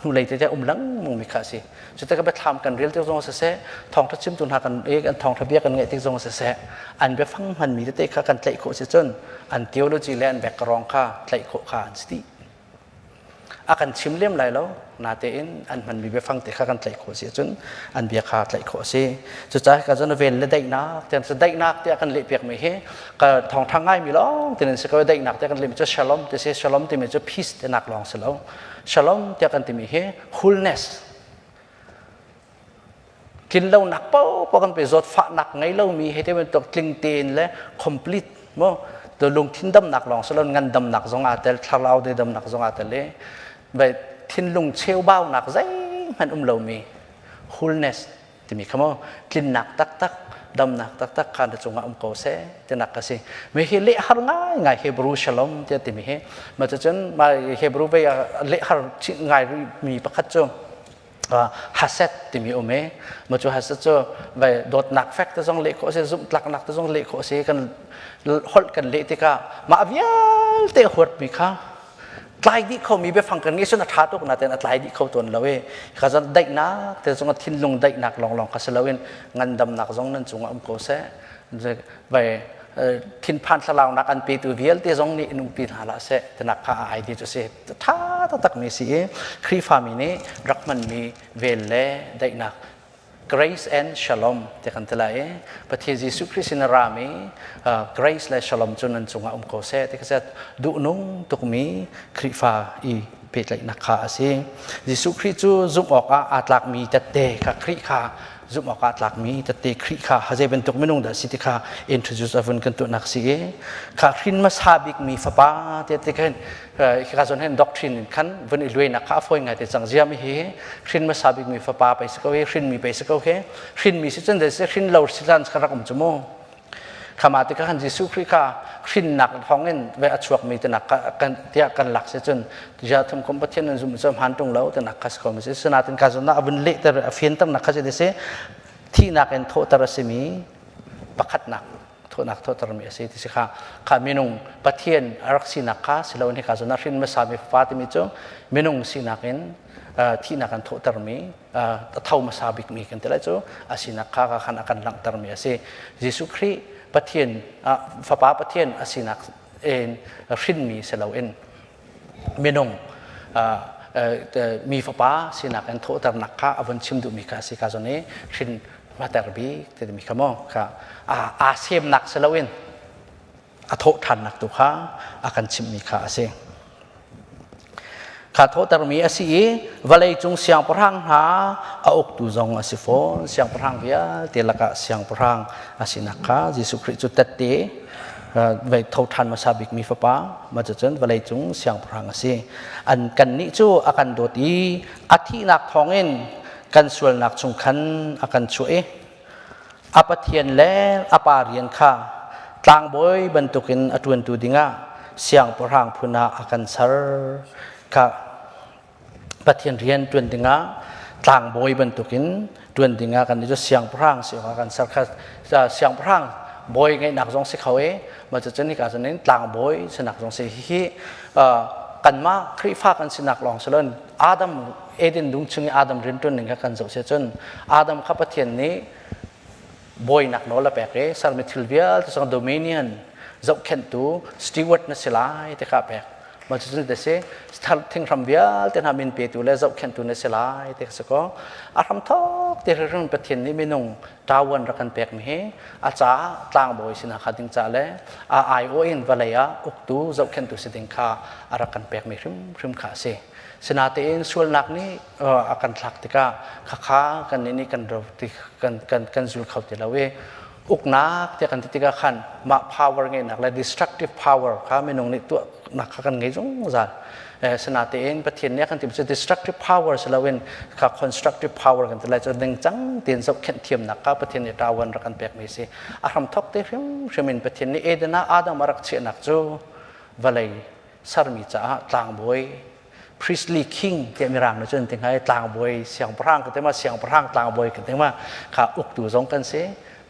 hnulei tete um lengmang mi kha si. Cu ka biathlam kan rel tik zong siseh, thawngṭha chimtu hna kan kan thawngṭha bia kan ngaih tik zong siseh, an biafang hmanmi tete kha kan tlaih khawh si cun an theology le an background kha tlaih khawh kha an si dih. A kan chim lem lai lo, natein an hmanmi biafang te kha kan tlaih khawh si ahcun an bia kha tlaih khawh a si. Cucaah ka cun vel le daihnak tiah daihnak tiah kan lehpiakmi hi ka thawngṭha ngaimi lawng tin an si ko. Daihnak tiah kan lehmi cu shalom ti si. Shalom timi cu peace tinak lawng si lo. Shalom tiah kan timi hi wholeness tlinlonak paohpaoh kan pe zawtfahnak ngei lomi he te bantuk tling tein le complete mo to lungthin damnak lawng si lo ngandamnak zong aa tel thlarau de damnak zong aa tel i vai thinlung cheubaunak zeihmanh um lomi wholeness timi kha maw tlinnak taktak damnak taktak kha na cungah um ko seh tinak ka si mi hi leh har ngai ngai Hebrew shalom tiah timi hi ma cun ma Hebrew ve leh har ngai mi pakhat cu haset timi um e ma cu haset cu vai dawtnak fek te zong leh khawh si zumhtlaknak te zong leh khawh si kan holh kan leh tikah mah vialte huat mi kha tlai dih khomi biafang kan ngeih cun a ṭha tuk nain a tlai dih kho tawn lo i kha zan daihnak te zong thinlung daihnak lawnglawng kha si loin ngandamnak zong nan cungah um ko seh vai thinphan thlalaunak an petu vialte zong nih in umpi hna hlah seh tinak kha a ID cu si ṭha taktak mi si i Khrihfami nih rak hmanmi vel le daihnak grace and shalom ti kan ti lai i Pathian Jesuh Khrist sin a rami grace le shalom cu nan cungah um ko seh ti ka duhnung tukmi Khrihfa i pehtlaihnak kha a si. Jesuh Khrih cu zumh awkah aa tlakmi tette kha Khrih kha zumh awkah aa tlakmi tette Khrih kha zei bantuk minung dah si ti kha introduce a vun kan tuahnak si i kha hrin hmasa bikmi fapa te ti khin hika zawn hin doctrine in khan vun i luainak kha a fawi ngai te cang ziam hi hrin hmasa bikmi fapa pei si ko hi hrinmi pei si ko hi hrinmi si cun si hrin lo si chan kha rak um cu mu khama ti khan Jesuh Khrih kha hrinnak thawng in ve a chuakmi tinak kan tiah kan lak si cun ja thum kum Pathian nan zum cu hman tung lo tinak kha si ko mi si sinatin ka zon na avun lehter a fianter nak kha si thihnak in thawhter a simi pakhatnak thawhnak thawhtermi a si ti si kha kha minung Pathian a rak sinak kha si loin hika zawn ah hrin hmasa mi fapa timi cu minung sinak in thihnak an thawhtermi a tho hmasa bikmi kan ti lai cu a sinak kha ka khan a kan langhtermi a si. Jesuh Khrih Pathian fapa Pathian a sinak in hrinmi si loin minung mi fapa sinak in thawhternak kha a vun chim duhmi kha a si ka zawn i hrin hmater bik timi kha maw kha aa semnak si loin a thawh ṭhannak tu kha a kan chimhmi kha a si. Kha thawhtermi a si i vawlei cung siangpahrang hna a uktu zong a si fawn. Siangpahrang vialte lakah siangpahrang a sinak kha Jesuh Khrih cu tette vei tho ṭhan hmasa bikmi fapa mah cucun vawleicung siangpahrang a si. An kannih cu a kan dawt i a thihnak thawngin kan sualnak chung khan a kan chuah i a Pathian le a Pa rian kha tlangbawi bantukin a ṭuantu dingah siangpahrang phun ah a kan ser. Kha Pathian rian ṭuan dingah tlangbawi bantukin ṭuan dingah kan cu siangpahrang si awkah kan ser kha siangpahrang bawi ngeihnak zong si kho i mah cucun hika cun in tlangbawi sinak zong si hihi kanmah Khrihfa kan sinak lawng si loin Adam Eden dum chung i Adam rianṭuan ning kha kan zoh si cun Adam kha Pathian nih bawinak nawl a pek i sermi thil vialte chung dominion zohkhenhtu steward na si lai ti kha a pek mah cucu te si thinghram vialte hna min petu le zohkhenhtu na si lai ti kha si ko a hram thok ti hrim Pathian nih minung ṭawan rak kan pekmi hi a caah tlangbawi sinak kha ding ca le a aiawh in vawlei ah uktu zohkhenhtu si ding kha a rak kan pekmi hrimhrim kha a si sinatein sualnak nih a kan thlak tikah khakha kan nih nih kan ro ti kan kan kan zul kho ti lo i uknak tiah kan ti tikah khan mah power ngeihnak le destructive power kha minung nih tuahnak kha kan ngei zungzal sinatein Pathian nih a kan ti cu destructive power si loin kha constructive power kan ti lai cu ningcang tein zohkhenh thiamnak kha Pathian nih ṭawan rak kan pekmi si a hramthok te hrimhrim in Pathian nih Eden ah Adam a rak chiahnak cu vawlei sermi caah tlangbawi. Priestly king tiah mirang nih cun ti hnga i tlangbawi siangpahrang kan ti ma, siangpahrang tlangbawi kan ti ma, kha uktu zong kan si,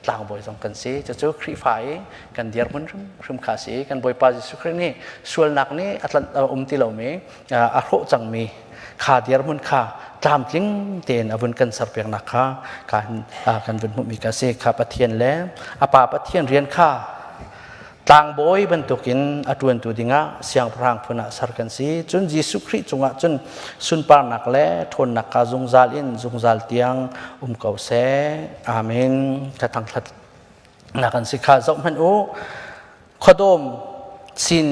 tlangbawi zong kan si. Cucu Khrihfa i kan dirhmun hrimhrim kha si. Kan Bawipa Jesuh Khrih nih sualnak nih a tlanh a um ti lomi, a hrawh cangmi kha dirhmun kha tlamtling tein a vun kan serpiaknak kha kan kan vun hmuhmi kha si. Kha Pathian le a Pa Pathian rian kha tlangbawi bantukin a ṭuantu dingah siangpahrang phun ah ser kan si. Cun Jesuh Khrih cungah cun sunparnak le ṭhawnnak kha zungzal in zungzal tiang um ko seh. Amen. Ka thangṭhat nak an si kha zoh hmanh u. Khuadawm sin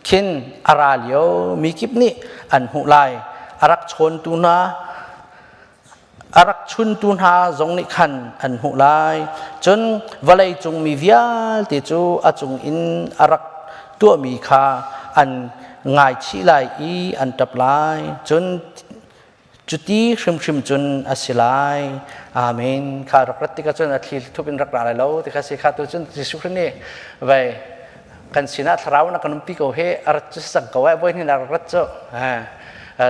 khin a ra lio mi kip nih an hmuh lai. A rak chawntu hna a rak chuntu hna zong nih khan an hmuh lai. Cun vawlei cung mi vialte cu a cung in a rak tuahmi kha an ngaichih lai i an ṭap lai. Cun cuti hrimhrim cun a si lai. Amen. Kha rak rat tikah cun a thli thup in rak ra lai lo ti kha si. Kha tu cun Jesuh Khrih nih vai kan sinah thlarau na kan umpi ko he a rat cu cang ko ai voi hnih rak rat cu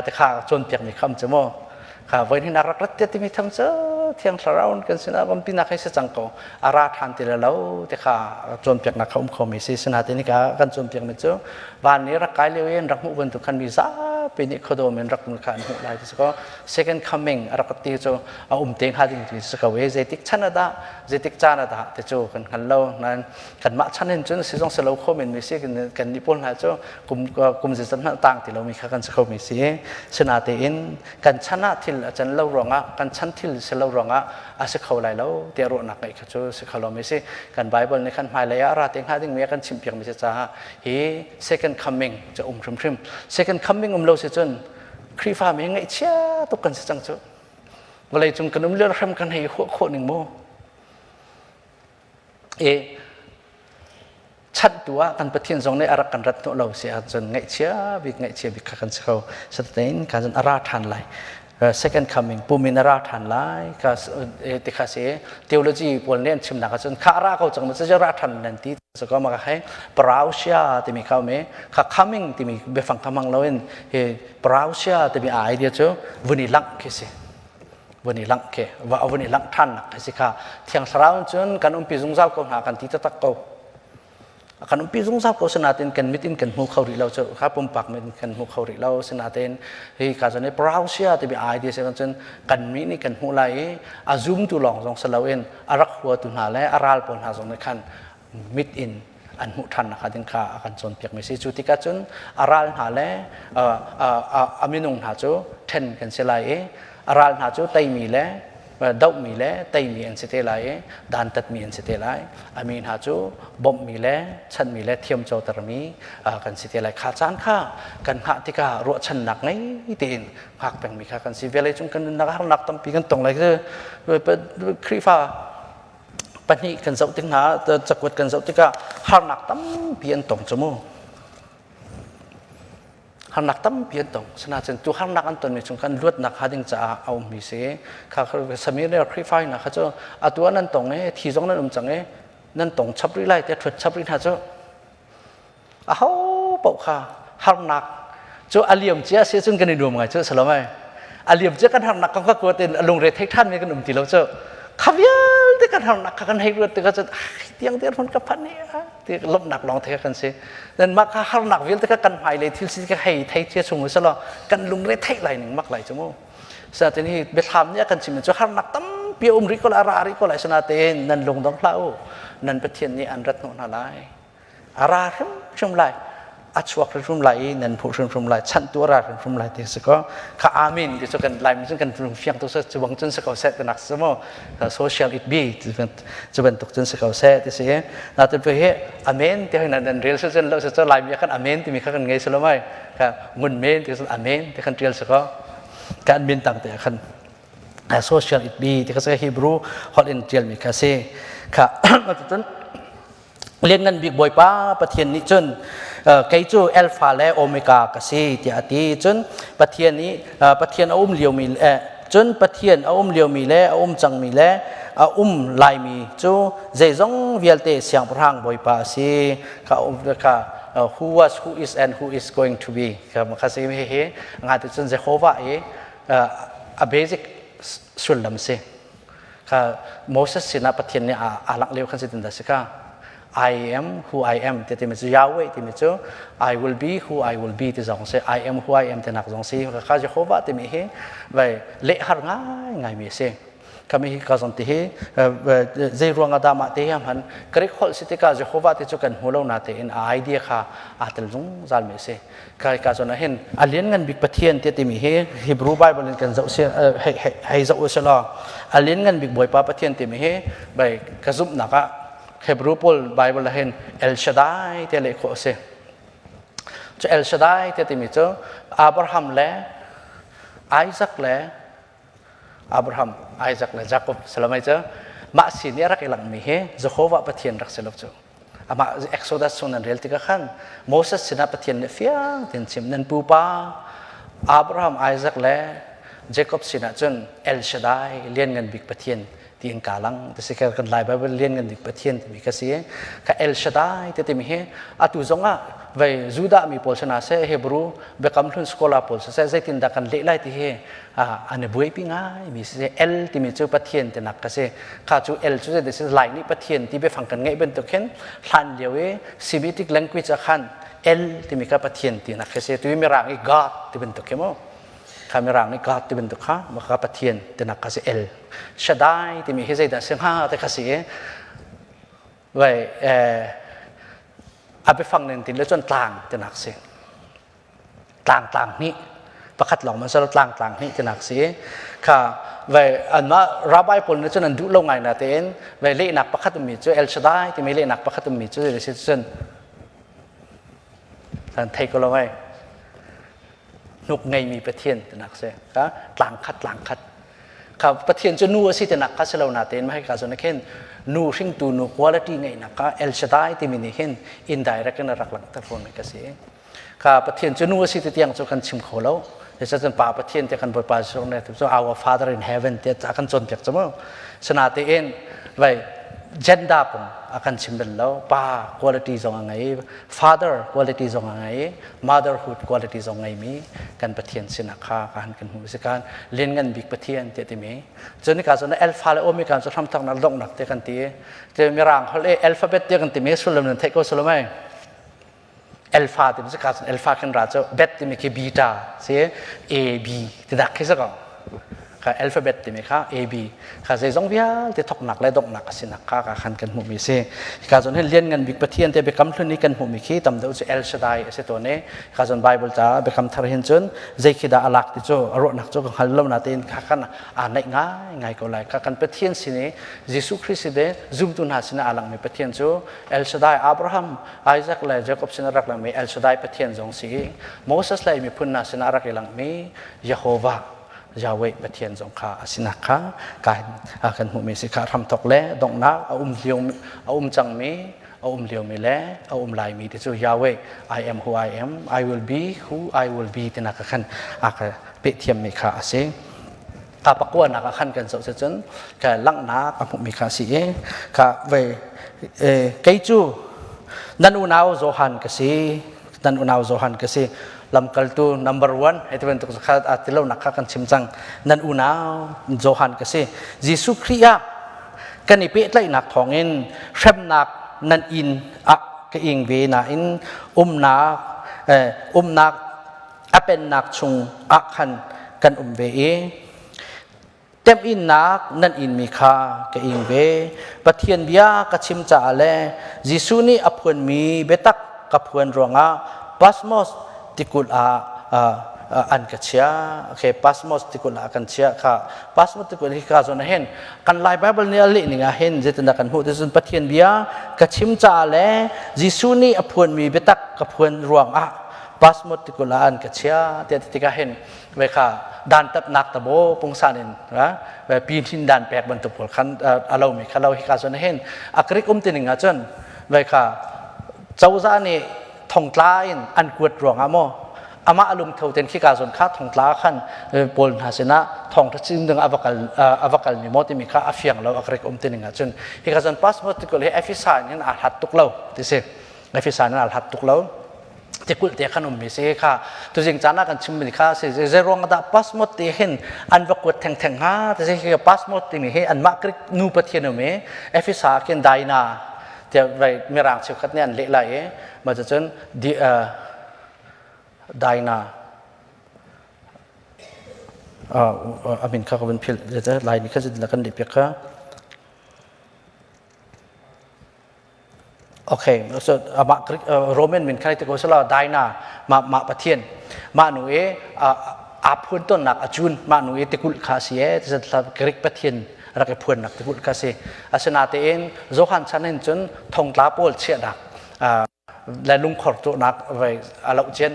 te kha cawnpiak mi kham cu mu. Kha voi hnih rak rat te timi tham cu Thiang Thlarau kan sinah umpi nak hei si cang ko. A ra ṭhan ti le lo ti kha cawnpiaknak kha um kho mi si. Sinain nika kan cawnpiak mi cu van i rak kai lio in rak hmuh bantuk khan mi zapi nih khuadawm in rak kha an hmuh lai ti si ko. Second coming a rak ti cu a um te hnga ding ti si ko i zeitik chan ah dah, zeitik caan ah dah ti cu kan hngal lo. Nain kanmah chan in cun si zong si lo kho men mi si. Kan nih pawl hna cu kum kum zeizat hmanh tang ti lomi kha kan si kho mi si. Sinain kan chan ah thil a can lo ruangah, kan chan thil si lo ruangah a si kho lai lo tiah ruahnak ngeih kha cu si kho lomi si. Kan Bible nih khan hmailei ah a ra te hnga dingmi a kan chimhpiak mi si caah hi second coming cu um hrimhrim. Second coming um lo si cun Khrihfa mi ngaihchia tuk kan si cang cu. Vawlei cung kan um lio hram kan hei huah khawh ning mu. E chanhtu ah kan Pathian zong nih a rak kan rat hnawh lo si ahcun ngaihchia bik kha kan si kho. Satein ka cun a ra ṭhan lai. Second coming pum in a ra ṭhan lai ka ti kha si. Theology pawl nih an chimnak ahcun kha a ra ko cang ma cu ra ṭhan nan ti so ko ma ka hei parousia timi kha um i kha coming timi biafang kha hmang loin hi parousia timi a idea cu vun i langh khi si, vun i langh khi, va vun i langh ṭhannak khi si. Kha Thiang Thlarau in cun kan umpi zungzal ko hna kan ti taktak ko, kan umpi zungzal ko. Sinain kan mit in kan hmu kho rih lo cu, kha pumpak mit in kan hmu kho rih lo. Sinain hi ka cun parousia timi idea si cun kan mi nih kan hmuh lai i a zumtu lawng zong si loin a rak huatu hna le a ral pawl hna zong nih khan mit in an hmuh ṭhan nakhnga ding kha a kan cawnpiakmi si. Cu tikah cun a ral hna le a minung hna cu ṭhen kan si lai i a ral hna cu teimi le dohmi le teimi an si te lai i dantatmi an si te lai. A mi hna cu bawmhmi le chanhmi le thiamcotermi kan si te lai. Kha caan kha kan hngah tikah ruahchannak ngei tein hngak pengmi kha kan si. Vawlei cung kan nunnak harnak tampi kan tong lai. Khrihfa pahnih kan zoh tik hna, cakuat kan zoh tikah harnak tampi an tong cu mu. Harnak tampi an tong. Sinain tu harnak an tonmi chung kan luatnak hnga ding caah a ummi si. Kha Samir le Khrihfa hna kha cu atu ah nan tong i thi zong nan um cang i nan tong chap rih lai tiah ṭhuat chap rih hna cu. Aho paoh kha harnak cu a liam cia si cun kan i nuam ngai cu si lo mei? A liam cia kan harnak kan ka kuat in a lungre thei ṭhan mi kan um ti lo cu. Kha vialte kan harnak kha kan hei ruat tikah cun tiang tiang hmun ka phan hi ti lawmhnak lawng the kan si. Nan mah kha harnak vialte kha kan hmailei thil si ka hei thei cia chung si law kan lungre theih lai ning mak lai cu mu. Sinain hi biathlam nih a kan chimmi cu harnak tampi a um rih ko lai, a ra rih ko lai, sinain nan lung dong hlah u, nan Pathian nih an rat hnawh hna lai. A ra hrimhrim lai, a chuak hrimhrim lai i nan hmuh hrimhrim lai, chanhtu a ra hrimhrim lai ti si ko. Kha amen ti cu kan Laimi cun kan fiang tu cu bang cun si ko seh tinak si mu. Social it be cu bantuk cun si ko seh ti si. Natin pe hi amen ti nan nan rel si cun lo si cu Laimi kan amen timi kha kan ngei si lo mai. Kha ngun men ti cun amen ti kan tial si ko. Kan min tang te khan social it be ti kha Hebrew holh in tial mi kha si. Kha cun Lianngan Bik Bawipa Pathian nih cun kei cu Alpha le Omega ka si tiah a ti. Cun Pathian nih Pathian a um liomi cun Pathian a um liomi le a um cangmi le a um laimi cu zeizong vialte siangpahrang Bawipa a si. Kha kha. who was, who is and who is going to be kha si hi hi nga ti cun Jehovah i a basic sullam si. Kha Moses sinah Pathian nih aa langh lio khan si tin dah si ka I am who I am ti timi cu Yahweh timi cu I will be who I will be ti zong si, I am who I am tinak zong si. Kha Jehovah timi hi vai leh har ngai ngai mi si. Kami hi ka zong ti hi zei ruang ah dah mah te hi hman Greek holh si tikah Jehovah ti cu kan hmu lo na tein a idea kha aa tel zungzal mi si. Kai ka zawn ah hin a lianngan bik Pathian ti timi hi Hebrew Bible in kan zoh si hei hei zoh u law, a lianngan bik Bawipa Pathian timi hi bai ka zumhnak ah Hebrew pawl Bible ah hin El Shaddai te leh khawh a si. Cu El Shaddai te timi cu Abraham le Isaac le Abraham, Isaac le Jacob salamai cu mah sin i a rak i langmi hi Jehovah Pathian rak si lo cu. Amah Exodus chung nan rel tikah khan Moses sinah Pathian nih fiang tein chim, nan pupa Abraham, Isaac le Jacob sinah cun El Shaddai, lianngan bik Pathian tiin ka lang ti si. Kan Lai Bible lianngan bik Pathian timi ka si. Ka El Shaddai ti timi hi atu zongah vei Judah mi pawl sana seh, Hebrew Biakam Hlun scholar pawl siseh, zeitindah kan leh lai ti hi an i buaipi ngai mi si. El timi cu Pathian tinak ka si. Kha cu El cu zei si? Lai nih Pathian ti biafang kan ngeih bantuk khin hlan lio i Semitic language ah khan El timi kha Pathian tinak khi si. Tu Mirang i God ti bantuk khi mu, kha Mirang nih God ti bantuk kha maka Pathian tinak kha si. El Shaddai timi hi zeidah si hnga te kha si i vai a biafang ning tin le cun tlang tinak si, tlang tlang hnih, pakhat lawng man sal, tlang tlang hnih tinak si. Kha vai anmah rabbi pawl nih cun an duh lo ngai na tein vai lehnak pakhat ummi cu El Shaddai timi lehnak pakhat ummi cu si cun kan thei ko lo ai hnuk ngeimi Pathian tinak si. Kha tlang khat tlang khat kha Pathian cu nu a si tinak kha si lo na tein mahika zawn khin nu hringtu nu quality ngeihnak kha El Shaddai timi nih hin indirect in a rak langhter fawn mi ka si. Kha Pathian cu nu a si ti tiang cu kan chim kho lo. Cun Pa Pathian te kan Bawipa Jesuh ne cu our Father in heaven te a kan cawnpiak cu mu. Sinatein vai gender kong a kan chim bel lo. Pa quality zong a ngei, father quality zong a ngei, motherhood quality zong ngeimi kan Pathian sinah kha kan kan hmuh si. Kan lianngan bik Pathian te timi cun ka cun alpha le omega cu hramthaknak donghnak te kan ti. Te mirang holh e alphabet te kan timi sullam nan theih ko sullam ai alpha timi cu ka cun alpha kan ra cu bet timi khi beta si, a b ti dak khi sa ko. Kha alphabet timi kha A B kha zeizong vialte thoknak le donghnak a sinak kha ka khan kan hmuhmi si. Ka zon hin lianngan bik Pathian te biakam hlun i kan hmuhmi khi tam deuh cu El Shaddai a si tawn i ka zon Bible ca biakam thar hin cun zei khi dah a lak ti cu a ruahnak cu ka hngal lo na tein kha kan aa naih ngai ngai ko lai. Kha kan Pathian sin i Jesuh Christ si de zumtu hna sin aa langmi Pathian cu El Shaddai, Abraham, Isaac le Jacob sin a rak langmi El Shaddai Pathian zong si i Moses le miphun hna sin a rak i langmi Jehovah Yahweh Pathian zong kha a sinak kha kan hmuhmi si. Kha hramthok le donghnak, a um lio, a um cangmi, a um liomi le a um laimi ti cu Yahweh, I am who I am, I will be who I will be tinak khan a ka pehthiammi kha a si. Ka pakuanak ah khan kan zoh cun ka langhnak a hmuhmi kha a si i kha ve kei cu nan unau Johan ka si, nan unau Johan ka si, lamkaltu number one hei ti bantuk kha a ti lonak kha kan chim cang. Nan unau Johan ka si. Jesuh Khrih ah kan i pehtlaihnak thawngin hremnak nan inn ah ka ing ve nain umnak umnak a pennak chung ah khan kan um ve i temhinnak nan inmi kha ka ing ve. Pathian bia ka chim caah le Jesuh nih a phuanmi biatak ka phuan ruangah Pasmos tikulh ah an ka chia. Okay, Pasmos tikulh ah kan chia kha. Pasmos tikulh hi ka zawn ah hin kan Lai Bible nih a leh ning ah hin zeitindah kan hmuh ti cun Pathian bia ka chim caah le Jesuh nih a phuanmi biatak ka phuan ruangah Pasmos tikulh ah an ka chia tiah ti tikah hin ve kha dantatnak tabo pungsan in ve pi thin dan pek bantuk pawl khan a lo mi kha lo. Hi ka cun hin a Greek um tining ah cun ve kha cozah nih thongtla in an kuat ruangah maw, amah lungtho ten khi ka zon kha thongtla khan pawl hna sinah thongtha chim ding avakal avakal mi maw timi kha a fiang lo a Greek um tining ah cun. Hi ka zon passport tikul hi Ephesus in a hlat tuk lo ti si, Ephesus in a hlat tuk lo. Tikulh te khan ummi si kha tuzing caan ah kan chimmi kha si zeiruang dah pasmot te hin an va kuat thengtheng hnga ti si pasmot timi hi anmah Greek nu pathian um i Efesa khin Daina tiah vai mirang cheukhat nih an leh lai i mah cucun Daina a min kha ka vun philh lai ni kha kan leh piak kha. Okay, so amah Roman min kha ti ko sala Daina ma ma Pathian ma nu e a phun ton nak a chun ma nu e tikulh kha si e Greek Pathian rak i phuan nak tikulh kha si asina tein Johan chan hin cun thongtla pawl chiahnak le lungkhor tuahnak vai a loh cian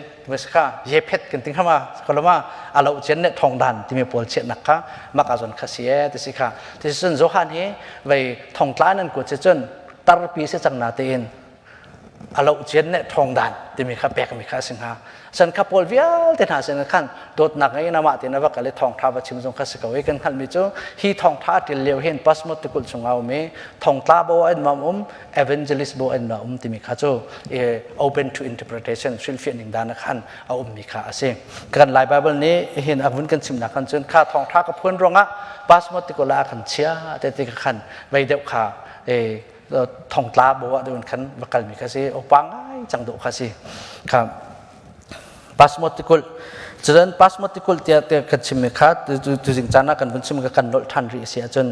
kha yephet kan ting hama koloma a loh cian ne thongdan timi pawl chiahnak kha maka zon kha si e ti si kha ti cun Johan hi vei thongtla nan ku che cun tarpi si cang na tein a loh cian ne thongdan timi kha pek mi kha si hnga san kha pawl vialte hna sin khan dawtnak ngei in amah te na va kal i thawngtha va chim zong kha si ko i kan hngalhmi cu hi thawngtha til lio hin pasmot tikulh chungah um i thongtla bo an mam um evangelist bo an ma um timi kha cu open to interpretation hrilhfiah ning dan khan a ummi kha a si. Kan Lai Bible nih hin a vun kan chimnak kan cun kha thawngtha ka phuan ruangah pasmot tikulh ah kan chia te ti khan vei deuh kha thongtla bo ah deuh khan va kalmi kha si opa ngai cang dawh kha si. Kha pasmot tikulh cun pasmot tikulh tiah kan chimmi kha tuzing caan ah kan vun chim kan nolh ṭhan rih a si ahcun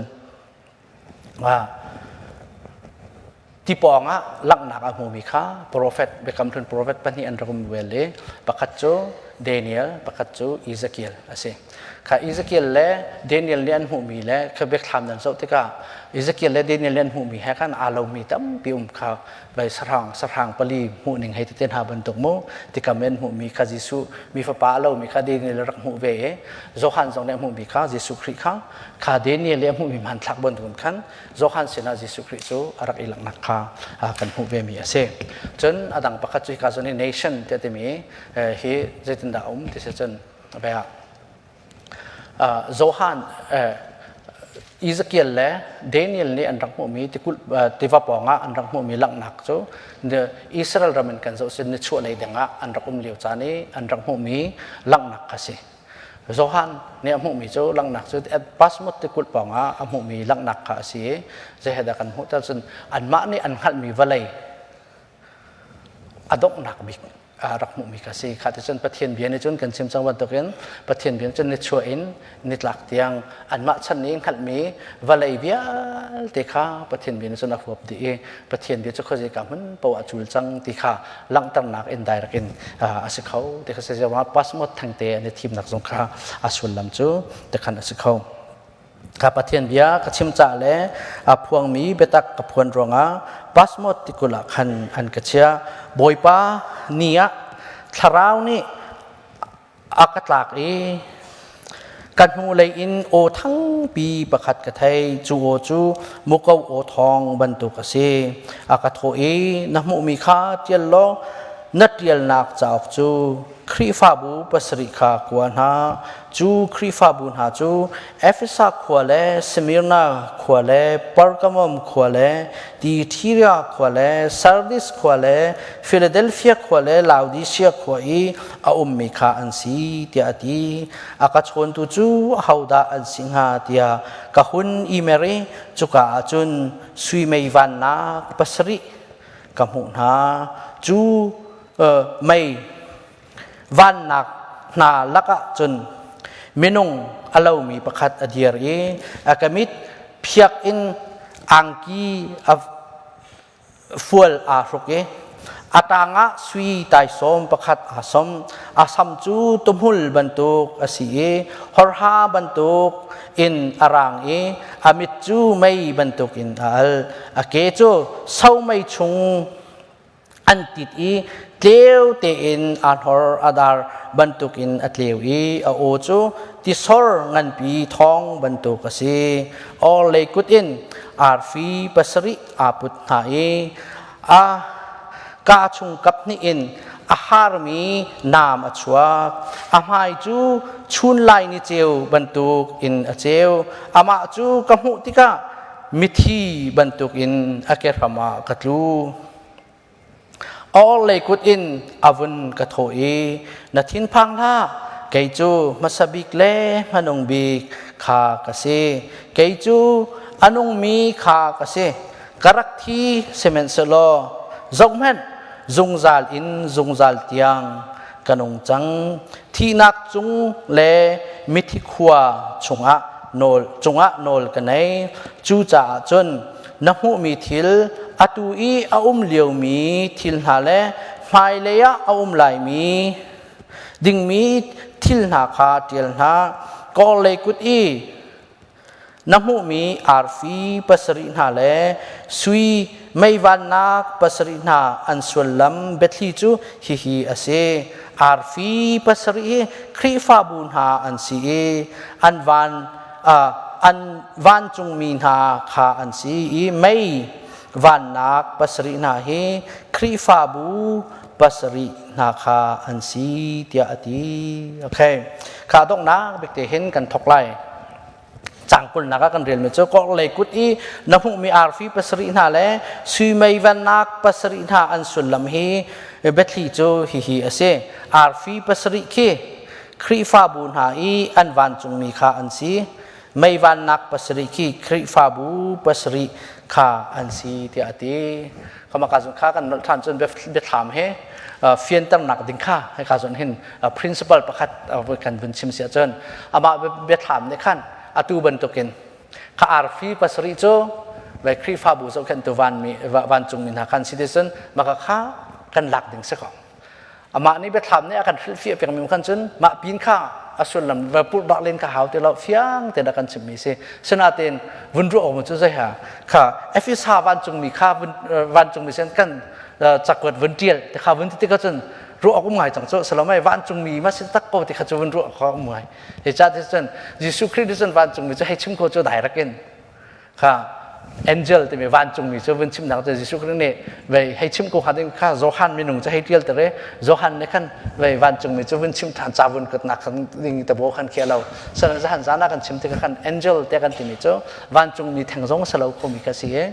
Ti pawng ah langhnak a hmumi kha profet Biakam Hlun profet pahnih an rak um vel i pakhat cu Daniel, pakhat cu Ezekiel a si. Kha Ezekiel le Daniel nih an hmuhmi le kha biakthlam nan zoh tikah Ezekiel le Daniel nih an hmuhmi he khan aa lomi tampi um kha vai sahrang sahrang pali hmuhning hei tete hna bantuk mu tikam in hmuhmi kha Jesuh mi fapa a lomi kha Daniel rak hmuh ve i Johan zong nih a hmuhmi kha Jesuh Khrih kha kha Daniel i a hmuhmi hmanthlak bantukin khan Johan sinah Jesuh Khrih cu a rak i langhnak kha kan hmuh ve mi a si. Cun a dang pakhat cu hika zawn i nation tiah timi hi zeitindah a um ti si cun Johan Ezekiel le Daniel nih an rak hmuhmi tikulh tiva pawngah an rak hmuhmi langhnak cu Israel ram in kan zoh sin nichuah lei dengah an rak um lio caan i an rak hmuhmi langhnak kha si. Johan nih a hmuhmi cu langhnak cu Pasmot tikulh pawngah a hmuhmi langhnak kha a si i zeidah kan hmuh tal cun anmah nih an hngalhmi vawlei a donghnak bik rak hmuhmi kha si. Kha ti cun Pathian bia nih cun kan chim cang bantukin Pathian bia cun nichuah in nitlak tiang anmah chan nih hngalhmi vawlei vialte kha Pathian bia nih cun a huap dih i Pathian bia cu khuazei ka hmun poah a cul cang ti kha langhternak in direct in a si kho ti kha si pasmot thengte an i thimnak zong kha a sullam cu tikhan a si kho. Kha Pathian bia ka chim ca le a phuangmi biatak ka phuan ruangah pasmot tikulh ah khan an ka chiah. Bawipa ni ah thlarau nih a ka tlak i ka hnulei in aw thangpi pakhat ka thei. Cu aw cu muko aw thawng bantuk a si. A ka thawh i na hmuhmi kha ṭial law na ṭialnak cauk cu Khrihfabu pasarih kha kua hna. Cu Khrihfabu hna cu Efesa khua le Smyrna khua le Pergamum khua le Thyatira khua le Sardis khua le Philadelphia khua le Laodicea khua i a ummi kha an si tiah a ti. A ka chawntu cu ahodah an si hnga tiah ka hun i mer i cuka ah cun sui mei vannak pasarih ka hmuh hna. Cu mei vannak hna lakah cun minung a lomi pakhat a dir i a ka mit phiak in angki a fual aa hruk i a tangah sui taisawm pakhat aa som. A sam cu tuhmul bantuk a si i horha bantuk in a rang i a mit cu mei bantuk in a al. A ke cu somei chung an tit i tleu tein aa hlor a dar bantukin a tleu i a aw cu tisor nganpi thawng bantuk a si. Orhlei kut in arfi pasarih aa put hna i a kaa chung kap hnih in a harmi naam a chuak. A hmai cu chunlai ni ceu bantuk in a ceu. Amah cu ka hmuh tikah mithi bantukin a kehram ah ka tlu. A orhlei kut in a vun ka thawh i na thinphang hlah, kei cu hmasa bik le hmanung bik kha ka si. Kei cu a nungmi kha ka si. Ka rak thi sihmanhsehlaw zohhmanh, zungzal in zungzal tiang ka nung cang. Thihnak cung le mithi khua chungah nawl cungah nawl ka nei. Cucaah cun na hmuhmi thil atu i a um liomi thil hna le hmailei ah a um laimi dingmi thil hna kha ṭial hna. Kawlei kut i na hmuhmi arfi pasarih hna le sui meivannak pasarih hna an sullam biathli cu hihi a si. Arfi pasarih hi Khrihfabu hna an si i an van an vancungmi hna kha an si i mei vannak pasarih hna hi Khrihfabu pasarih hna kha an si tiah a ti. Okay. Kha donghnak bik te hin kan thok lai. Cang kulnak ah kan relmi cu korlei kut i na hmuhmi arfi pasarih hna le sui mei vannak pasarih hna an sullam hi biathli cu hihi a si. Arfi pasarih khi Khrihfabu hna i an vancungmi kha an si. Mei vannak pasarih khi Khrihfabu pasarih kha an si tiah a ti. Kama ka zun kha kan nolh ṭhan cun biathlam he fianternak ding kha hika zun hin principle pakhat kan vun chim si ahcun amah biathlam nih khan atu bantukin kha arfi pasarih cu ve Khrihfabu zohkhenhtu vanmi vancungmi hna khan si ti cun maka kha kan lak ding si ko. Amah nih biathlam nih a kan hrilhfiah pengmi khan cun mah pin kha a sullam va purh dak len kha hau ti lo fiang te da kan chimmi si. Sinain vun ruah awk cu zei ha kha Efesa vancungmi kha vancungmi sen kan cakuat vun tial te kha vun ti tikah cun ruah awk um ngai cang cu salomai vancungmi ma sin tak ko ti kha cu vun ruah kha um ngai. Hi ca ti cun Jesuh Khrih nih cun vancungmi cu hei chim ko cu direct in kha angel timi vancungmi cu vun chimnak cu Jesuh Khrih nih vei hei chim ko hnga ding kha Johan minung cu hei tial tere Johan nih khan vei vancungmi cu vun chim than ca vun kutnak khan ding tabo khan khia lo san zahan zana kan chim tikah khan angel te kan timi cu vancungmi theng zong salo khomi kha si e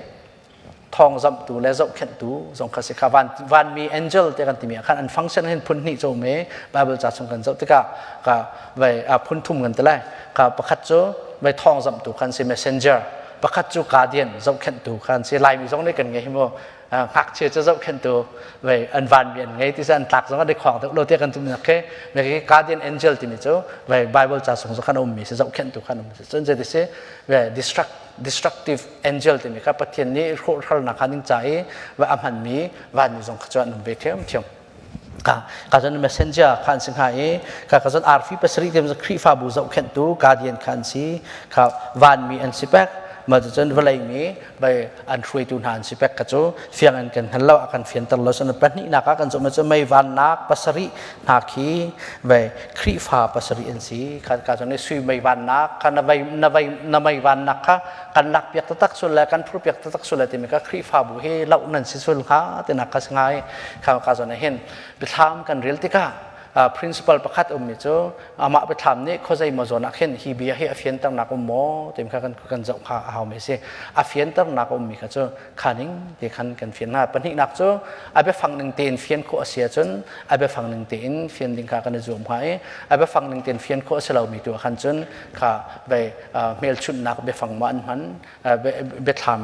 thawng zamhtu le zohkhenhtu zong kha si kha van vanmi angel te kan timi ah khan an function hin phun hnih cu me bible ca chung kan zoh tikah ka vei phun thum kan ti lai ka pakhat cu vei thawng zamhtu khan si messenger pakhat cu guardian zohkhenhtu khan si laimi zong nih kan ngei hi mu ngakchia cu zohkhenhtu vei an vanmi an ngei ti an tlak zong an i khong deuh lo te kan tum nak khi vei guardian angel timi cu vei bible ca chung zong khan ummi si zohkhenhtu khan um si cun zei si vei destruct destructive angel timi kha Pathian nih hrawhhralnak kha ning ca i va a hmanmi vanmi zong kha cu an um ve ṭhiamṭhiam. Ka ka zon messenger kha an si hnga i ka ka zon arfi pasarih te Khrihfabu zohkhenhtu guardian kha an si kha vanmi an si pek ma cun vawlei mi vai an hruaitu hna an si pek ka cu fiang in kan hngal lo a kan fianter lo san pahnihnak ah kan zumh cu mei vannak pasarih hna khi vai Khrihfa pasarih an si kha ka cun sui mei vannak kha na vei na vei na mei vannak kha kan lak piak taktak sul le kan phur piak taktak sul le timi kha Khrihfabu hi loh nan si sul hnga tinak kha si ngai kha ka zawn hin biathlam kan rel tikah principle pakhat ummi cu amah biathlam nih khuazei maw zawn ah khin hi bia hi a fianternak um maw timi kha kan kan zoh kha a hau mi si a fianternak ummi kha cu kha ning ti khan kan fian hna pahnihnak cu a biafang ning tein fian khawh a si ahcun a biafang ning tein fian ding kha kan i zuam hnga i a biafang ning tein fian khawh a si lomi tu ah khan cun kha vei hmelchunhnak biafang ma an hman biathlam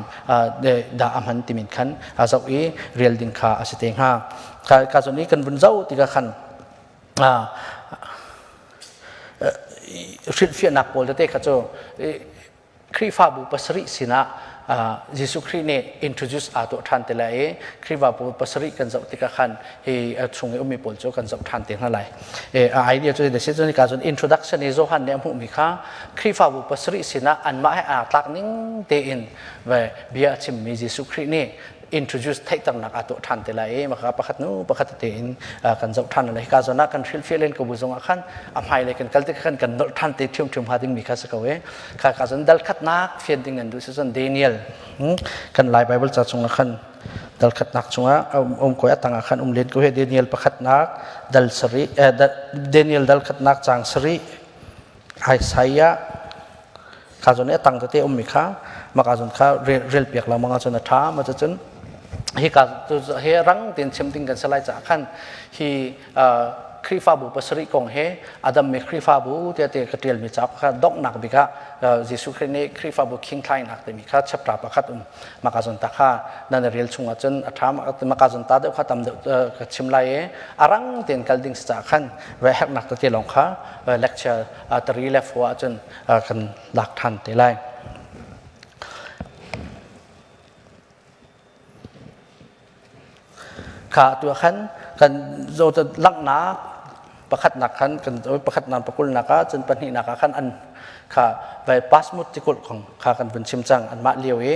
dah a hman timin khan a zoh i rel ding kha a si te hnga ka zawn i kan vun zoh tikah khan hrilhfiahnak pawl tete kha cu Khrihfabu pasarih sinah Jesuh Khrih nih introduce aa tuah ṭhan te lai i Khrihfabu pasarih kan zoh tikah khan hi chung i ummi pawl cu kan zoh ṭhan te hna lai. A idea cu si cun ka cun introduction i Johan nih a hmuhmi kha Khrihfabu pasarih sinah anmah he aa tlak ning tein bia a chimmi Jesuh Khrih nih introduce theihternak aa tuah ṭhan te lai i maka pakhat nu pakhat tein kan zoh ṭhan lai. Hika zawn ah kan hrilhfiah len ko bu zong ah khan a hmailei kan kal tik khan kan nolh ṭhan te ṭhiamṭhiam hnga dingmi kha si ko e. Kha ka cun dal khatnak fian ding an duh si cun Daniel kan Lai Bible ca chungah khan dal khatnak chungah um ko a tangah khan um len ko he Daniel pakhatnak dal sarih Daniel dal khatnak cang sarih Isaiah kha zawn i a tang tete ummi kha maka zawn kha rel piak lengmang ahcun a ṭha ma cun. Hika he rang tein chim ding kan si lai caah khan hi Khrihfabu pasarih kong he Adam mi Khrihfabu tiah te ka ṭialmi cauk kha donghnak bik ah Jesuh Khrih nih Khrihfabu khingthlainak timi kha chapter pakhat um. Maka zawn ta kha nan rel chung ahcun a ṭha. Maka zawn ta deuh kha tam deuh ka chim lai i a rang tein kal ding si caah khan ve herhnak tete lawng kha lecture 3 le 4 ahcun kan lak ṭhan te lai. Kha atu ah khan kan langhnak pakhatnak khan kan pakhatnak pakulnak ah cun pahnihnak ah khan an kha vai pasmut tikulh kong kha kan vun chim cang. Anmah lio i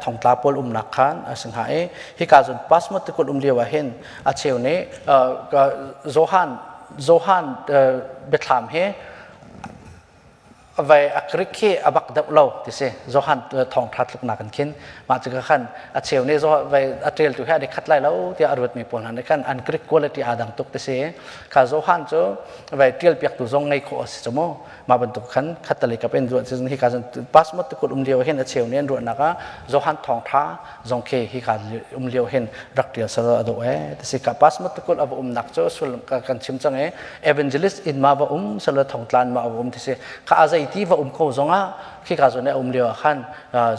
thongtla pawl umnak khan a si hnga i hika cun pasmut tikulh um lio ah hin a cheu nih Johan Johan biathlam hi vai a Greek khi a bak deuh lo ti si. Johan thawngtha tluknak in khin mah cu khan a cheu nih vai a ṭial tu hi an i khat lai lo tiah a ruatmi pawl hna nih khan an Greek quality aa dang tuk ti si. Kha Johan cu vai ṭial piaktu zong ngei khawh a si cu mu. Mah bantuk khan khattalei kap in ruah hi ka pasmot tikut um lio hin a cheu nih an ruahnak ah Johan thawngtha zong khi hi ka um lio hin rak ṭial sal a dawh e ti si. Ka pasmot tikut a va umnak cu sullam kan chim cang e evangelist in ma va um sala thongtlan ma va um ti si. Kha a zei ti va um ko zongah khi ka zawn um lio ah khan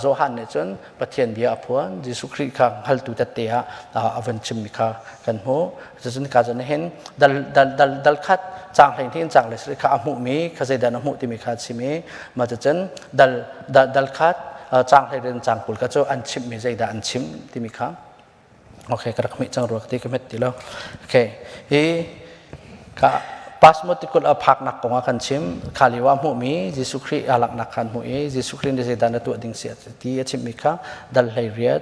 Johan nih cun Pathian bia a phuan, Jesuh Khrih kha hngaltu tette ah a van chimmi kha kan hmuh. Cucun ka zawn hin dal dal dal dal khat chang hlei hin chang le kha a hmuhmi kha zeidan a hmuh timi kha a chim i mah cucun dal dal khat chang hlei rin chang 20 kha cu an chimmi zeidah an chim timi kha. Okay, ka rak hmeh cang rua ka ti ka hmet ti lo. Okay, hi ka pasmotikul a phaknak kong ah kan chim. Kha lio ah hmuhmi Jesuh Khrih a langhnak khan hmuh i Jesuh Khrih nih zeidah na tuah ding si ti a chimmi kha dal hlei riat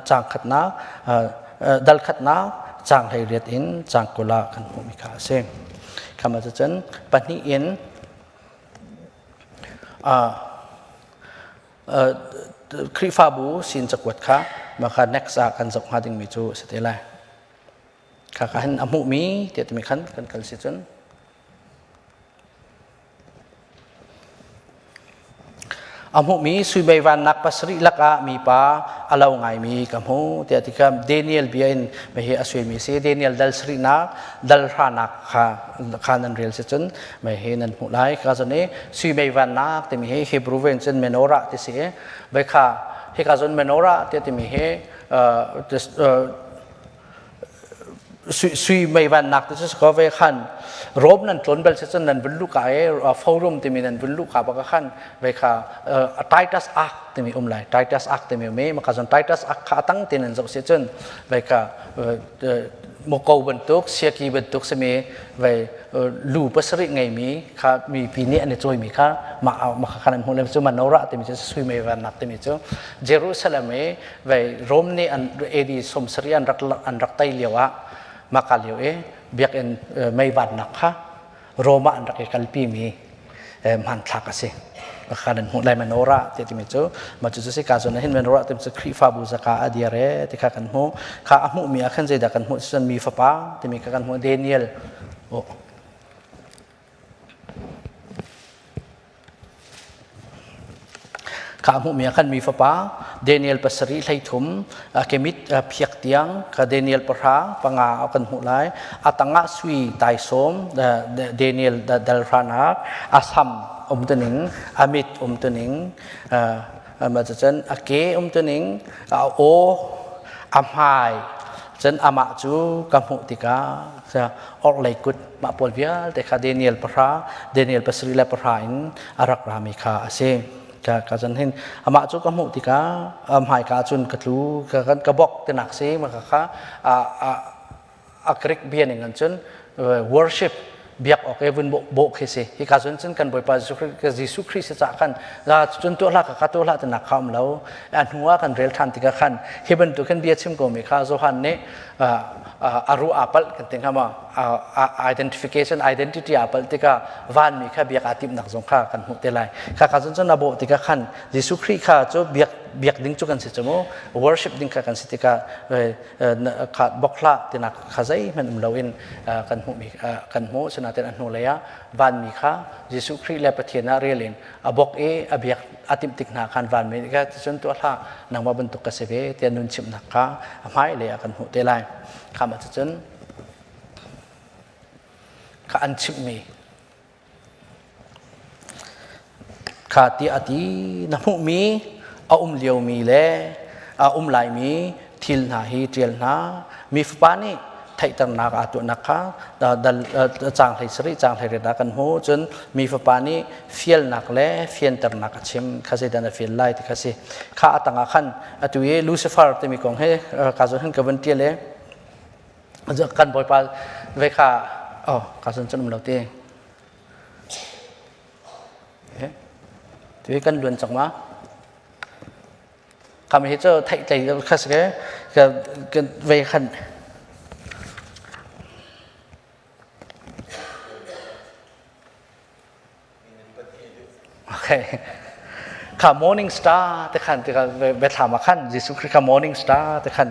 caang khatnak dal khatnak caang hlei riat in caang 20 ah kan hmuhmi kha a si. Khama cun pahnih in Khrihfabu sin cakuat kha maka next ah kan zoh hnga dingmi cu a si te lai. Kha ka hin a hmuhmi tiah timi khan kan kal si cun a hmuhmi sui meivannak pasarih lakah mipa a lo ngaimi ka hmu tiah tikah Daniel bia in hi a suimi si. Daniel dal sarihnak dal hranak kha kha nan rel si cun mei hi nan hmuh lai. Ka zon i sui meivannak timi hi Hebrew ven cun menorah ti si i vai kha hika zon menorah ti timi hi sui meivannak ti cu ko ve khan Rome nan tlon bel si cun nan vun luka i forum timi nan vun luka baka khan ve kha Titus Ark timi um lai. Titus Ark timi um i maka zon Titus Ark kha atang te nan zoh si cun ve kha muko bantuk siaki bantuk simi vai lu pasarih ngeimi kha mipi nih an i cawimi kha mah mah kha an hmuh le cu manora timi cu sui mei vannak timi cu Jerusalem i vai Rome nih an AD 70 an rak tei lio ah maka lio i biakinn mei vannak kha Rome ah an rak i kalpi mi hmanthlak a si. Kha nan hmuh lai menorah ti timi cu mah cu si ka zawn hin menorah timi cu Khrihfabu zaka a dir e ti kha kan hmuh. Kha a hmuhmi ah khan zeidah kan hmuh cun mi fapa timi kha kan hmuh. Daniel oh Kha a hmuhmi ah khan mi fapa Daniel pasarih 13 kemit phiak tiang ka Daniel pahra panga kan hmuh lai. A tangah sui taisawm Daniel dal hranak a sam um tuning a mit um tuning ma cun a ke um tuning a aw a hmai cun amah cu ka hmuh tikah orhlei kut mah pawl vialte kha Daniel pahra Daniel pasarih le pahra in a rak rami kha a si. Ka ka zan hin amah cu ka hmuh tikah hmaika cun ka tlu ka ka bok tinak si ma ka kha a a a Greek bia ning an cun worship biak awk e vun bo khi si. Hi ka cun cun kan Bawipa Jesuh Khrih si ca khan za cun tuah hlah ka ka tuah hlah tinak kha um lo. A hnu ah kan rel than tikah khan hi bantuk hin bia chim ko mi kha Johan nih a ruah aa palh kan ti hnga ma identification identity aa palh tikah vanmi kha biak aa timhnak zong kha kan hmuh te lai. Kha ka cun cun a bawh tikah khan Jesuh Khrih kha cu biak. Biak ding cu kan si cu mu. Worship ding kha kan si tikah kha bok hlah tinak kha zeihmanh um loin kan hmuhmi kan hmuh. Sinain a hnu lei ah vanmi kha Jesuh Khrih le Pathian ah rel in a bok i a biak a timh tik hna khan vanmi nih kha cun tuah hlah, nangmah bantuk ka si ve tiah nun chimhnak kha a hmailei ah kan hmuh te lai. Kha mah cucun kha an chimhmi kha ti a ti na hmuhmi a um liomi le a um laimi thil hna hi ṭial hna. Mi Fapa nih theihternak aa tuahnak kha dal caang 17 caang 18 ah kan hmu. Cun mi Fapa nih fialnak le fianternak a chim kha zeidah na fial lai ti kha si. Kha a tangah khan atu i Lucifer timi kong he ka zawn hin ka vun ṭial i kan Bawipa ve kha oh ka zawn cun um lo ti. Tu hi kan luan cang ma? Kam hi cu theihtlei kha si ke ve khan. Okay. Kha morning star te khan te kha Bethlehem ah khan Jesuh Khrih kha morning star te khan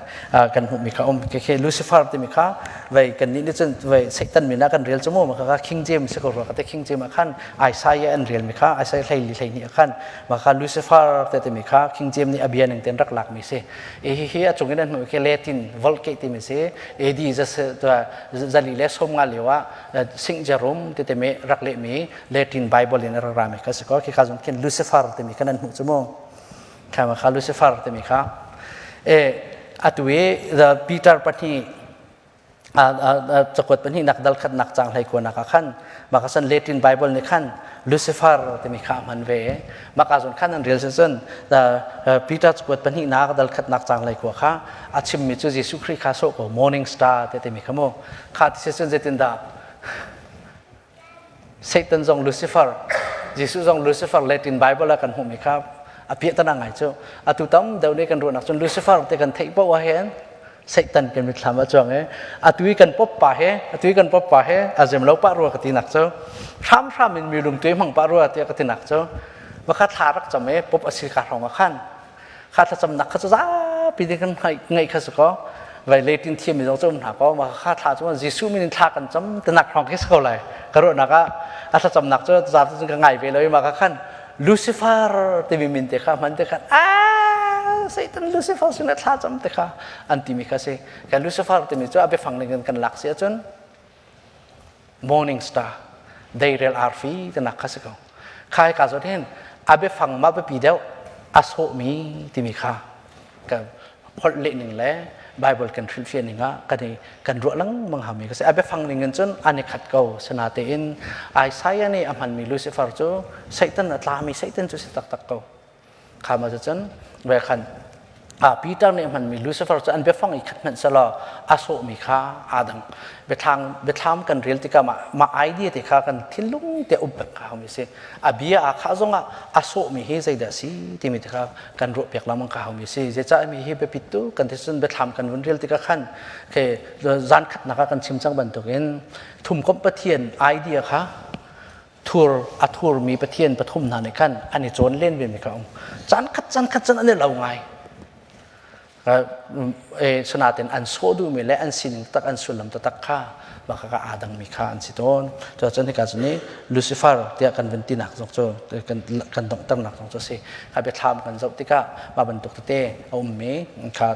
kan hmuhmi kha um ke khi Lucifer timi kha vei kan nih nih cun vei Satan min ah kan rel cu mu ma kha King James si ko rua ka te King James ah khan Isaiah an rel mi kha Isaiah 12 12 ah khan ma kha Lucifer te timi kha King James nih a bia ning ten rak lak mi si. E hi hi a cung in an hmuh khi Latin Vulgate timi si AD zali le 50 lio ah Saint Jerome ti timi rak lehmi Latin Bible in a rak rami kha si ko. Khi kha zong khin Lucifer timi khan an hmuh cu mu. Kha kha Lucifer timi kha. E atu i the Peter pahnih cakuat pahnih nak dal khat nak cang hlei kuanak ah khan maka san Latin Bible nih khan Lucifer timi kha a hman ve. Maka zon khan an rel cun Peter cakuat pahnih nak dal khat nak cang hlei kua kha a chimmi cu Jesuh Khrih kha sawh ko morning star te timi kha mu. Kha ti cun zeitindah Satan zong Lucifer, Jesuh zong Lucifer Latin Bible ah kan hmuhmi kha a piahtana ngai cu. Atu tam deuh nih kan ruahnak cun Lucifer te kan theih paoh ah hin Satan kan mitthlam ah cuang i atu i kan pop pa he atu i kan pop pa he a zem lo pah rua ka ti nak cu hramhram in mi lungtui hmang pah rua tiah ka ti nak cu vakhat thla rak cam i pop a si ka hrawng ah khan kha thlacamnak kha cu zapi ding kan ngaih kha si ko vai Latin thiam mi zong cu um hna ko ma kha thla cu Jesuh min in thla kan cam tinak hrawng khi si ko lai ka ruahnak ah a thlacamnak cu zapi cun ka ngai ve lo i ma kha khan Lucifer timi min te kha hman te khan a Satan Lucifer sin thla cam te kha an timi kha si kan Lucifer timi cu a biafang ning kan lak si ahcun morning star deirel arfi tinak kha si ko. Khai ka zawt hin a biafang ma biapi deuh a sawhmi timi kha ka holh leh ning le Bible kan hrilhfiah ning ah kan i kan ruah lengmang hami ka si. A biafang ning in cun an i khat ko. Sinatein Isaiah nih a hmanmi Lucifer cu Satan a tlami Satan cu si taktak ko. Kha ma cun ve khan a Peter nih hmanmi Lucifer cu an biafang i khat hmanh selaw a sawhmi kha aa dang. Biathlang biathlam kan rel tikah mah mah idea te kha kan thinlung te um peng kha hami si. A bia a khah zongah a sawhmi hi zeidah si timi te kha kan ruah piak lengmang kha hami si. Zeicah mi hi biapit tu kan thisen biathlam kan vun rel tikah khan ke zan khatnak ah kan chim cang bantukin thumkomh Pathian idea kha thur a thurmi pathian pathum hna nih khan an i cawn len ve mi kha um. Caan khat caan khat cun an i lo ngai. Sinain an sawh duhmi le an sining tak an sullam taktak kha mah kha aa dangmi kha an si tawn. Cuacun hika cu nih Lucifer tiah kan vun tinak zong cu kan donghternak zong cu a si. Kha biathlam kan zoh tikah mah bantuk tete a ummi kha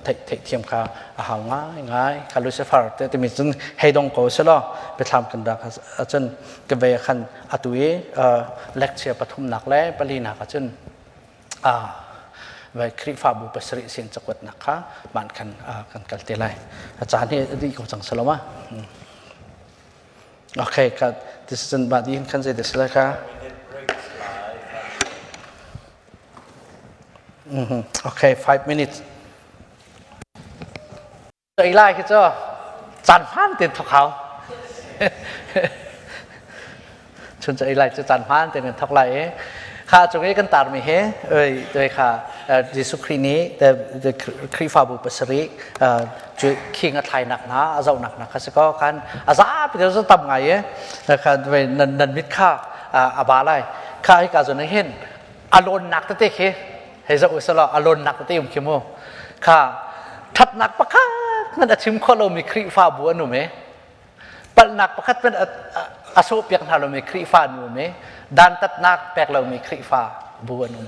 theihthiam kha a hau ngaingai. Kha Lucifer te timi cun hei dong ko selaw biathlam kan rak ahcun ka ve khan atu i lecture pathumnak le palinak ahcun vai Khrihfabu pasarih sin cakuatnak kha man khan kan kal te lai. A caan hi a dih ko cang saloma. Okay, ka this is ba din kan zei des lai ka. Okay, 5 minutes. Ei lai khi cu caan hmaan tein thawk hau. Chun cu ei lai cu caan hmaan tein kan thawk lai i kha cung i kan tarmi hi oi toi kha Jesuh Khrih nih Khrihfabu pasarih cu king a thlainak hna a zohnak hna kha si ko khan a zapi te cu tam ngai i kha nan nan mit kha a ba lai kha hika zawn hin a lawnnak tete khi. Hei zoh usalaw a lawnnak tete um khi mu. Kha ṭhatnak pakhat hmanh a chim khawh lomi Khrihfabu an um i palhnak pakhat hmanh a sawhpiak hna lomi Khrihfa an um i dantatnak pek lomi Khrihfabu an um.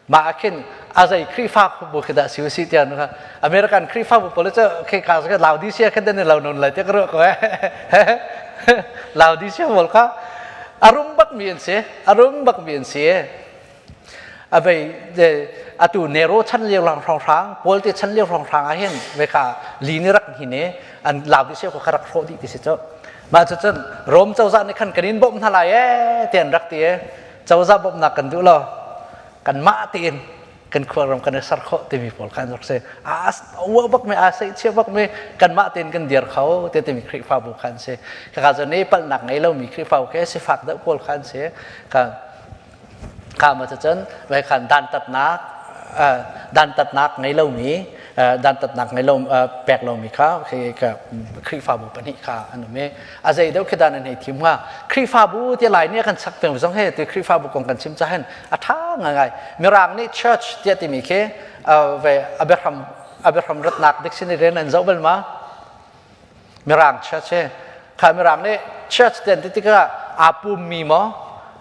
Mah ah khin a zei Khrihfabu khi dah si usih tiah nu American Khrihfabu pawl cu khi ka Laodicea khin dan lo non lai tiah ka ruah ko eh. Laodicea pawl kha a rum bakmi an si, a rum bakmi an si. A vei atu Nero chan lio lang hrawnghrang, Paul te chan lio hrawnghrang ah hin ve kha li ni rak hin i an Laodicea ko kha rak hrawh dih ti si cu. Mah cu cun Rom cozah nih khan kan in bawmh hna lai ee ti an rak ti i cozah bawmhnak kan duh lo kanmah tein kan khuaram kan i ser khawh timi pawl kha an rak si. A ua bak mi a seihchia bak mi kanmah tein kan dir kho te timi Khrihfabu kha an si. Khaka cu ne palhnak ngei lomi Khrihfabu khi sifak deuh pawl kha an si. Ka kha ma cun vai khan dantatnak dantatnak ngei lomi dantatnak ngei lo pek lomi kha Khrihfabu pahnih kha an um i a zei deuh khi dan an hei thim hnga Khrihfabu ti lai nih kan chak peng zong he ti Khrihfabu kong kan chim cahin a ṭha ngai Mirang nih church tiah timi khi ve Abraham Abraham ratnak dictionary nan zoh bal ma Mirang church he kha Mirang nih church tian ti tikah aa pummi maw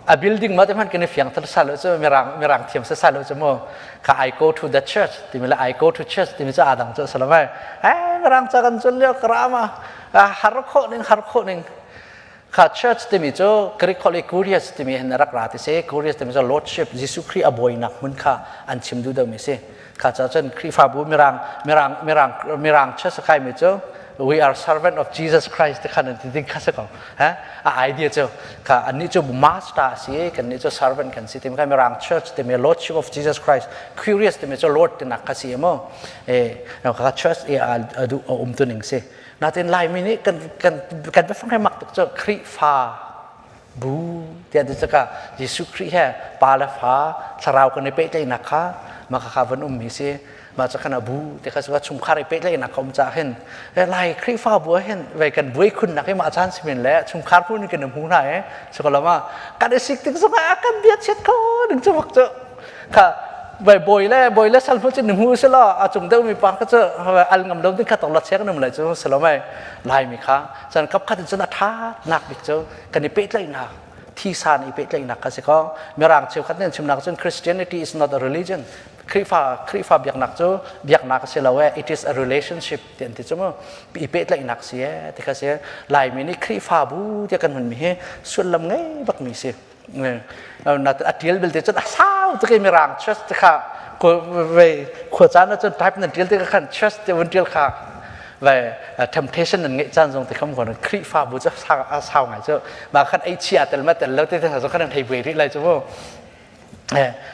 a building ma te hman kan i fiang thar sa lo cu Mirang Mirang thiam sa sa lo cu mu kha I go to the church timi le I go to church timi cu aa dang cu salamai eh Mirang ca kan cun lio krama har khawh ning har khawh ning kha church timi cu Greek holh i kurios timi hin rak ra ti si kurios timi cu lordship Jesuh Khrih a bawinak hmun kha an chim duh deuhmi si kha ca cun Khrihfabu mirang mirang mirang mirang church kai mi cu we are servant of Jesus Christ ti khan an ti ding kha si ko ha a idea cu kha annih cu master si kan nih cu servant kan si timi kha mirang church timi lordship of Jesus Christ kurios timi cu lord tinak kha si mu e kha church e a du a um tu ning si Natin Laimi nih kan kan kan biafang he mak tuk cu Khrihfa bu tiah ti cakah Jesuh Khrih he pa le fa thlarau kan i pehtlaihnak kha mah kha van ummi si mah cu khan a bu ti kha cu chungkhar i pehtlaihnak ka um caah hin Lai Khrihfa bu ah hin vei kan buai khunnak hi mah caan simin le chungkhar phun kan hmu hna e cukalama kan i sik tik zongah kan bia chiat kho ding cu bak cu kha vai bawi le bawi le sal cu ni hmu sila a cung deuh mi pa kha cu al ngam lo ding kha tok la chek nam lai cu silo mai lai mi kha chan kap khat cun a tha nak bik cu kan i pehtlaihnak thi san i pehtlaihnak kha si ko mirang cheu khat nen chimnak cun Christianity is not a religion Khrihfa Khrihfa biaknak cu biaknak a si lo e it is a relationship ti an ti cu mu i pehtlaihnak si e ti kha si Laimi nih Khrihfabu ti kan hun mi hi sullam ngei bak mi si na a tial belte cun a sau tuk i mirang church te kha ve khua caan ah cun type nan tial te khan church te vun tial kha ve temptation nan ngeih caan zong te kham kon Khrihfabu cu a sau ngai cu ma khan ei chia tel ma tel lo te te khan thei buai rih lai cu mu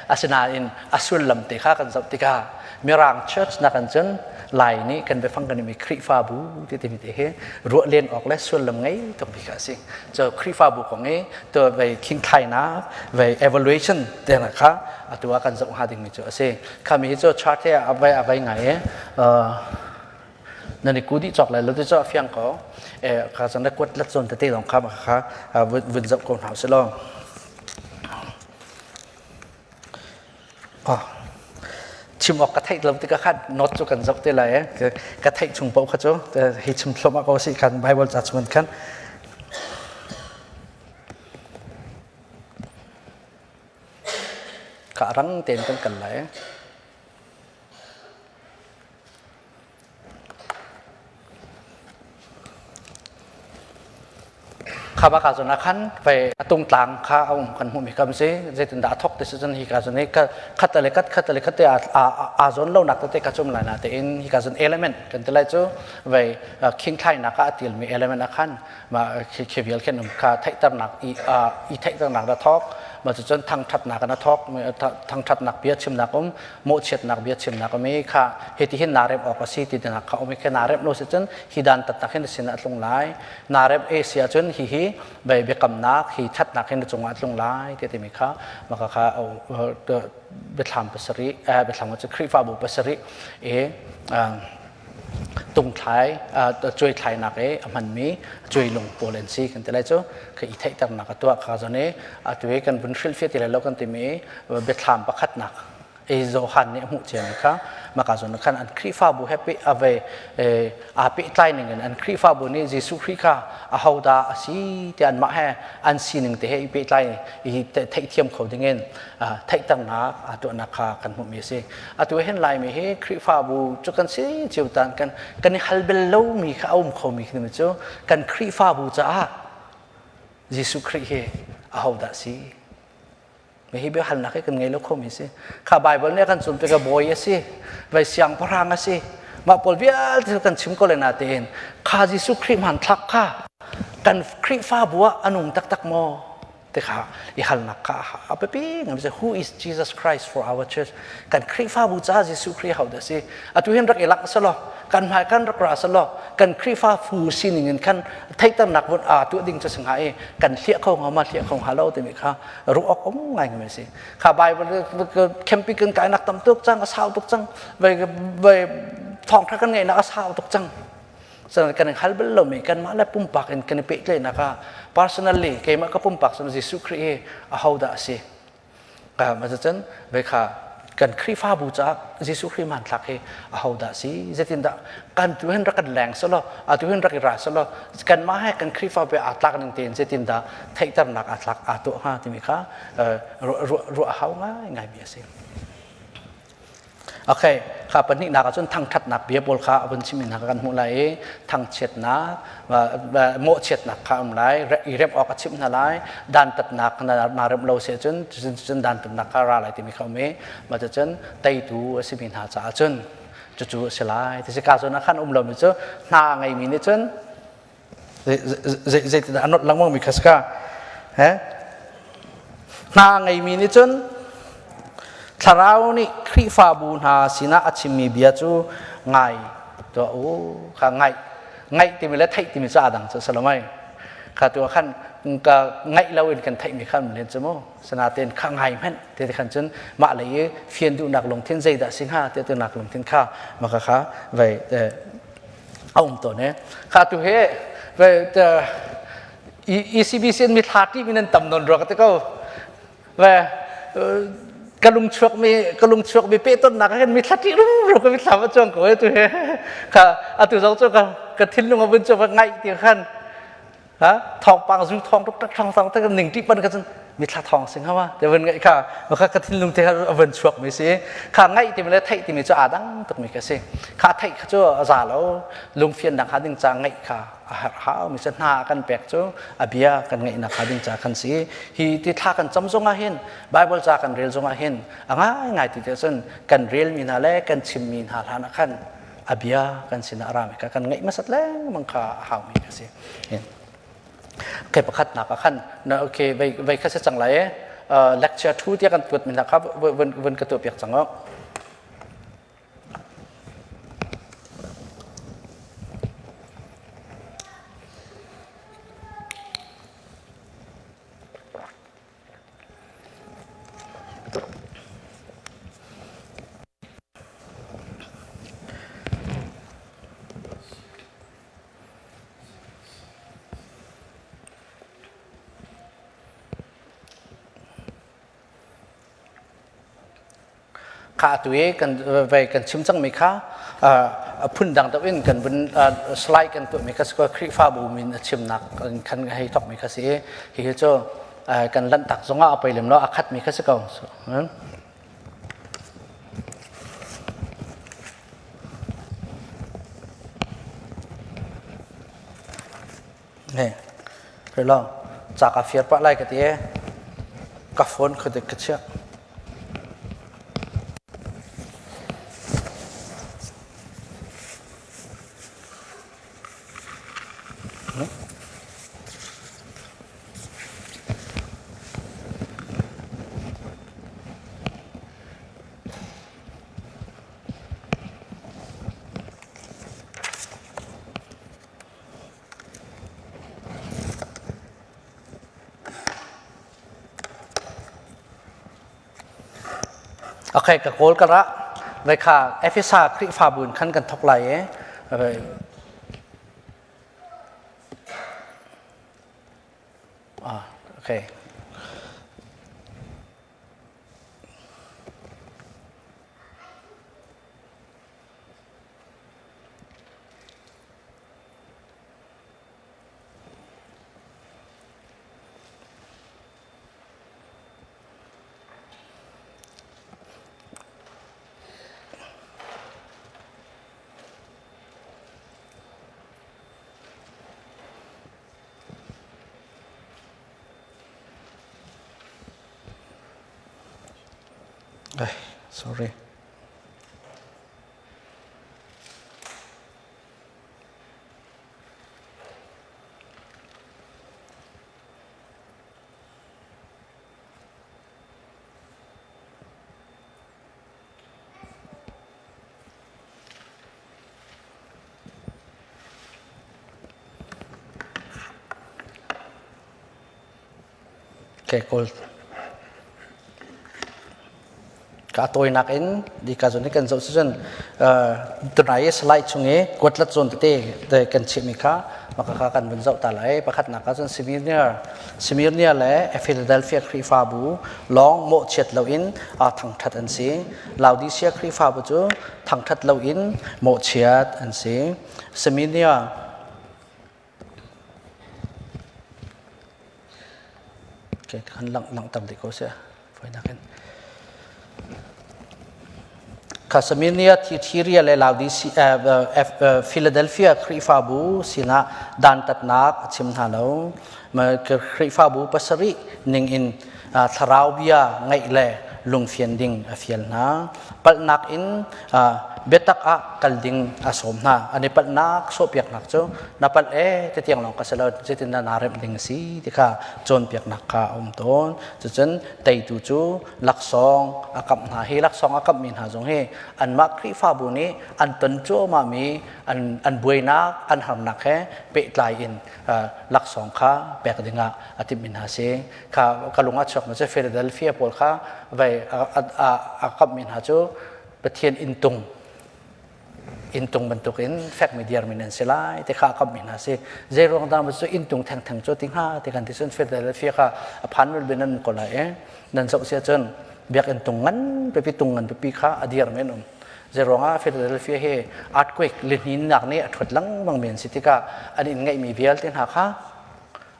asinain a sullam te kha kan zoh tikah Mirang church nakan cun Lai nih kan biafang kan imi Khrihfabu ti timi te hi ruah len awk le sullam ngei tuk bik a si. Cu Khrihfabu kong i to vei khingthlainak vei evaluation te na kha atu ah kan zoh hnga dingmi cu a si. Khami hi cu chart he a vai a vai ngai i nan i ku dih cawk lai lo ti cu a fiang ko. E ka zan le kuat let zawn tete zong kha kha vun zoh ko hna usih law. Chim awk ka theih lo tikah khan note cu kan zoh te lai eh. Ka theih chung paoh kha cu hi chim thluahmah ko si khan Bible ca chung khan. Ka rang tein kan kal lai. Kha ba ka zawn ah khan vei a tungtlang kha a um kan hmuhmi kam si zeitindah a thawk ti si cun hi ka zawn hi khat le khat khat le khat te aa zawn lonak tete ka cum lai na tein hi ka zawn element kan ti lai cu vei khingthlainak ah a tilmi element ah khan ma khi vial khin um kha theihternak i i theihternak da thawk ma cucun thangthatnak na thawk thangthatnak bia chimnak um mawhchiatnak bia chimnak um i kha hiti hin naa rem awk a si ti nak kha um i kha naa rem lo si cun hi dan tatnak hin sin a tlung lai naa rem e si ahcun hi hi bei biakamnak hi thatnak hin na cungah a tlung lai ti timi kha maka kha biathlam pasarih biathlam cu Khrihfabu pasarih i tungthlai cuaithlainak i a hmanmi cuailung pawl an si kan ti lai cu kha i theihternak a tuah kha zon i atu i kan vun hrilhfiah ti lai lo kan timi biathlam pakhatnak. E Johan nih a hmuh ciami kha maka zawn khan an Khrihfabu he pe ave aa pehtlai ning in an Khrihfabu nih Jesuh Khrih kha ahodah a si ti anmah he an sining te he i pehtlai i theihthiam kho dingin theihternak aa tuahnak kha kan hmuhmi a si. Atu hin Laimi hi Khrihfabu cu kan si cio tan kan kan i hal bel lomi kha a um khomi khi cu kan Khrihfabu caah Jesuh Khrih hi ahodah si? Hi biahalnak hi kan ngei lo khomi si. Kha Bible nih a kan cawnpiak ah bawi a si, vai siangpahrang a si. Mah pawl vialte cu kan chim ko le natein kha Jesuh Khrih hmanthlak kha kan Khrihfabu ah a nung taktak maw? ti kha i halnak kha a biapi ngai mi who is Jesus Christ for our church? Kan Khrihfabu caah Jesuh Khrih ho dah si? Atu hin rak i langh selaw kan hmai kan rak ra selaw kan Khrihfa fu sining in khan theihternak vun aa tuah ding cu si hnga i kan hliah kho hnga ma hliah kho hnga lo timi kha ruah awk um ngai ngai si. Kha Bible camping kan kainak tam tuk cang a sau tuk cang vai vai thawngtha kan ngeihnak a sau tuk cang. San kan hal bal lomi kanmah le pumpak in kan i pehtlaihnak ah personally keimah ka pumpak cun Jesuh Khrih hi ahodah a si Cucun ve kha kan Khrihfabu caah Jesuh Khrih hmanthlak hi ahodah si zeitindah kan tu hin rak kan leng selaw atu hin rak i ra selaw kanmah he kan Khrihfabu aa tlak ning tein zeitindah theihternak aa tlak aa tuah hnga timi kha ruah a hau ngaingaimi a si. Okay, kha pahnihnak ahcun thangṭhatnak bia pawl kha a vun chim in kan hmuh lai i thangchiatnak, mawhchiatnak kha um lai, i remh awk a chimh hna lai, dantatnak naa remh lo si ahcun cun dantatnak kha ra lai timi kha um i mah cucun teitu a simi hna caah cun cucu a si lai. Ti si ka zawn ah khan um lomi cu hna a ngeimi nih cun zeitindah a nolh lengmang mi kha si ka he hna ngeimi nih cun thlarau nih Khrihfabu hna sinah a chimmi bia cu ngai tuah u kha ngaih ngaih timi le theih timi cu aa dang cu salomai kha tu khan ka ngaih lo in kan theihmi kha um len cu mu sanaten kha ngai hmanh te khan cun mah lei i fian duhnak lungthin zeidah si hnga te tu nak lungthin kha maka kha vai a um tawn e kha tu he ve ECBC mi thla ti min an tam non ro ka te ko ve ka lung chuak mi ka lung chuak mi pe ton nak kan mi thla ti rum ro ka mi thla ma chuang ko e tu he kha atu zong chu ka ka thinlung a vun chu ngai ti khan ha thawngpang zu thawng tuk tak thawng thawng tak ning ti pan ka cun mithla thawng sing hawa te vun ngaih kha kha ka thinlung te a vun chuak mi si kha ngaih ti le theih ti mi cu aa dang tuk mi ka si kha theih kha cu a za lo lungfian nak ha ding ca ngaih kha a har hau mi se hna kan pek cu a bia kan ngaih nak ha ding ca kan si hi ti thla kan cam zong ah hin bible ca kan rel zong ah hin a ngai ngai ti te cun kan rel mi hna le kan chim mi hna hlan ah khan a bia kan sinah a rami kha kan ngaih hmasat lengmang kha a haumi a si. Okay, pakhatnak ah khan na okay vei vei kha si cang lai e lecture 2 tiah kan tuat mi hna kha vun vun ka tuah piak cang o. Kha atu i kan vei kan chim cangmi kha phundang deuh in kan vun slide kan tuahmi kha si ko Khrihfabu min a chimnak khan hei thawkmi kha si i hihi cu kan lanhtak zongah a poi lem lo a khatmi kha si ko. Hei, lo, ca ka fiar pah lai ka ti e. Ka phone kha dik ka chiah. Okay, ka kawl ka ra. Vai kha Efesa Khrihfabu in khan kan thok lai e. Ah, okay. Ai, sorry. Okay, kawl. Ka tawinak in di ka zon hi kan zoh cun tunai i slide chung i kuatlat zawn tete te kan chimmi kha maka kha kan vun zoh ta lai. Pakhatnak ah cun Smyrna Smyrna le Philadelphia Khrihfabu lawng mawhchiat loin thangṭhat an si. Laodicea Khrihfabu cu thangṭhat loin mawhchiat an si. Smyrna Okay, kan lang langhter dih ko sia. Fawinak in. Casamania, Thyatira le Laodicea, Philadelphia Khrihfabu sinah dantatnak a chim hna lo. Khrihfabu pasarih ning in thlarau bia ngaih le lungfian ding a fial hna. Palhnak in biatak ah kal ding a sawm hna. An i palhnak sawhpiaknak cu na palh e ti tiang lawng ka si lo, zeitin dah naa remh ding a si ti kha cawnpiaknak kha a um tawn. Cucun teitu cu laksawng a kamh hna. Hi laksawng a kamhmi hna zong hi anmah Khrihfabu nih an ton cuahmahmi an, an buainak, an harnak he pehtlai in laksawng kha pek dingah a timhmi hna si. Kha ka lung a chuakmi cu Philadelphia pawl kha vai a kamhmi hna cu Pathian inntung inntung bantukin fekmi diarmi nan si lai ti kha a kamhmi hna si. Zei ruang dah cu inntung thengtheng cu ti hnga ti kan ti cun Philadelphia kha a phan bal nan ko lai i nan zoh sia cun biakinn tung ngan pipi tung ngan pipi kha a dir men um. Zei ruangah Philadelphia hi earthquake lihninnak nih a ṭhuat lengmang men si tikah an inn ngeihmi vialte hna kha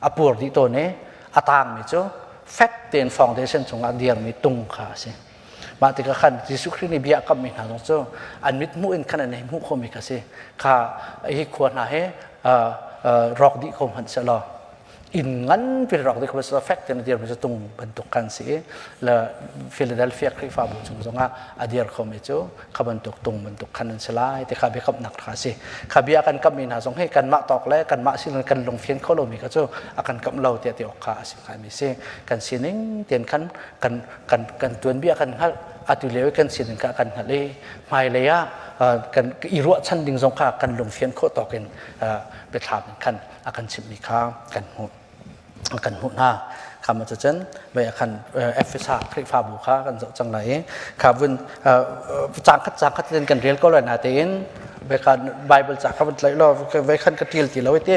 a pur dih tawn i a tangmi cu fek tein foundation cungah dirmi tung kha a si. Mah tikah khan Jesuh Khrih nih bia a kamhmi hna zong cu an mit hmuh in khan an hei hmuh khawhmi kha si. Kha hi khua hna hi rawk dih ko hmanh sehlaw inn nganpi rawk dih ko hmanh sehlaw fek tein a dirmi cu tung bantuk khan si i le Philadelphia Khrihfabu chung zongah a dir khomi cu kha bantuk tung bantuk khan an si lai ti kha biakamnak kha a si. Kha bia kan kamhmi hna zong hi kanmah tawk le kanmah sin kan lungfian kho lomi kha cu a kan kamh lo tiah ti awk kha a si ngaimi si. Kan sining tein khan kan kan kan tuanbia kan hngalh atu lio i kan sining kha kan hngalh i hmailei ah kan i ruahchan ding zong kha kan lungfian khawh tawk in biathlam in khan a kan chimhmi kha kan hmuh kan hmuh hna. Kha ma cun vei khan Efesa Khrihfabu kha kan zoh cang lai i kha vun cang khat cang khat in kan rel ko lai na tein vei khan Bible ca kha vun tlaih law vei khan ka tial ti lo i ti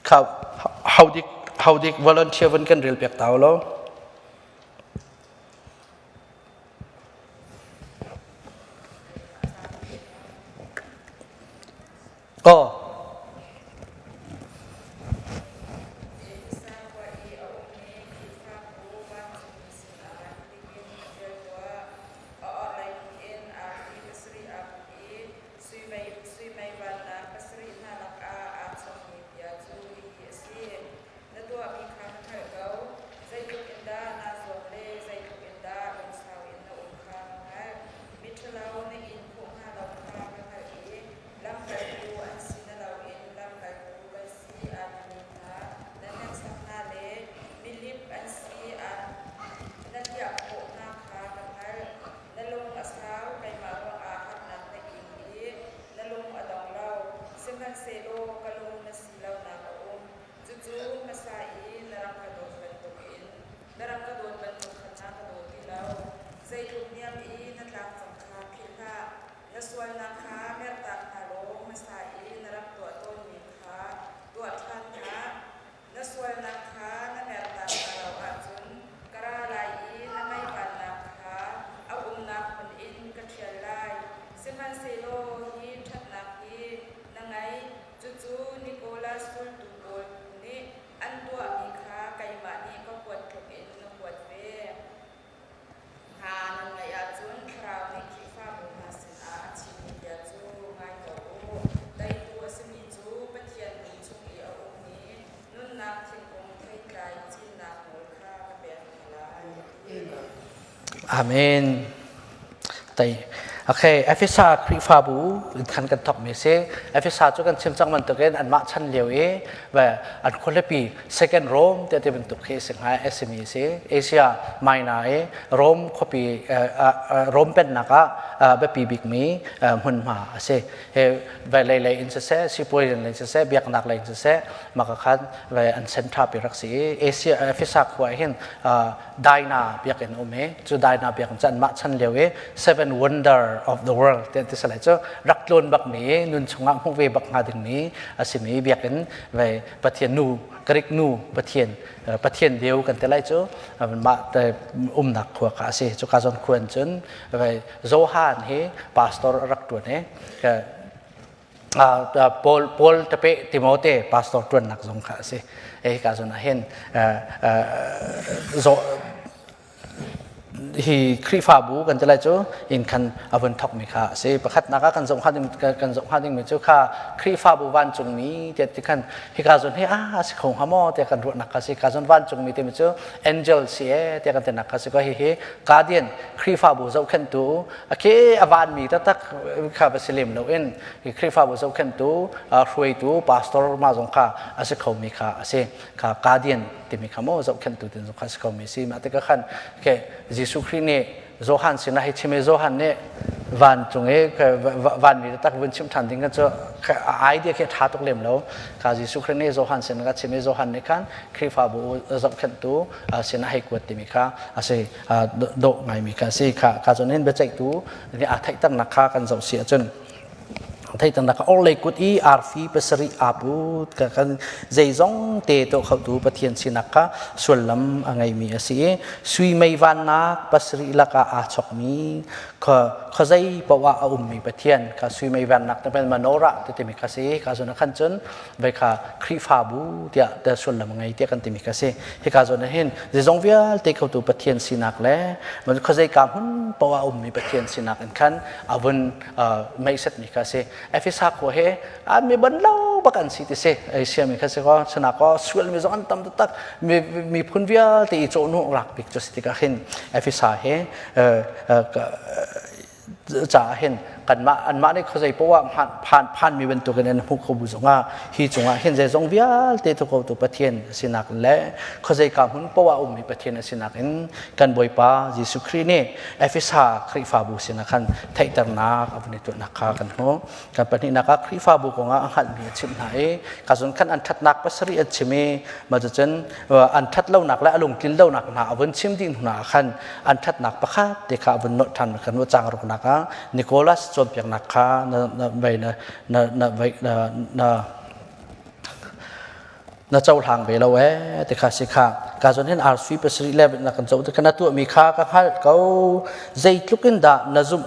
Kha haudik haudik volunteer vun kan rel piak ta lo. Oh. Sui meivannak pasarih hna lakah aa chawkmi bia cu hihi a si: Na tuahmi kha ka hngalh ko. Zeitluk in. Amen. Tai. Okay, Efesa Khrihfabu khan kan thok mi si. Efesa cu kan chim cang bantukin anmah chan lio i an khualipi Second Rome te te bantuk khi si hnga SME si. Asia Minor i Rome khuapi Rome pennak ah biapi bikmi hmunhma a si. Vawlei lei in siseh, sipuazi lei siseh, biaknak lei in siseh, maka khan an center pi rak si i Asia Efesa khua hin Daina biakinn um i cu Daina biakinn cu anmah chan lio i seven wonder of the world ti an ti salai cu rak tlawn bakmi nun chungah hmuh ve bak hnga dingmi a simi biakinn ve Pathian nu Greek nu Pathian Pathian deu kan ti lai cu mah te umnak khua kha a si cu ka zawn khua cun ve Johan hi pastor a rak tuan i Paul Paul tape Timote pastor tuannak zong kha a si e ka zawn ah hin hi Khrihfabu kan ti lai cu in khan a vun thokmi kha a si. Pakhatnak ah kan zoh hnga ding kan zoh hnga dingmi cu kha Khrihfabu vancungmi tiah ti khan hika zawn hi a si kho hnga maw tiah kan ruahnak kha si. Ka zawn vancungmi timi cu angel si e tiah kan tinak kha si ko. Hihi guardian Khrihfabu zohkhenhtu a ke a vanmi taktak kha va si lem loin Khrihfabu zohkhenhtu hruaitu pastor ma zong kha a si khomi kha a si. Kha guardian timi kha maw zohkhenhtu tin zong kha si khomi si mah tikah khan ke Jesuh Khrih nih Johan sinah hi chim i Johan nih vancung i vanmi tak vun chim ṭhan ding cu idea khi ṭha tuk lem lo ka Jesuh Khrih nih Johan sinah ka chim i Johan nih khan Khrihfabu zohkhenhtu sinah hei kuat timi kha a si dawh ngaimi kha a si kha ka cun hin biaceihtu nih aa theihternak kha kan zoh si ahcun Theitannak orhlei kut i arfi pasarih aa put ka kan zeizong te tuah khotu Pathian sinak kha sullam a ngeimi a si i sui mei vannak pasarih lakah aa chokmi khuazei paoh ah a ummi Pathian kha sui mei vannak te menorah ti timi kha si ka zun khan cun vei kha Khrihfabu tiah te sullam a ngei tiah kan timi kha si hika zawn ah hin zeizong vialte khotu Pathian sinak le khuazei ka hmun paoh ah a ummi Pathian sinak in khan a vun meiset mi kha si Efesa khua he mi ban lo bak an si ti si Asia mi kha si ko chana ko sual mi zong an tam taktak mi miphun vialte i cawhnu rak bik cu si tikah hin Efesa he caah hin kanmah anmah nih khuazei poah phan phan mi bantukin an hmuh kho bu zongah hi cungah hin zeizong vialte tu ko tu Pathian sinak le khuazei ka hmun poah ummi Pathian a sinak in kan Bawipa Jesuh Khrih nih Efesa Khrihfabu sinah khan theihternak a vun i tuahnak kha kan hmuh. Kan pahnihnak ah Khrihfabu kongah a hngalhmi a chimh hna i ka zun khan an ṭhatnak pasarih an chim i mah cucun an ṭhat lonak le a lungtlin lonak hna a vun chim dih hnu ah khan an ṭhatnak pakhat te kha a vun nolh ṭhan kan caang ruknak ah Nicholas cawnpiaknak kha na na na na na na na na cohlang ve lo ee ti kha si kha ka zawn hin arfi pasarih le na kan co ti na tuahmi kha ka hngalh ko zeitluk in dah na zumh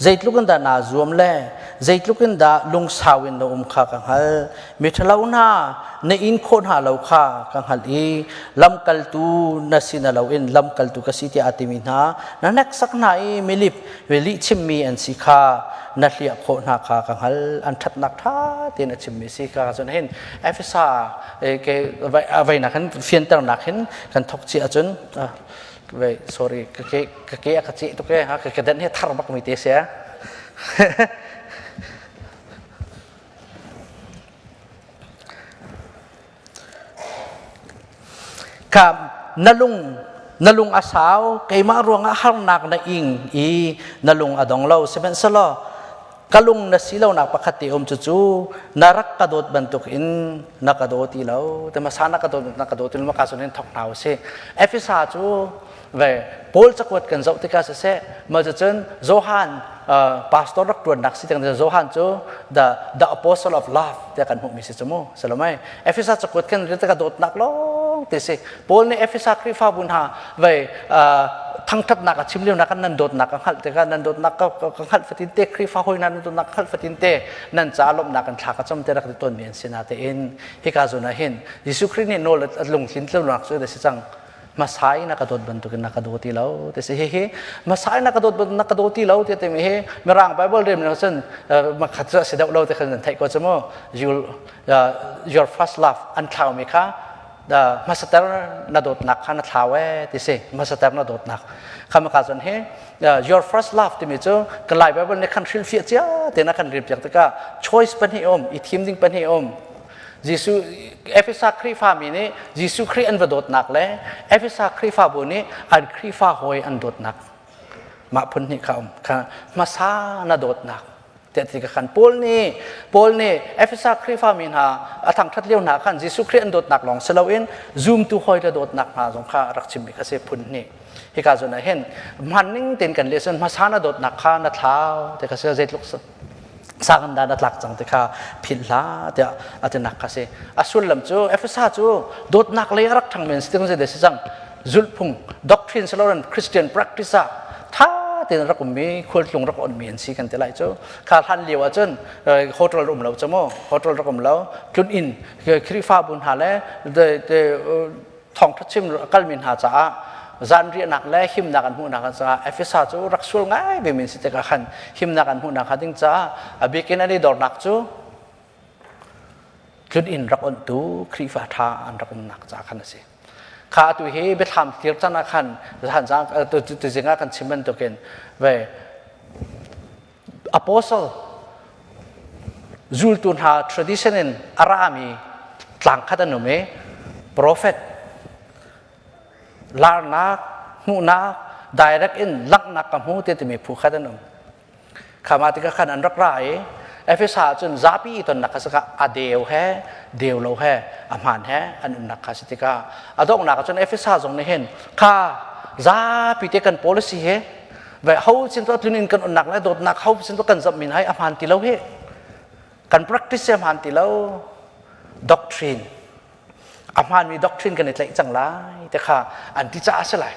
zeitluk in dah naa zuam le zeitluk in dah lungsau in na um kha ka hngalh miṭhalo hna na in khawh hna lo kha ka hngalh i lamkaltu na si na loin lamkaltu ka si tiah a timi hna na hneksak hna i milip lih chimmi an si kha na hliah khawh hna kha ka hngal an ṭhatnak ṭha tein a chimmi si ka cun hin Efesa ke vai nak hin fianternak hin kan thok ci ahcun wait sorry ka ke ka ke a ka ceh tuk e ha ka ke dan he thar bak mi te sia Ka na lung na lung a sau keimah ruangah harnak na ing i na lung a dong lo sihmanhsehlaw ka lung na si lonak pakhat te um cucu na rak ka dawt bantuk in na ka daw ti lo te masa na ka dawt na ka daw ti lo maka cun hin thok hna usih Efesa cu ve Paul cakuat kan zoh tikah siseh mah cucun Johan pastor rak tuannak si tikah Johan cu the the apostle of love tiah kan hmuhmi si cu mu salomai Efesa cakuat kan rel tikah dawtnak lawng te si Paul nih Efesa Khrihfabu hna vei thangthatnak a chim lio nak nan dawtnak ka hngalh tikah nan dawtnak ka hngalh fatin te Khrihfa hawi hna nan dawtnak ka hngalh fatin te nan ca lawmhnak kan thla ka cam te rak ti tawnmi an si na tein hika zawn ah hin Jesuh Khrih nih nawl a lungtlin tlunak cu da si cang Masai na ka dawt bantukin na ka daw ti lo ti si hihi Masai na ka dawt na ka daw ti lo ti timi hi mirang Bible rem ning cun makhat cu a si deuh lo ti khan nan theih ko cu mu your first love an thlaumi kha Hmasater na dawtnak kha na thlau ee ti si. Hmasater na dawtnak. Khamaka cun hi your first love timi cu ka Lai Bible nih khan hrilhfiah cia tein a kan relpiak tikah choice pahnih um, i thim ding pahnih um. Jesuh Efesa Khrihfa mi nih Jesuh Khrih an va dawtnak le Efesa Khrihfabu nih an Khrihfa hawi an dawtnak mah phun hnih kha um kha hmasa na dawtnak tiah ti khan Paul nih Paul nih Efesa Khrihfa mi hna a thangṭhat lio hna khan Jesuh Khrih an dawtnak lawng si loin zumtu hawi le dawtnak hna zong kha rak chimmi kha si phun hnih. Hika zawn ah hin hman ning tein kan leh cun hmasa na dawtnak kha na thlau ti kha si zeitluk sang dah na tlak cang ti kha philh hlah tiah a tinak kha si. A sullam cu Efesa cu dawtnak lei a rak ṭhang men si ti si cang zulhphung doctrine siloin Christian practice ah tha tein rak ummi khualtlung rak onmi an si kan ti lai cu. Kha hlan lio ahcun hotel um lo cu mu hotel rak um lo tlun inn Khrihfabu hna le thawngṭha chim kalmi hna caah zanriahnak le himnak an hmuhnak an caah Efesa cu rak sual ngai ve min si tikah khan himnak an hmuhnak hnga ding caah a bikin an i dornak cu tlun inn rak onhtu Khrihfa ṭha an rak umnak caah khan a si. Kha atu hi biathlam tir can ah khan tuzing ah kan chim bantukin ve apostle zultu hna tradition in a rami tlang khat an um i prophet larnak hmuhnak direct in langhnak ka hmu ti timi phu khat an um. Khama tikah khan an rak ra i Efesa cun zapi i tonnak kha saka a deu he deu lo he a hmaan he an umnak kha si tikah a donghnak ah cun Efesa zong nih hin kha zapi te kan policy he ve ho sin to tlun in kan unnak le dawtnak ho sin to kan zamh min hai a hmaan ti lo hi kan practice a hmaan ti lo doctrine a hmaanmi doctrine kan i tlaih cang lai te kha an ti caah a si lai.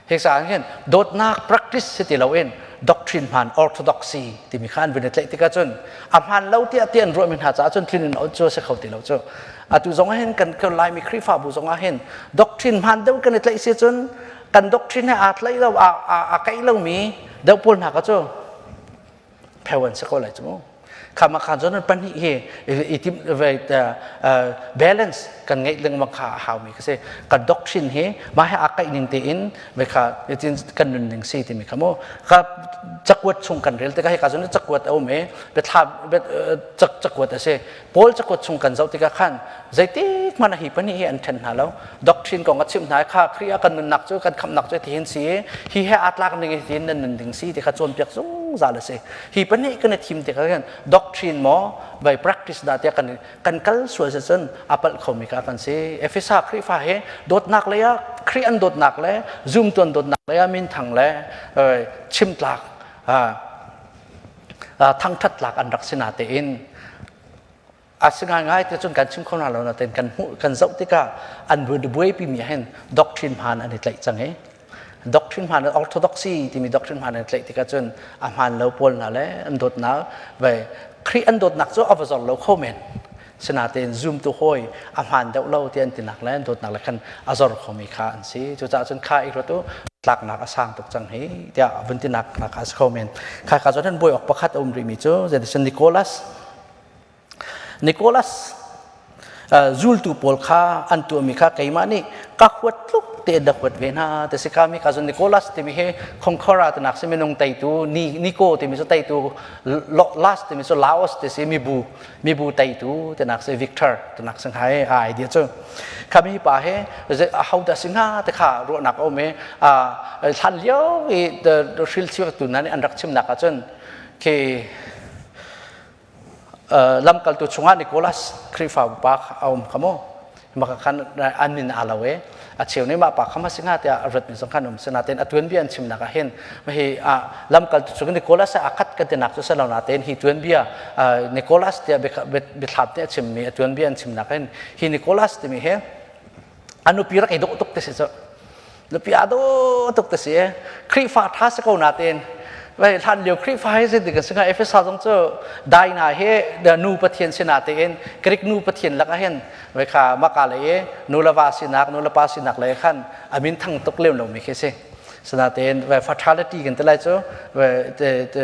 Hi caah hin dawtnak practice si ti loin doctrine hmaan orthodoxy timi kha an vun i tlaih tikah cun a hmaan lo tiah ti an ruahmi hna caah cun tlun in cu a si kho ti lo cu. Atu zong ah hin kan Laimi Khrihfabu zong ah hin doctrine hmaan deuh kan i tlaih si cun kan doctrine he aa tlaih lo aa kaih lomi deuh pawl hna kha cu pheu an si ko lai cu mu. Khama khan cun pahnih hi i tim balance kan ngeih lengmang kha a haumi ka si. Kan doctrine hi mah he aa kaih ning tein ve kha kan nun ning si timi kha mu. Ka cakuat chung kan rel tikah hi ka cun cakuat a um i biathla cakuat a si. Paul cakuat chung kan zoh tikah khan zeitik hmanh hi pahnih hi an ṭhen hna lo. Doctrine kong a chimh hna i kha Khrih ah kan nunnak cu kan khamhnak cu tihin si i hi he aa tlak ning hi nan nun ding si ti kha cawnpiak zungzal a si. Hi pahnih kan i thim tikah khan doctrine maw vai practice dah tiah kan kan kal sual si cun a palh khomi kha kan si. Efesa Khrihfa hi dawtnak lei ah Khrih an dawtnak le zumtu an dawtnak lei ah minthang le chimtlak thangṭhat tlak an rak si natein a si ngaingai te cun kan chim kho hna lo natein kan hmuh kan zoh tikah an buaipi mi hin doctrine hmaan an i tlaih cang i doctrine hmaan orthodoxy timi doctrine hmaan an i tlaih tikah cun a hmaan lo pawl hna le an dawtnak ve Khrih an dawtnak cu a va zor lo kho men sinatein zumtu hawi a hmaan deuh lo ti an tinak le an dawtnak le khan a zor khomi kha an si. Cucaah cun kha i ruat u tlaknak a sang tuk cang hi tiah vun tinak kha a si kho men. Kha ka cun buai awk pakhat a um rihmi cu zeitin Nicholas Nicholas zultu pawl kha an tuahmi kha keimah nih ka huat tluk te da huat ve hna te si kami ka zun Nicholas timi hi Conqueror tinak si minung teitu Nico timi cu teitu Last timi cu Laos ti si mibu mibu teitu tinak si Victor tinak si hai a idea cu khami pa he ho dah si hnga te kha ruahnak a um i hlan lio i hril tu hna nih an rak chimnak ahcun khi lamkaltu chungah Nicholas Khrihfa upa a um kha mu maka khan an min aa lo e a cheu nih mah pa kha ma singa tiah a rat mi zong khan um sinatein a tuanbia an chimnak ah hin hi lamkaltu chung Nicholas a khat kan tinak cu selo natein hi tuanbia Nicholas tiah biathlap nih a chimmi a tuanbia an chimnak hin hi Nicholas timi hi a nupi rak i dawh tuk te si cu nupi aa dawh tuk te si Khrihfa tha si ko natein vai hlan lio Khrihfa hi zeitik kan singa Efesa zong cu Daina he nu pathian si natein Greek nu pathian lakah hin vai kha maka le i nu le va sinak nu le pa sinak le khan a min thang tuk lem lomi khi si sinatein vai fertility kan ti lai cu vai te te.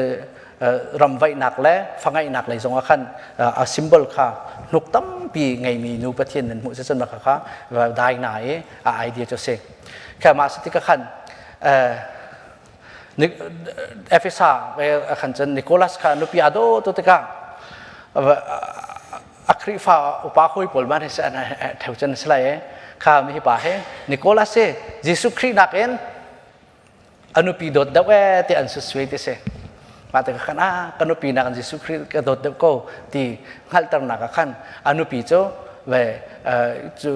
Ramvaihnak le fangaihnak lei zongah khan a symbol kha hnuk tampi ngeimi nu pathian nan hmuh cun mah kha Diana i a idea cu si. Kha mah si tikah khan Efesa khan cun Nicholas kha nupi a daw tu tikah a Khrihfa upa hawi pawl man he theu cun si lai e kha mi hi pa he Nicholas hi Jesuh Khrih nakin a nupi dawt deuh ee ti an susui ti si. Mah tikah khan ah ka nupi nakin Jesuh Khrih ka dawt deuh ko ti hngalhternak ah khan a nupi cu ve cu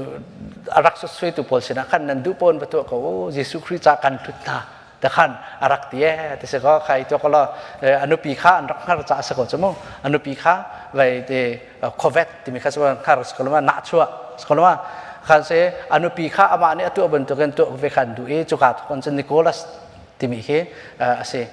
a rak susuitu pawl sinah khan nan duh pawn va tuah ko u Jesuh Khrih ca kan hlut hna te khan a rak ti ee ti si ko khai to ko lo a nupi kha an rak hngar ca si ko cu mu a nupi kha vei te covet timi kha hngar si ko lo nah chuah si ko lo khan se a nupi kha amah nih a tuah bantukin tuah ve khan duh i cuka thawk cun Nicholas timi hi a si.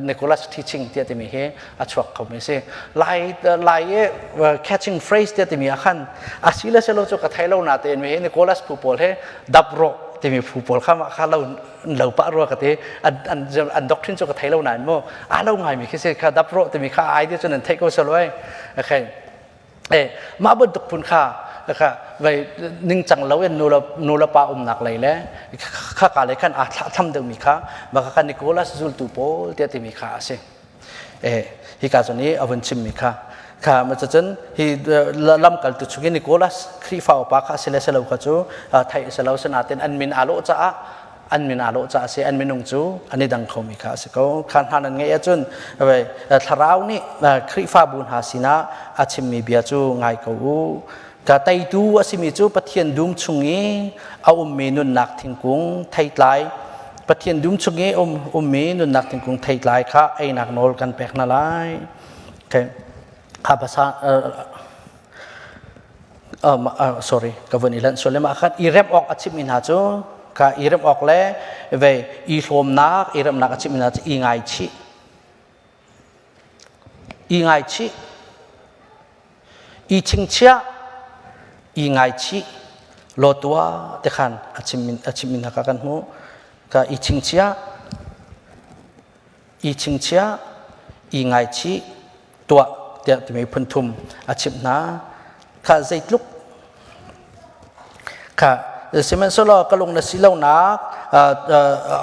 Nicholas teaching tiah timi hi a chuak kho mi si. Lai lai i catching phrase tiah timi ah khan a si le selo cu ka thei lo na tein mi hi Nicholas phu pawl he dap rawh timi phu pawl kha kha lo lo pah rua ka ti. An an an doctrine cu ka thei lo nain mu a lo ngai mi khi si kha dap rawh timi kha idea cu nan theih ko selo ai. Okay. E mah bantuk phun kha kha vei ningcang lo in nu le pa umnak lei le kha ka lei khan aa thlah deuh mi kha mah kha Nicholas zultu pawl tiah timi kha a si. E hi ka zawn i a vun chim mi kha kha ma cun hi lamkaltu chung i Nicholas Khrihfa upa kha a si le si lo kha cu theih a si lo sinain an min aa lawh caah an min aa lawh caah a si. An minung cu an i dang khomi kha a si ko. Kha hna nan ngeih ahcun thlarau nih Khrihfabu hna sinah a chimmi bia cu ngai ko u. Ka teitu a simi cu Pathian dum chung i a ummi nunnak thingkung theitlai Pathian dum chung i um ummi nunnak thingkung theitlai kha einak nawl kan pek hna lai. Okay. Kha basa sorry ka vun i lanh sual le mah khan i remh awk a chimmi hna cu ka i remh awk le ve i hlawmnak i remhnak a chimmi hna cu i ngaichih i ngaichih i chingchiah i ngaichih law tua te khan a chimmi a chimmi hna kha kan hmuh ka i chingchiah i chingchiah i ngaichih tuah tiah timi phun thum a chimh hna. Kha zeitluk kha sihmanhsehlaw ka lung na si lonak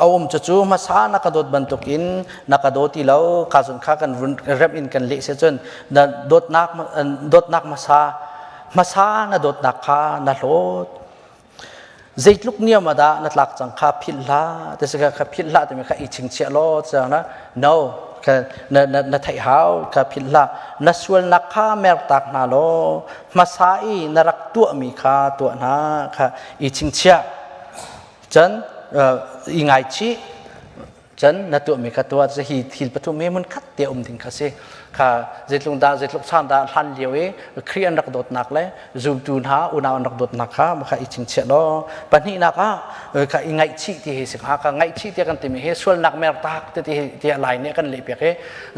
a um cucu hmasa na ka dawt bantukin na ka daw ti lo ka zun kha kan run rem in kan leh si cun na dawtnak dawtnak hmasa hmasa na dawtnak kha na hlawt. Zeitluk niam ah dah na tlak cang kha philh hlah ti si kha philh hlah timi kha i chingchiah law cang na no kha na na na theih hau kha philh hlah. Na sualnak kha mertak hna law hmasa i na rak tuahmi kha tuah hna kha i chingchiah. Cun i ngaichih. Cun na tuahmi kha tuah. Hi thil pathum hi hmun khat te um ding kha si. Kha zeitluk dah zeitluk caan dah hlan lio i Khrih an rak dawtnak le zumtu hna unau an rak dawtnak kha kha i chingchiah law pahnihnak ah kha i ngaihchih ti hi si. Kha kha ngaihchih tiah kan timi hi sualnak mertak ti ti tiah lai nih kan leh piak i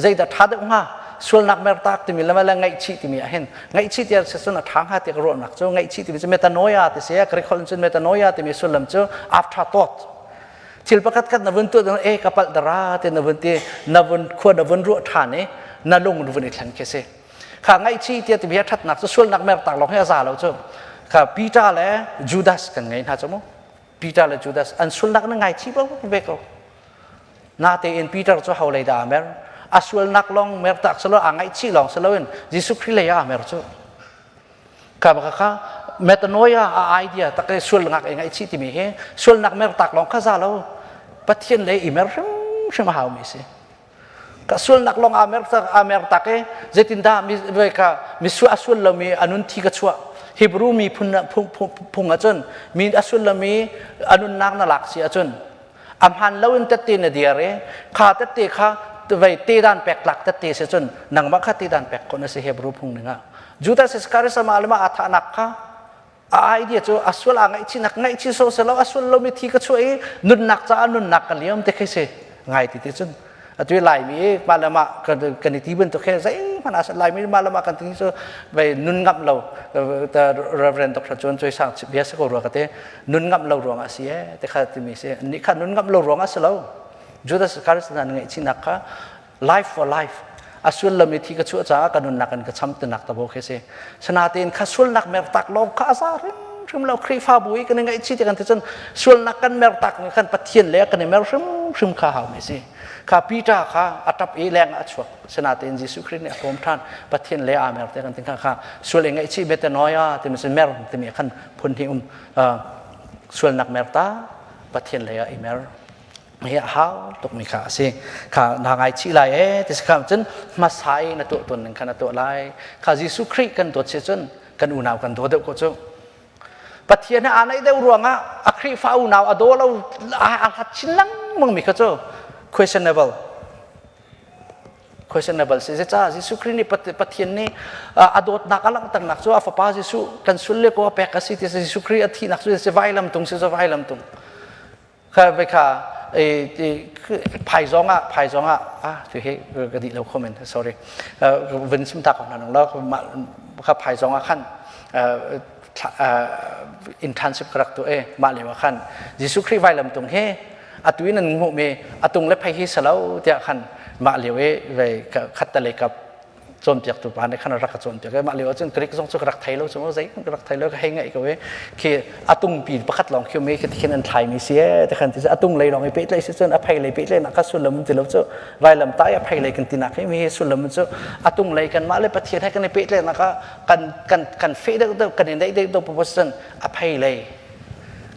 zeidah ṭha deuh hnga sualnak mertak timi le le ngaihchih timi ah hin ngaihchih tiah si cun a ṭha hnga tiah ka ruahnak cu ngaihchih timi cu metanoia ti si. Greek holh in cun metanoia timi sullam cu afterthought. Thil pakhat khat na vun tuah ding e ka palh dara te na vun ti na vun khua na vun ruah ṭhan i na lung na vun i thlen khi si. Kha ngaihchih tiah ti bia ṭhatnak cu sualnak mertak lawng hi a za lo cu. Kha Peter le Judas kan ngei hna cu mu. Peter le Judas an sualnak na ngaichih bo ve ko. Natein Peter cu ho lei dah a mer? A sualnak lawng mertak silo a ngaihchih lawng siloin Jesuh Khrih lei ah a mer cu. Kha baka kha metanoia a idea tak i sual ngak i ngaihchih timi hi sualnak mertak lawng kha za lo. Pathian lei i mer hrimhrim a haumi si. Ka sualnak lawng aa mer tak aa mer tak i zeitindah mi ka mi sual a sual lomi a nun thi ka chuah. Hebrew mi phun phung ahcun mi a sual lomi a nunnak na lak si ahcun a hmaan loin tette na dir i kha tette kha vei te dan pek tlak tette si cun nangmah kha te dan pek khawh na si Hebrew phung ning ah. Judas Iscariot amah le mah aa thahnak kha a idea cu a sual aa ngaihchihnak ngaihchih so selo a sual lomi thi ka chuah i nunnak caah nunnak ka liam te khi si ngai ti ti cun atu i Laimi mah le mah kan i ti bantuk he zeihmanh aa Laimi mah le mah kan ti cu vei nun ngamh lo Reverend Dr. John Choi Sang bia si ko rua ka ti nun ngamh lo ruangah si e te kha timi si ni kha nun ngamh lo ruangah si lo Judas Iscariot na ngaihchihnak kha. Life for life. A sullam i thi ka chuah caah ka nunnak in ka cham tinak tabo khi si. Sinain kha sualnak mertak lawng kha a za hrimhrim lo. Khrihfabu i kan i ngaihchih ti kan ti cun sualnak kan mertak kan Pathian le kan i mer hrimhrim kha hau mi si. Kha Peter kha a tap i leng ah a chuak. Sinain Jesuh Khrih nih a kawm ṭhan. Pathian le aa mer te kan ti kha kha sual i ngaihchih metanoia timi sin mer timi khan phun hnih um sualnak merta Pathian lei ah i mer. Hi a hau tukmi kha a si. Kha na ngaichih lai e ti si kha cun hmasa i na tuah tawn ning kha na tuah lai. Kha Jesuh Khrih kan dawt si cun kan unau kan daw deuh ko cu. Pathian he aa naih deuh ruangah a Khrihfa unau a daw lo a hlat chin lengmang mi kha cu questionable questionable si. Zeicah Jesuh Khrih nih Pathian nih a dawtnak a langhternak cu a fapa Jesuh kan sul le ko a pek a si ti Jesuh Khrih a thihnak cu si vailam tung si vailam tung. Kha ve kha phaizawng ah phaizawng ah ah tu hi ka dih lo comment sorry vun sim ta ko hna nang lo kha phaizawng ah khan internship ka rak tu e mah leo ah khan Jesuh Khrih vailam tung he atu in an hmuh mi atung le phei hi salo tiah khan mah leo e ve khat ta le kap cawnpiaktu pa nih khan rak ka cawnpiak i mah lio ahcun Greek zong cu ka rak thei lo cu zei ka rak thei lo ka hei ngaih ko i khi a tungpi pakhat lawng khi mi khi khin an thlai mi si e ti khan ti a tung lei lawng i pehtlaih si cun a phei lei pehtlaih nak kha sullam ti lo cu vailam ta i a phei lei kan ti nak hi mi sullam cu a tung lei kan mah le Pathian he kan i pehtlaih nak ah kan kan kan feh deuh deuh kan i neih deuh deuh purpose cun a phei lei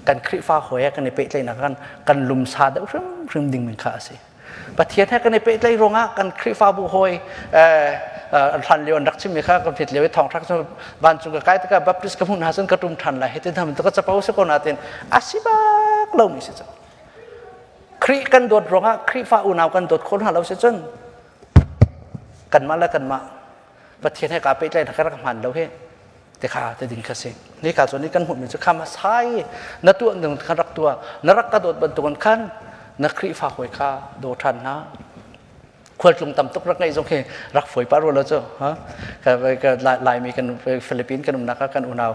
kan Khrihfa hawi he kan i pehtlaih nak kan kan lumsa deuh hrimhrim ding min kha a si. Pathian he kan i pehtlaih ruangah kan Khrihfabu hawi hlan lio an rak chimmi kha kan fit lio i thawngṭha cu vancung ka kai tikah Baptist ka hmuh hna cun ka ṭum ṭhan lai hitin ham ka capo si ko natin a si bak lomi si cu Khrih kan dawt ruangah Khrihfa unau kan dawt khawh hna lo si cun kanmah le kanmah Pathian he kaa pehtlaih na ka rak hmaan lo hi te kha te ding kha si ni ka cu ni kan hmuhmi cu kha masai na tuah ning kha rak tuah na rak ka dawt bantukin khan na Khrihfa hawi kha daw ṭhan hna khualtlung tam tuk rak ngeih zong khi rak fawi pa rua lo cu ha ka laimi kan Philippine kan umnak ah kan unau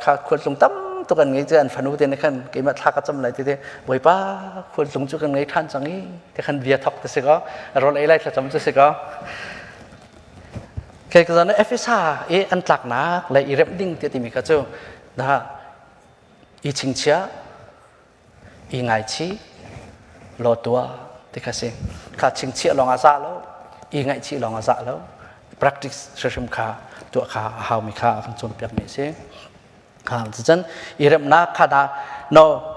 kha khualtlung tam tuk an ngei cu an fanu te ne khan keimah thla ka cam lai te te bawipa khualtlung cu kan ngei ṭhan cang i te khan bia thok te si ko rawl ei lai thlacam cu si ko Khi ka zan Efesa i an tlaknak le i remh ding ti timi kha cu na i chingchiah, i ngaichih, law tuah ti kha si. Kha chingchiah lawng a za lo, i ngaihchih lawng a za lo. Practice hrimhrim kha tuah kha a haumi kha a kan cawnpiakmi a si. Cucun i remnak kha dah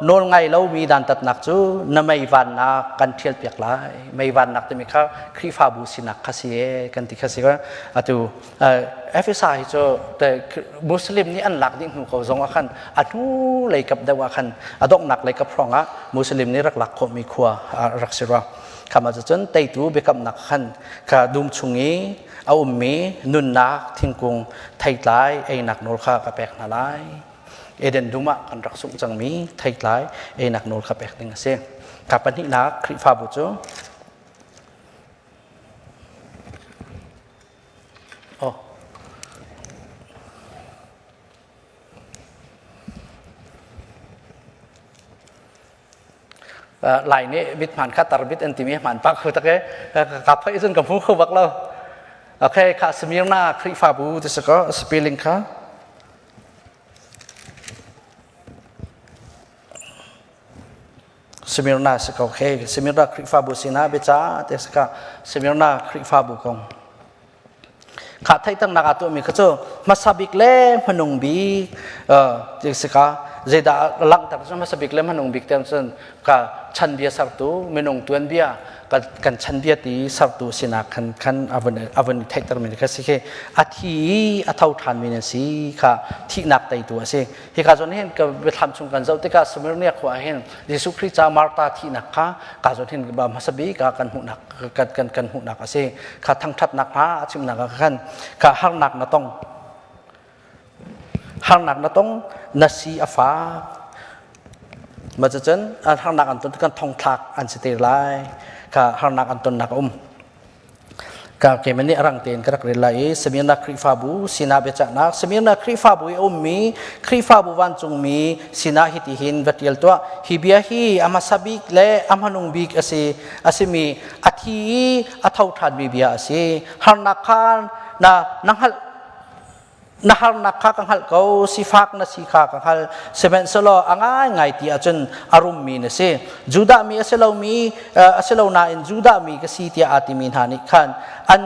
nawl ngai lomi dantatnak cu na mei vannak kan ṭhialpiak lai. Mei vannak timi kha Khrihfabu sinak kha si e kan ti kha si. Atu Efesa hi cu Muslim nih an lak dih hnu ko zong ah khan a hnu lei kap deuh ah khan a donghnak lei kap hrawng ah Muslim nih rak lak khawhmi khua rak si rua. Khama cucun teitu biakamnak khan kha dum chung i a ummi nunnak thingkung theitlai einak nawl kha ka pek hna lai. Eden dum ah kan rak sungh cangmi theitlai einak nawl kha pek ding a si. Ka pahnihnak Khrihfabu cu Oh. Lai nih mit hmaan kha tarbit an timi hmaan pak kho tak e ka phai cun ka hmu kho bak lo okay kha Smyrna Khrihfabu ti si ko spelling kha Smyrna si ko okay Smyrna Khrihfabu sinah biaca te si ka Smyrna Khrihfabu kong Kha theihternak ah tuahmi kha cu hmasa bik le hmanung bik ti si ka zeidah langhter cu hmasa bik le hmanung bik tiang cun ka chanbia sertu minung tuanbia kan chanbia ti sertu sinak khan khan a vun theihter mi kha si khi a thi i a tho ṭhan mi na si kha thihnak teitu a si Hika zawn hin ka biathlam chung kan zoh tikah Smyrna khua ah hin Jesuh Khrih ca Martha thihnak kha ka zawn hin hmasa bik ah kan hmuhnak kan kan kan hmuhnak a si. Kha thangṭhatnak hna a chimnak ah khan kha harnak na tong. Harnak na tong na si a fak. Ma cun harnak an ton kan thongthlak an si te lai. Kha harnak an tonnak a um. Ka keimah nih rang tein ka rak rel lai i Smyrna Khrihfabu sinah biacahnak Smyrna Khrihfabu i a ummi Khrihfabu vancungmi sinah hitihin va ṭial tuah. Hi bia hi a hmasa bik le a hmanung bik a si a simi a thi i a tho ṭhanmi bia a si. Harnak kha na na hngalh na harnak kha ka hngalh ko, sifak na si kha ka hngalh. Sihmanhsehlaw a ngaingai ti ahcun a rummi na si. Judah mi a si lomi a si lo nain Judah mi ka si tiah aa timi hna nih khan an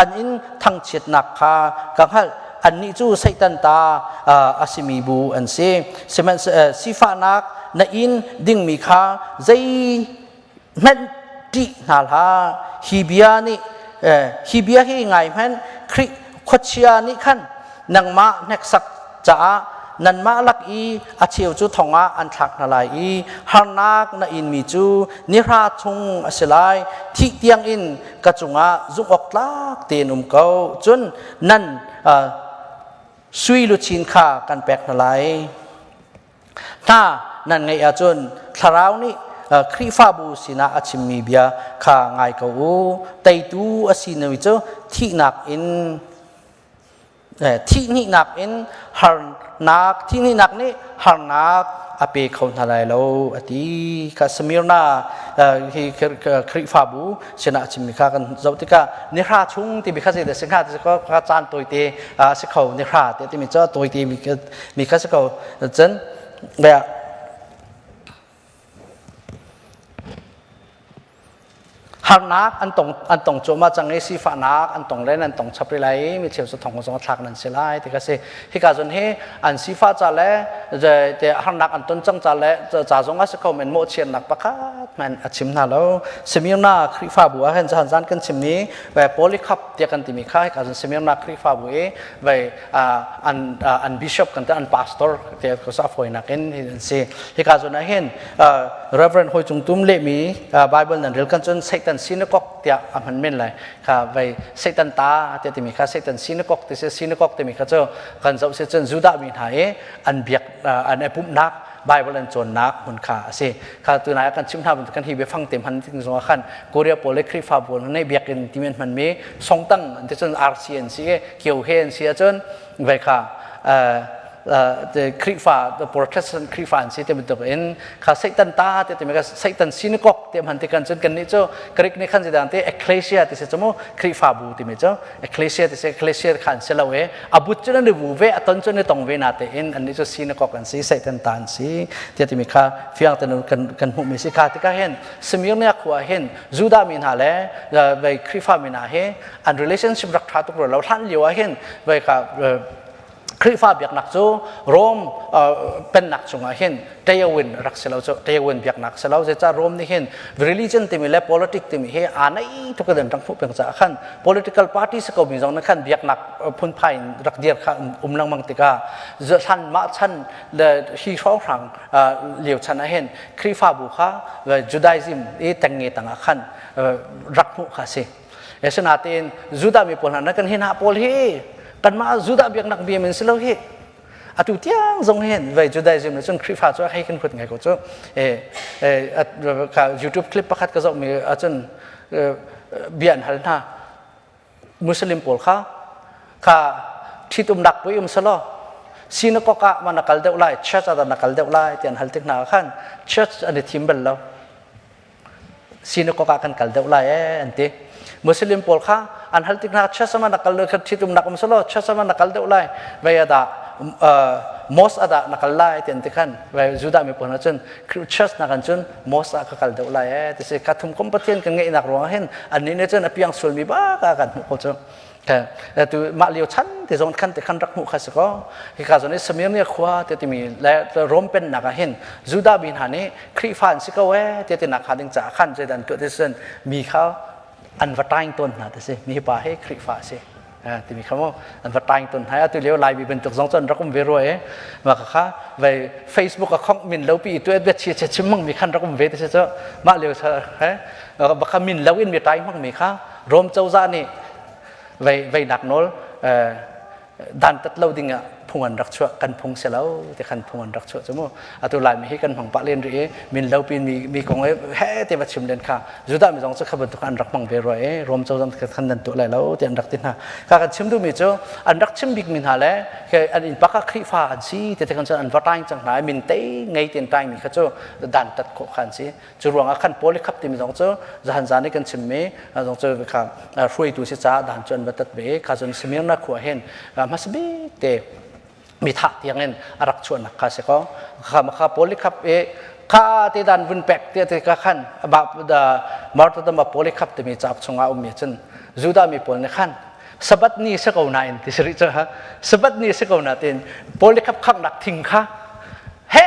an in thangchiatnak kha ka hngalh. Annih cu Satan ta a simi bu an si. Sihmanhsehlaw sifahnak na in dingmi kha zei hmanh ṭih hna hlah. Hi bia nih hi bia hi ngai hmanh Khrih khuachia nih khan nangmah hneksak caah nanmah lak i a cheu cu thong ah an thlak hna lai i harnak na inmi cu nihra chung a si lai. Thih tiangin ka cungah zumh awk tlak tein um ko. Cun nan sui luchin kha kan pek hna lai. Hna nan ngeih ahcun thlarau nih Khrihfabu sinah a chimmi bia kha ngai ko u. Teitu a si mi cu thihnak in thihhnihnak in harnak thihhnihnak nih harnak a pe kho hna lai lo a ti kha Smyrna hi Khrihfabu sinah a chimmi kha kan zoh tikah nihra chung timi kha zeidah si hnga ti ka caan tawite a si kho nihra te timi cu tawite mi kha si ko cun harnak an tong an tong cuahmah cang i sifahnak an tong le an tong chap rih lai mi cheu cu thong zong thlak nan si lai ti kha si hika zon hi an sifah ca le te harnak an ton cang ca le ca zong a si kho men mawhchiatnak pakhat hmanh a chim hna lo Smyrna Khrihfabu ah hin zan zan kan chim ni Polycarp tiah kan timi kha hika zon Smyrna Khrihfabu i vai an an bishop kan an pastor te ko sa foinak in an si hika zon ah hin Reverend Hoi Cung Tum lehmi Bible nan rel kan cun Satan synagogue tiah a hman men lai kha vai Satan ta tiah timi kha Satan synagogue ti si synagogue timi kha cu kan zoh si cun Judah mi hna i an biak an i pumhnak Bible an cawnnak hmun kha a si kha tunai kan chim hna bantuk kan hi biafang te hman ting zong ah khan Korea pawl le Khrihfa pawl nih biakinn timi an hmanmi songtang an ti cun RCNC kio he an si ahcun vai kha Khrihfa the Protestant Khrihfa an si te bantuk in kha Satan ta te timi kha Satan synagogue te hman ti kan cun kan nih cu Greek nih khan zidang te ecclesia ti si cu mu Khrihfa bu timi cu ecclesia ti si ecclesia khan si lo e abut cun an i vu ve aton cun i tong ve na te in an nih cu synagogue an si Satan ta an si ti timi kha fiang ten kan kan hmuh mi si kha tikah hin Smyrna khua hin Judah mi hna le vei Khrihfa mi hna hi an relationship rak ṭha tuk lo hlan lio ah hin vei ka Khrihfa biaknak cu Rome pennak chungah hin Tayawin rak si lo cu Tayawin biaknak si lo zeicah Rome nih hin religion timi le politic timi hi aa naih tuk in rak hmuh peng caah khan political party si ko mi zong nih khan biaknak phunphai in rak dir kha um lengmang tikah hlan mah chan le hi hrawnghrang lio chan ah hin Khrihfabu kha Judaism i tengnge tangah khan rak hmuh kha si. Asinain Judah mi pawl hna kan hi hna pawl hi kanmah Judah biaknak bia men si lo hi atu tiang zong hin vei Judaism le cun Khrihfa cu hei kan hut ngai ko cu ka YouTube clip pakhat ka zoh mi ahcun bia an hal hna Muslim pawl kha kha ṭhitumnak pui um selaw synagogue ah ma na kal deuh lai church ah na kal deuh lai ti an hal tik hna khan church an i thim bal lo synagogue ah kan kal deuh lai ee an ti Muslim pawl kha an hal tik hna church ah na kal kha ṭhitumnak um selaw church ah na kal deuh lai vei adah mosque adah na kal lai ti an ti khan vei Judah mi pawl hna cun church na kan cun mosque ah ka kal deuh lai ee ti si ka thum kum Pathian kan ngeihnak ruangah hin annih nih cun a piang sualmi bak ah kan hmuh ko cu tu mah lio chan ti zong khan ti khan rak hmuh kha si ko hika zawn i Smyrna khua te timi le Rom pennak ah hin Judah mi hna nih Khrihfa an si ko ee te ti nak kha ding caah khan zeidan tuah ti cun mi kha an va taing tawn hna ti si mi pa hi Khrihfa a si timi kha mu an va taing tawn hna atu lio Laimi bantuk zong cun rak um ve rua e mah kha vei Facebook a khong min lo pi tu bia chi chim mang mi khan rak um ve ti si cu mah lio he baka min lo in mi taing mang mi kha Rom cozah nih vei veinak nawl dantat lo ding ah phung an rak chuah kan phung si lo ti khan phung an rak chuah cu mu. Atu Laimi hi kan hmang pah len rih i min lo pin mi mi kong he te va chim len kha Judah mi zong cu kha bantuk an rak hmang ve rua i Rom cozah khan nan tuah lai lo ti an rak ti hna. Kha kan chim duhmi cu an rak chim bikmi hna le an inn pak ah Khrihfa an si ti te khan cun an va tain cang hna i min te ngei ten tain mi kha cu dan tat khawh kha an si. Cu ruangah khan Paul i khap timi zong cu zahan zan i kan chimmi zong cu kha hruaitu si caah dan cu an va tat ve kha cun Smyrna khua hin hmasa bik te mi thah tiangin a rak chuahnak kha si ko. Kha kha Paul i khap i kha te dan vun pek te te ka khan ba da martyrdom of Paul i khap timi cauk chungah ummi cun Judah mi pawl nih khan Sabbath ni si ko nain ti si rih cu ha Sabbath ni si ko na tin Paul i khap khangnak thing kha he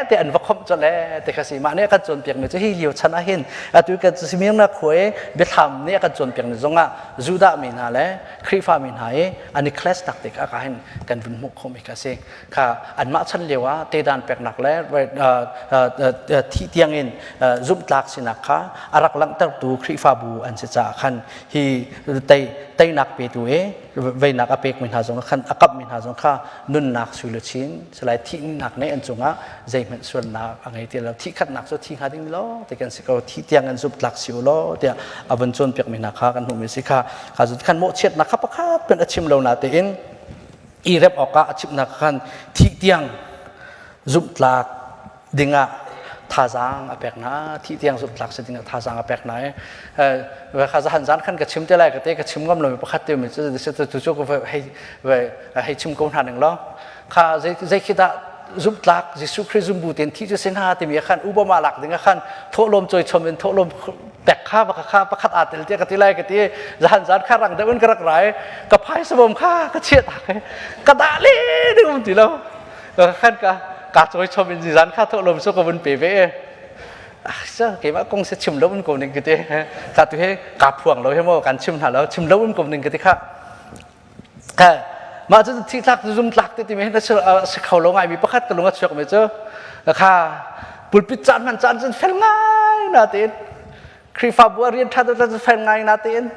te an va khomh colh le te kha si mah nih a kan cawnpiak mi cu hi lio chan ah hin atu kan Smyrna khua i biathlam nih a kan cawnpiak ni zongah Judah mi hna le Khrihfa mi hna i an i clash tak tik ah hin kan vun hmuh khawh mi kha si kha anmah chan lio ah tedan peknak le thih tiang in zumhtlak sinak kha a rak langhtertu Khrihfabu an si caah khan hi tei teinak petu i veinak a pekmi hna zong khan a kapmi hna zong kha nunnak sui luchin salai thihnak nih an cungah zeihmanh sualnak a ngei ti lo thih khatnak cu thi hnga ding law ti kan si ko thi tiang an zumh tlak si u law tiah a vun cawnpiakmi hna kha kan hmuhmi si kha kha khan mawhchiatnak kha pakhat pen a chim lo na tein i rep awkah a chimnak khan thih tiang zumhtlak dingah thazaang a pek hna thih tiang zumhtlak si dingah thazaang a pek hna i kha zahan zan khan ka chim te lai ka te ka chim ngam lo mi pakhat te mi cu cu cu hei hei chim ko hna ning law kha zei zei khi dah zumhtlak Jesuh Khrih zumbu ten thi cu sin ha timi khan Obama lak ding khan thawhlawm choi chom in thawhlawm pek kha baka kha pakhat aa tel tiah ka ti lai ka ti zahan zan kha rang deuh in ka rak rai ka phaisa bom kha ka chiah tak ka dah le ding um ti lo khan ka ka choi chom in zan kha thawhlawm so ka vun pe ve sa keimah kong se chim lo in ko ning ka ti ka tu he ka phuang lo he mo kan chim hna lo chim lo in ko ning ka ti kha mah cu thi thlak zum tlak te timi hin si kho lo ngai mi pakhat ka lung a chuak mi cu kha pulpit caan hman caan cun fel ngai na tein Khrihfabu a rian ṭha cu fel ngai na tein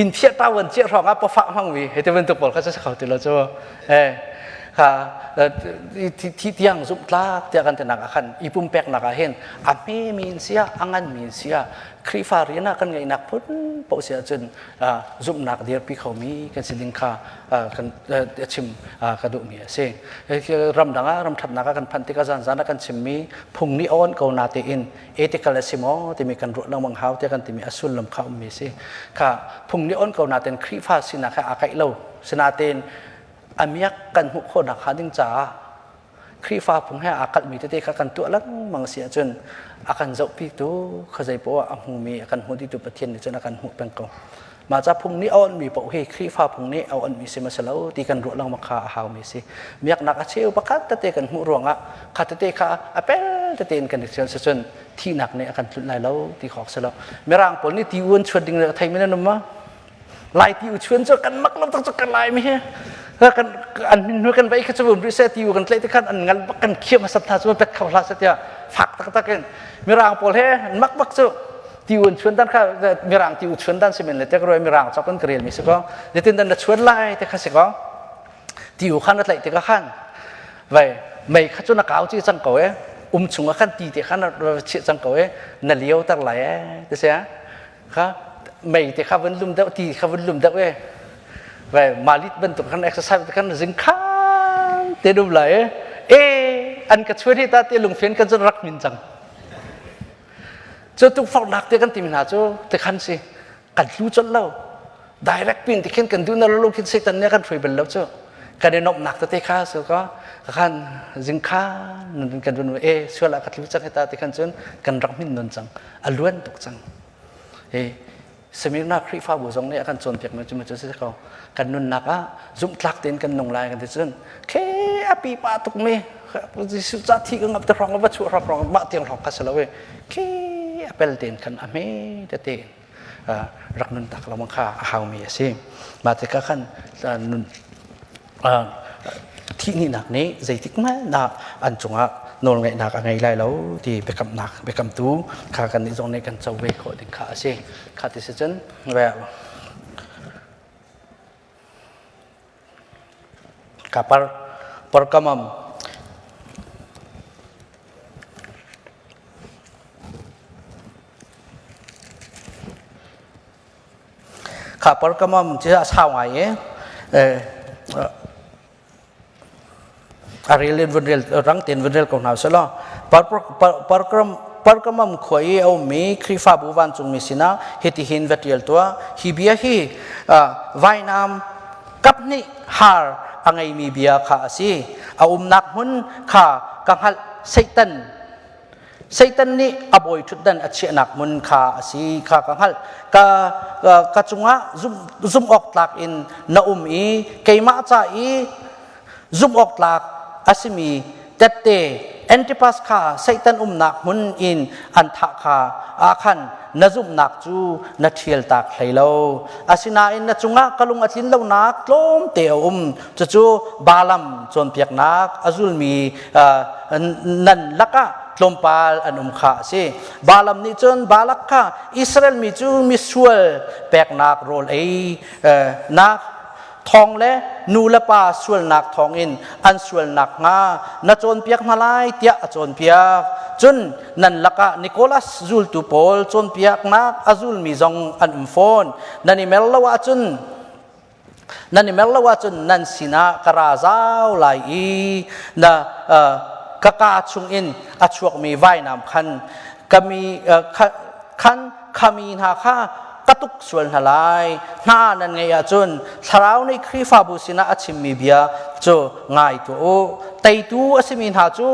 inn thiah tawan chiah hrawng ah pawfah hmang mi hei ti bantuk pawl kha si kho ti lo cu eh kha thi tiang zumh tlak tiah kan tinak ah khan i pumpeknak ah hin a hme mi in sia a ngan mi in sia Khrihfa rian ah kan ngeihnak phun paoh si ahcun zumhnak dirpi khomi kan si ding kha kan chim ka duhmi a si. Ramdang ah ramṭhatnak ah kan phanh tikah zanzan ah kan chimmi phung nih a awnh ko na tein ethical a si maw timi kan ruah lengmang hau tiah kan timi a sullam kha ummi a si. Kha phung nih awnh ko na tein Khrihfa sinak he aa kaih lo. Sinain a miak kan hmuh khawhnak hnga ding caah Khrihfa phung he aa kalhmi tete kha kan tuah lengmang si ahcun a kan zohpitu khuazei poah a hmumi a kan hmu dihtu Pathian nih cun a kan hmuh peng ko. Mah ca phung nih a onhmi paoh hi Khrihfa phung nih a onhmi si ma si lo ti kan ruah lengmang kha a haumi si. Miaknak a cheu pakhat tete kan hmuh ruangah kha tete kha a pel tete in kan i thial si cun thihnak nih a kan tlunh lai lo ti khawk si lo. Mirang pawl nih ti uan chuan ding a theimi nan um ma? Lai ti u chuan cu kan mak lo tak cu kan lai mi hi kan an min hnu kan vai kha chu ri se ti u kan tlai te khan an ngal bak kan khiam hasat tha chu pet kho hla se tia fak tak tak in mirang pawl he mak bak cu ti un chuan dan kha mirang ti u chuan dan simen le tek roi mirang chok kan krel mi si ko nitin dan na chuan lai te kha si ko ti u khan na tlaih tikah khan vai mei kha cu na kau chi cang ko e um chung ah khan ti te khan na chiah cang ko e na liau tar lai e te sia kha mei te kha vun lum deuh ti kha vun lum deuh e vai malit bantuk khan exercise khan zing khan te dum lai e e an ka chuan hi ta te lungfen kan cun rak min cang cu tukforhnak te kan timi hna cu te khan si kan tlu colh lo direct pin ti khin kan duh na lo khin satan nih kan hruai bal lo cu kan i nomhnak tete kha so ka khan zing kha kan run e sual ah ka tlu cang hita ti khan cun kan rak min nun cang a luan tuk cang he Smyrna Khrihfabu zong nih a kan cawnpiak mi cu cu si ko kan nunnak ah zumhtlak tein kan nung lai kan ti cun khe a pipa tuk mi Jesuh ca thi ka ngap te hrong va chuah hrong hrong mah tiang hrong kha si lo e khe a pel tein khan a hme tete rak nun tak lengmang kha a haumi a si mah tikah khan nun thihnak nih zeitik hmanh ah an cungah nawlngeihnak a ngei lai lo ti biakamnak biakamtu kha kan nih zong nih kan co ve khawh ding kha a si kha ti si cun well. Ka par Pergamum Kha Pergamum cu a sau ngai i a rel in vun rel rang tein vun rel ko hna usih law Pergamum khua i a ummi Khrihfabu vancungmi sinah hitihin va ṭial tuah. Hi bia hi vainam kaphnih har a ngeimi bia kha a si. A umnak hmun kha ka hngalh. Satan Satan nih a bawi ṭhutdan a chiahnak hmun kha a si kha ka hngalh. Ka, ka cungah zumh awk tlak in na um i keimah ca i zumh awk tlak a simi tette Antipas kha Satan umnak hmun in an thah kha ah khan na zumhnak cu na ṭhial tak hlei lo. Asinain na cungah ka lung a tlin lonak tlawmte a um. Cucu Balaam cawnpiaknak a zulmi nan lakah tlawmpal an um kha a si. Balaam nih cun Balak kha Israel mi cu misual peknak rawl ei nak thawng le nu le pa sualnak thawngin an sualnak hnga na cawnpiak hna lai tiah a cawnpiak. Cun nan lakah Nicholas zultu pawl cawnpiaknak a zulmi zong an um fawn. Nan i mer lo ahcun nan i mer lo ahcun nan sinah ka ra zau lai i na ka kaa chungin a chuakmi vainam khan kami khan khami hna kha ka tuk sual hna lai. Hna nan ngeih ahcun thlarau nih Khrihfabu sinah a chimmi bia cu ngai tuah u. Teitu a simi hna cu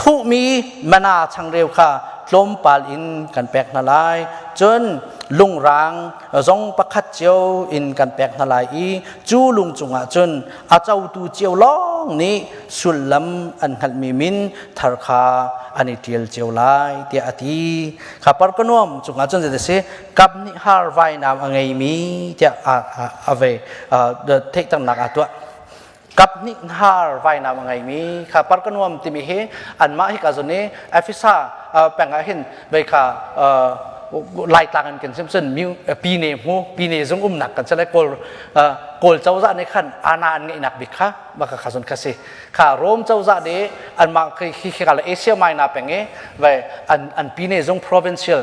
thuhmi mana changreu kha tlawmpal in kan pek hna lai. Cun lungrang zong pakhat cio in kan pek hna lai i cu lung cungah cun a cotu cio lawng nih sullam an hngalhmi min thar kha an i ṭial cio lai tiah a ti. Kha parkanuam cungah cun zei si kap nih har vainam a ngeimi tiah a ve theihternak a tuah. Kap nih har vainam a ngeimi kha parkanuam timi hi anmah hi ka zon i Efesa peng ah hin vei kha Laitlang in kan sim cun pine hmu pine zung umnak kan sale kawl kawl cozah nih khan ana an ngeihnak bik kha maka kha zon kha si kha Rome cozah nih anmah khi khi ka le Asia Minor peng i vai an an pine zung provincial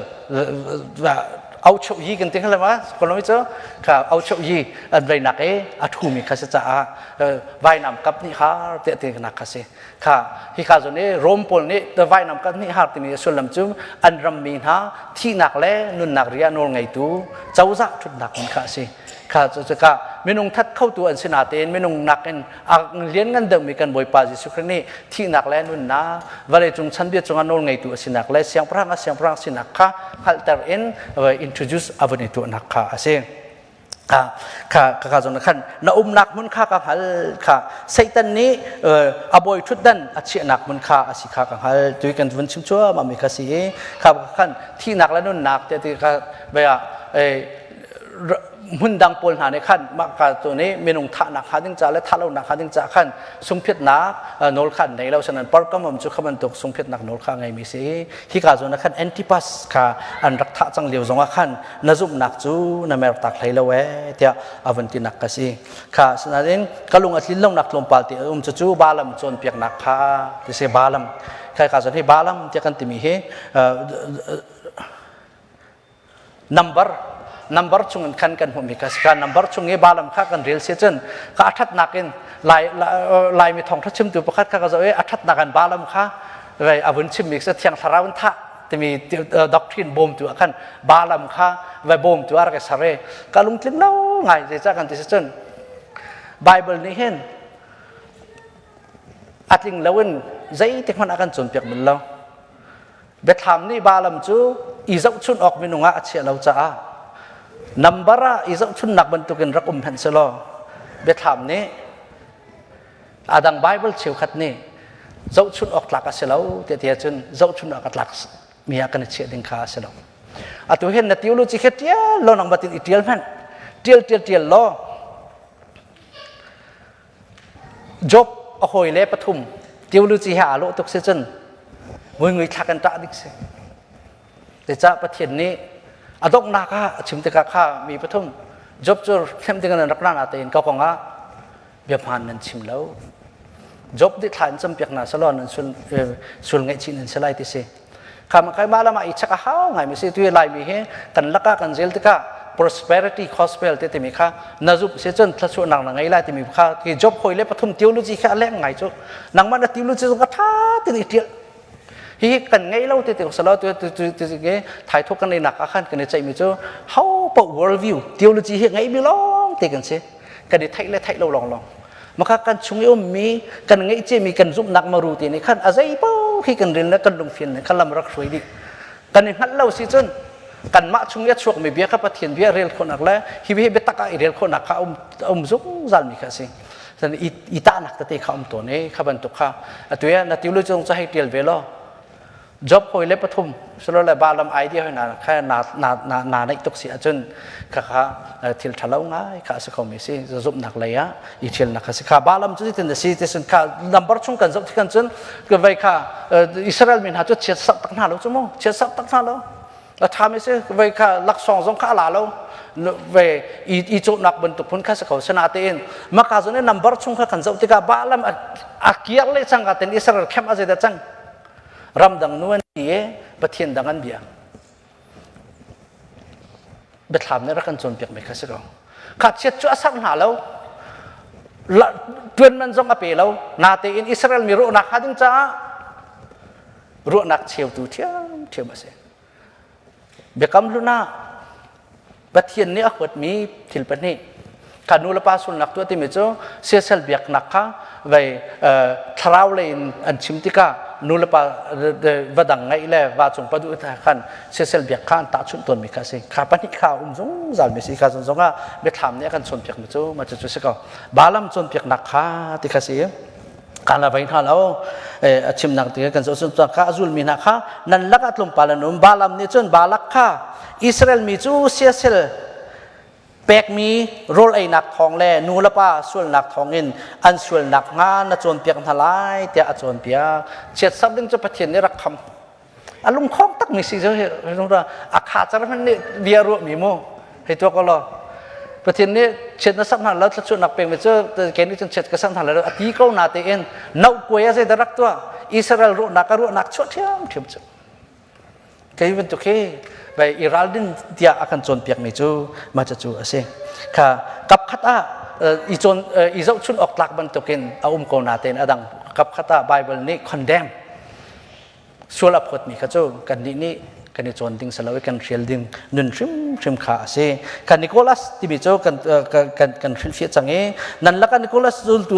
au cheu yi kan ti khala ma konomi cu kha au cheu yi an veinak i a thumi kha si caah vainam kap nih har te te nak kha si kha hi kha zon i Rome pawl nih vainam kap nih har timi sullam cu an rammi hna thihnak le nunnak ria nawl ngeitu cozah thutnak hmun kha a si kha cu ka minung that khotu an si natein minung nakin a lianngan deuhmi kan Bawipa Jesuh Khrih nih thihnak le nunnak vawlei cung chanbia cungah nawl ngeitu a sinak le siangpahrang a siangpahrang sinak kha hngalhter in introduce a vun i tuahnak kha a si. Kha kha kha zong khan na umnak hmun kha ka hngal kha Satan nih a bawi ṭhutdan a chiahnak hmun kha a si kha ka hngal tui kan vun chim cuahmah mi kha si i kha khan thihnak le nunnak te ti kha bia hmun dang pawl hna nih khan mah ka tu nih minung thahnak hnga ding ca le thah lonak hnga ding ca khan sungphiatnak nawl kha an nei lo sanan Pergamum cu kha bantuk sungphiatnak nawl kha ngeimi si hi ka zawn ah khan Antipas kha an rak thah cang lio zongah khan na zumhnak cu na mer tak hlei lo ee tiah a vun tinak ka si kha sinain ka lung a tlin lonak tlawmpal te um cu cu Balaam cawnpiaknak kha ti si Balaam kai ka zawn hi Balaam tiah kan timi hi Number number chung in khan kan hmuhmi kha si kha number chung i Balaam kha kan rel si cun ka a ṭhatnak in lai Laimi thawngṭha chimtu pakhat kha ka zoh i a ṭhatnak in Balaam kha vei a vun chimmi cu Thiang Thlarau in thah timi doctrine bawmtu ah khan Balaam kha vai bawmtu ah rak i ser i ka lungtling lo ngai zeicah kan ti si cun Bible nih hin a tling loin zeitik hmanh a kan cawnpiak bal lo. Biathlam nih Balaam cu i zohchunh awk minung ah a chiah lo caah nambar ah i zohchunhnak bantukin rak um hmanh selaw Biathlam nih a dang Bible cheukhat nih zohchunh awk tlak a si lo tiah ti ahcun zohchunh awk a tlak mi ah kan i chiah ding kha a si lo. Atu hin na theology khi ṭial lo nang batin i ṭial hmanh ṭial ṭial ṭial law Job a hawile pathum theology he aa lawh tuk si cun nguingui thla kan ṭah ding si. Zeicah Pathian nih a donghnak ah a chim tikah kha mi pathum Job cu hrem ding in an rak ra natein ka kong ah Bia hmaan nan chim lo. Job nih thla in campiak hna selaw nan sul sul ngaihchih nan si lai ti si. Kha ma kai ma lama i chak a hau ngai mi si tu Laimi hi kan laka kan zel tikah prosperity gospel te timi kha na zup si cun thluachuahnak na ngei lai timi kha ki job hoi le pathum theology kha a leng ngai cu nangmah na theology zong a tha tin i tial hi kan ngei lo te te salo tu tu tu tu ke thai thuk kan nei nak ah khan kan i ceih mi cu how po world view theology hi ngei mi lawng te kan si kan i theih le theih lo lawng lawng maka kan chung i ummi kan ngeih ciami kan zumhnak maru ti nih khan a zei paoh khi kan ril le kan lungfin le kan lam rak hruai dih kan i hngalh lo si cun kanmah chung i a chuakmi bia kha Pathian bia rel khawhnak le hi hi biatak ah i rel khawhnak kha um um zungzal mi kha a si i tahnak tete kha um tawn i kha bantuk kha atu ya na tilu chung cu hei tial ve law Job hawi le pathum silole Balaam idea hoi na kha na na na na neih tuk si ahcun kha kha thil ṭhalo ngai kha a si khomi si zumhnak lei ah i ṭhialnak kha si kha Balaam cu tin a si ti sun kha number chung kan zoh tikhan cun vei kha Israel mi hna cu chiat sak tak hna lo cu mu chiat sak tak hna lo a ṭhami si vei kha laksawng zong kha a la lo ve i i cawhnak bantuk phun kha si ko sinatein maka zon number chung kha kan zoh tikah Balaam a kiar le cang ka ten Israel khem a zeidah cang Ramdang nu an ti i Pathian dang an bia. Biathlam nih rak kan cawnpiakmi kha si ko. Kha chiat cu a sak hna lo. Tuan man zong a pe lo. Natein Israel mi ruahnak hnga ding caah ruahnak cheutu ṭhiamṭhiam a si. Biakam hlun ah Pathian nih a huatmi thil pahnih kha nu le pa sulnak tuah timi cu siasal biaknak kha vei thlarau lei in an chim tikah nu le pa va dang ngaih le va cung pa duh khan siasal biak kha an tahchunh tawnmi kha a si kha pahnih kha um zungzal mi si kha zong zongah biathlam nih a kan cawnpiak mi cu mah cu si ko Balaam cawnpiaknak kha ti kha si kan la vei hna lo a chimnak ti kan zoh cun kha a zulmi hna kha nan lakah tlawmpal an um Balaam nih cun Balak kha Israel mi cu siasel pekmi rawl einak thawng le nu le pa sualnak thawngin an sualnak hnga na cawnpiak hna lai tiah a cawnpiak chiatser ding cu Pathian nih rak kham a lungkhong tak mi si a kha car hmanh nih bia ruah mi mu hei tuak law Pathian nih chiat na sak hna lo thluachuahnak pek mi cu ke nih cun chiat ka sak hna lo a ti ko na tein no kuai a zei rak tuah Israel ruahnak a ruahnak chuah ṭhiam ṭhiam cu kei bantuk hi vai i raldin tiah a kan cawnpiak mi cu mah cu a si kha kap khat ah i cawn i zohchun awk tlak bantukin a um ko na tein a dang kap khat ah Bible nih condemn Sual a phawtmi kha cu kannih nih kan i cawn ding si lo i kan hrial ding nun hrimhrim kha a si. Kan Nicholas timi cu kan kan kan hrilhfiah cang i nan lakah Nicholas zultu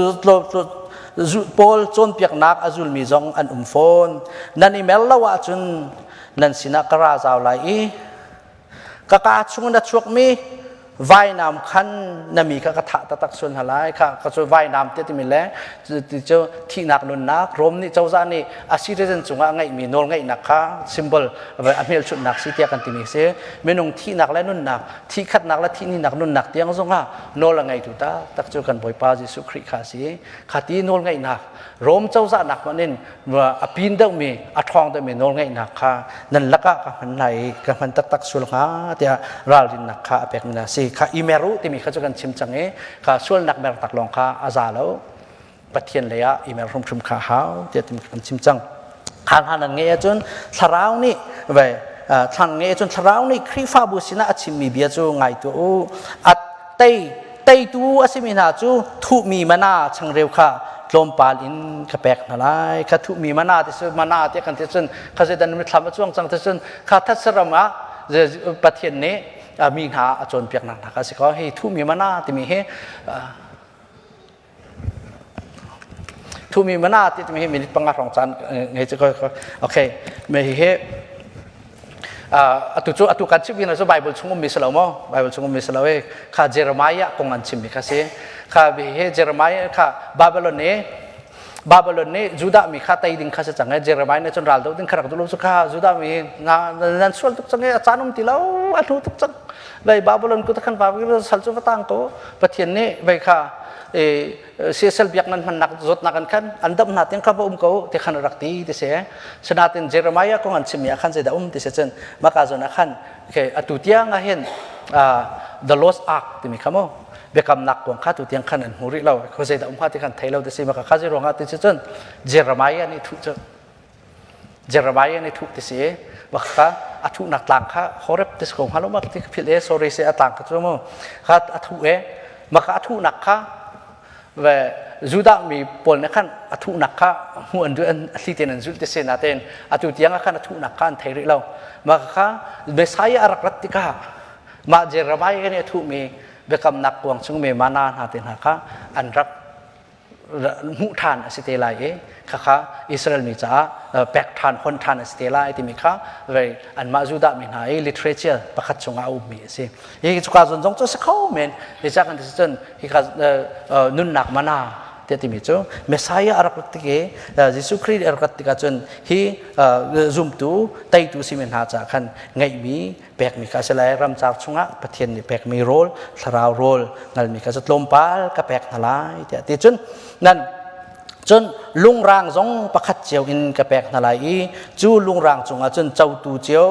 pawl cawnpiaknak a zulmi zong an um fawn. Nan i mer lo ahcun nan sinah ka ra zau lai i ka kaa chungin a chuakmi vainam khan na mi kha ka thah taktak sual hna lai kha ka cu vainam te timi le cu thihnak nunnak Rom nih cozah nih a citizen cungah ngeihmi nawl ngeihnak kha symbol a hmelchunhnak si tiah kan timi si minung thihnak le nunnak thihkhatnak le thihninak nunnak tiang zongah nawl a ngeitu taktak cu kan Bawipa Jesuh Khrih kha si kha ti nawl ngeihnak Rom cozah nak hmanh in a pin deuhmi a ṭhawng deuhmi nawlngeihnak kha nan lakah ka hman lai i ka hman taktak sual hnga tiah ralrinnak kha a pekmi hna si kha i mer u timi kha cu kan chim cang i kha sualnak mer tak lawng kha a za lo Pathian lei ah i mer hrimhrim kha a hau tiah timi kan chim cang kha hna nan ngeih ahcun thlarau nih ve thlang ngeih ahcun thlarau nih Khrihfabu sinah a chimmi bia cu ngai tuah u a tei Teitu a simi hna cu thuhmi mana changreu kha tlawmpal in ka pek hna lai. Kha thuhmi mana ti cu mana ti kan ti cun kha zeidan mithlam a cuang cang ti cun kha thatsaram ah Pathian nih mi hna a cawnpiaknak hna kha a si ko. Hi thuhmi mana timi hi thuhmi mana ti timi hi minute panga hrawng caan ngei cu okay me hi Atu cu atu kan chimmi cu Bible chung ummi si lo maw? Bible chung ummi si lo i kha Jeremiah kong an chimmi kha si. Kha hi Jeremiah kha Babylon nih Babylon nih Judah mi kha tei ding kha si cang i Jeremiah nih cun ral do ding kha rak duh lo cu kha Judah mi na nan sual tuk cang i a caan um ti lo a hnu tuk cang. Vei Babylon kut khan va sal cu va tang ko Pathian nih vei kha siasal biak nan hmannak zawtnak an khan an dam hna tiang kha va um ko ti khan rak ti ti si sinatin Jeremiah kong an chimmi ah khan zeidah um ti si cun maka zawn ah khan okay atu tiang ah hin the lost ark timi kha mu. Biakamnak kuang kha tu tiang khan an hmu rih lo. Khuazei dah um hnga ti khan thei lo ti si maka kha zei ruangah ti si cun Jeremiah nih thuh cu Jeremiah nih thuh ti si maka a thuhnak tlang kha Horeb ti si ko hnga lo ma ti philh e sorry si a tlang kha cu mu kha a thuh e maka a thuhnak kha ve Judah mi pawl nih khan a thuhnak kha hmuh an duh an thli tein an zulh ti si natein atu tiang ah khan a thuhnak kha an thei rih lo maka kha Messiah a rak rat tikah mah Jeremiah nih a thuhmi biakamnak kuang chung mi mana hna te hna kha an rak hmuh ṭhan a si te lai i khakha Israel mi caah pek ṭhan hon ṭhan a si te lai timi kha vei anmah Judah mi hna i literature pakhat chungah a ummi a si. Hi cuka zawn zong cu a si kho men. Hi ca kan ti cun hika nunnak mana tiah timi cu Messiah a rak rat tik i Jesuh Khrih a rak rat tikah cun hi zumtu teitu simi hna caah khan ngeihmi pekmi kha a si lai. Ramcar chungah Pathian nih pekmi rawl, thlarau rawl ngalmi kha cu tlawmpal ka pek hna lai tiah ti cun nan cun lungrang zong pakhat cio in ka pek hna lai i cu lungrang cungah cun cotu cio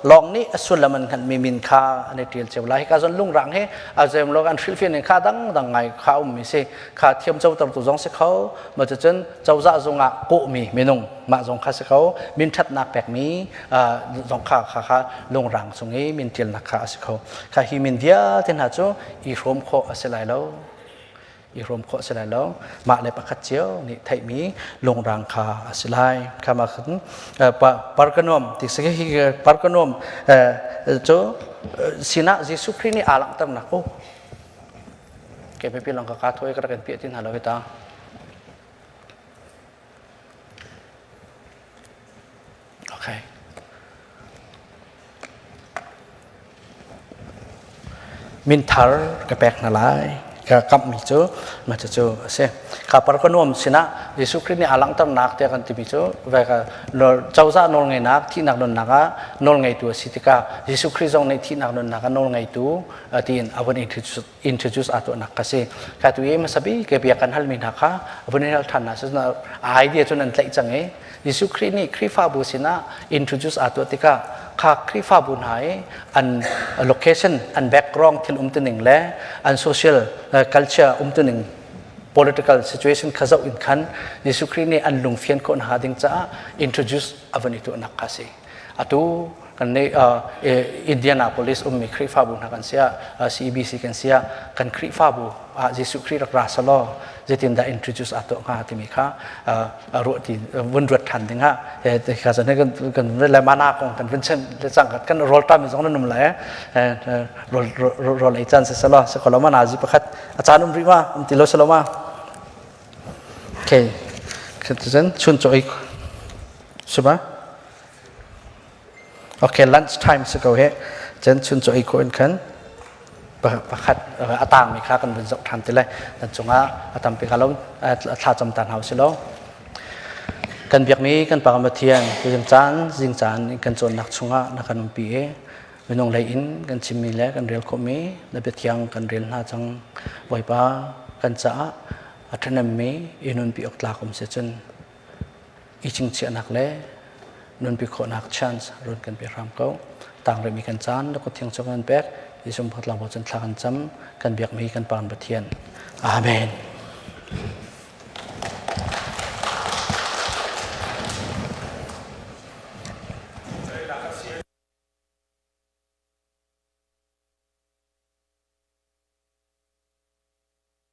lawng nih a sullam an hngalhmi min kha an i ṭial cio lai. Hika cun lungrang hi a zeim lo an hrilhfian in kha dangdang ngai kha ummi si kha thiam cotertu zong si kho ma cucun cozah zung ah kawhmi minung mah zong kha si kho min ṭhatnak pekmi zong kha kha kha lungrang cung i min ṭialnak kha a si kho. Kha hi min vialte hna cu i hrawm khawh a si lai lo. I hrawm khawh a si lai lo. Mah le pakhat cio nih theihmi lungrang kha a si lai. Kha ma khan parkanuam ti si hi parkanuam cu sinah Jesuh Khrih nih aa langhternak u. Ke pipi long ka ka thoi ka rak in piah ti hna lo hi ta. Okay. Min thar ka pek hna lai. Ka kamhmi cu mah cucu a si. Kha par ka nuam sinah Jesuh Khrih nih aa langhternak tiah kan timi cu ve ka cozah nawlngeinak thihnak nunnak ah nawlngeitu a si tikah Jesuh Khrih zong nih thihnak nunnak ah nawlngeitu tiin a vun introduce aa tuahnak ka si. Kha tu i hmasa bik ke bia kan halmi hna kha a vun hal ṭhan hna a idea cu nan tlaih cang i Jesuh Khrih nih Khrihfabu sinah introduce aa tuah tikah kha Khrihfabu hna i an location, an background thil umtuning le an social culture umtuning political situation kha zoh in khan Jesuh Khrih nih an lungfian khawh hna ding caah introduce a vun i tuahnak kha si. Atu kan nih Indianapolis ummi Khrihfabu hna kan si ah CEBC kan si ah kan Khrihfabu ah Jesuh Khrih rak ra selaw zeitindah introduce aa tuah hnga timi kha ruah ti vun ruat ṭhan ding ah ka zan kan kan le mana kong kan vun chem le cang kan rol tam zong nan um lai rol rol ei chan se selaw se koloma na ji pakhat a caan um rih ma um ti lo selaw ma okay cun chun cho ei suba Okay, lunch time si ko he. Cun chun cu ei khawh in khan pakhat a tangmi kha kan vun zoh ṭhan ti lai. Nan cungah a tampi ka lo thlacam ta hna usih law. Kan biakmi kan Pa Pathian tuzing caan zing caan kan cawnnak chungah na kan umpi i minung lei in kan chimmi le kan rel khawhmi na biathiang kan rel hna cang. Bawipa kan caah a ṭhahnemmi i nunpi awk tlak um si cun i chingchiahnak le nunpi khawhnak chance run kan pe hram ko. Tang rihmi kan caan na kut thiang chung kan pek. Jesuh Phatlang cun thla kan cam kan biakmi kan Pa Pathian. Amen.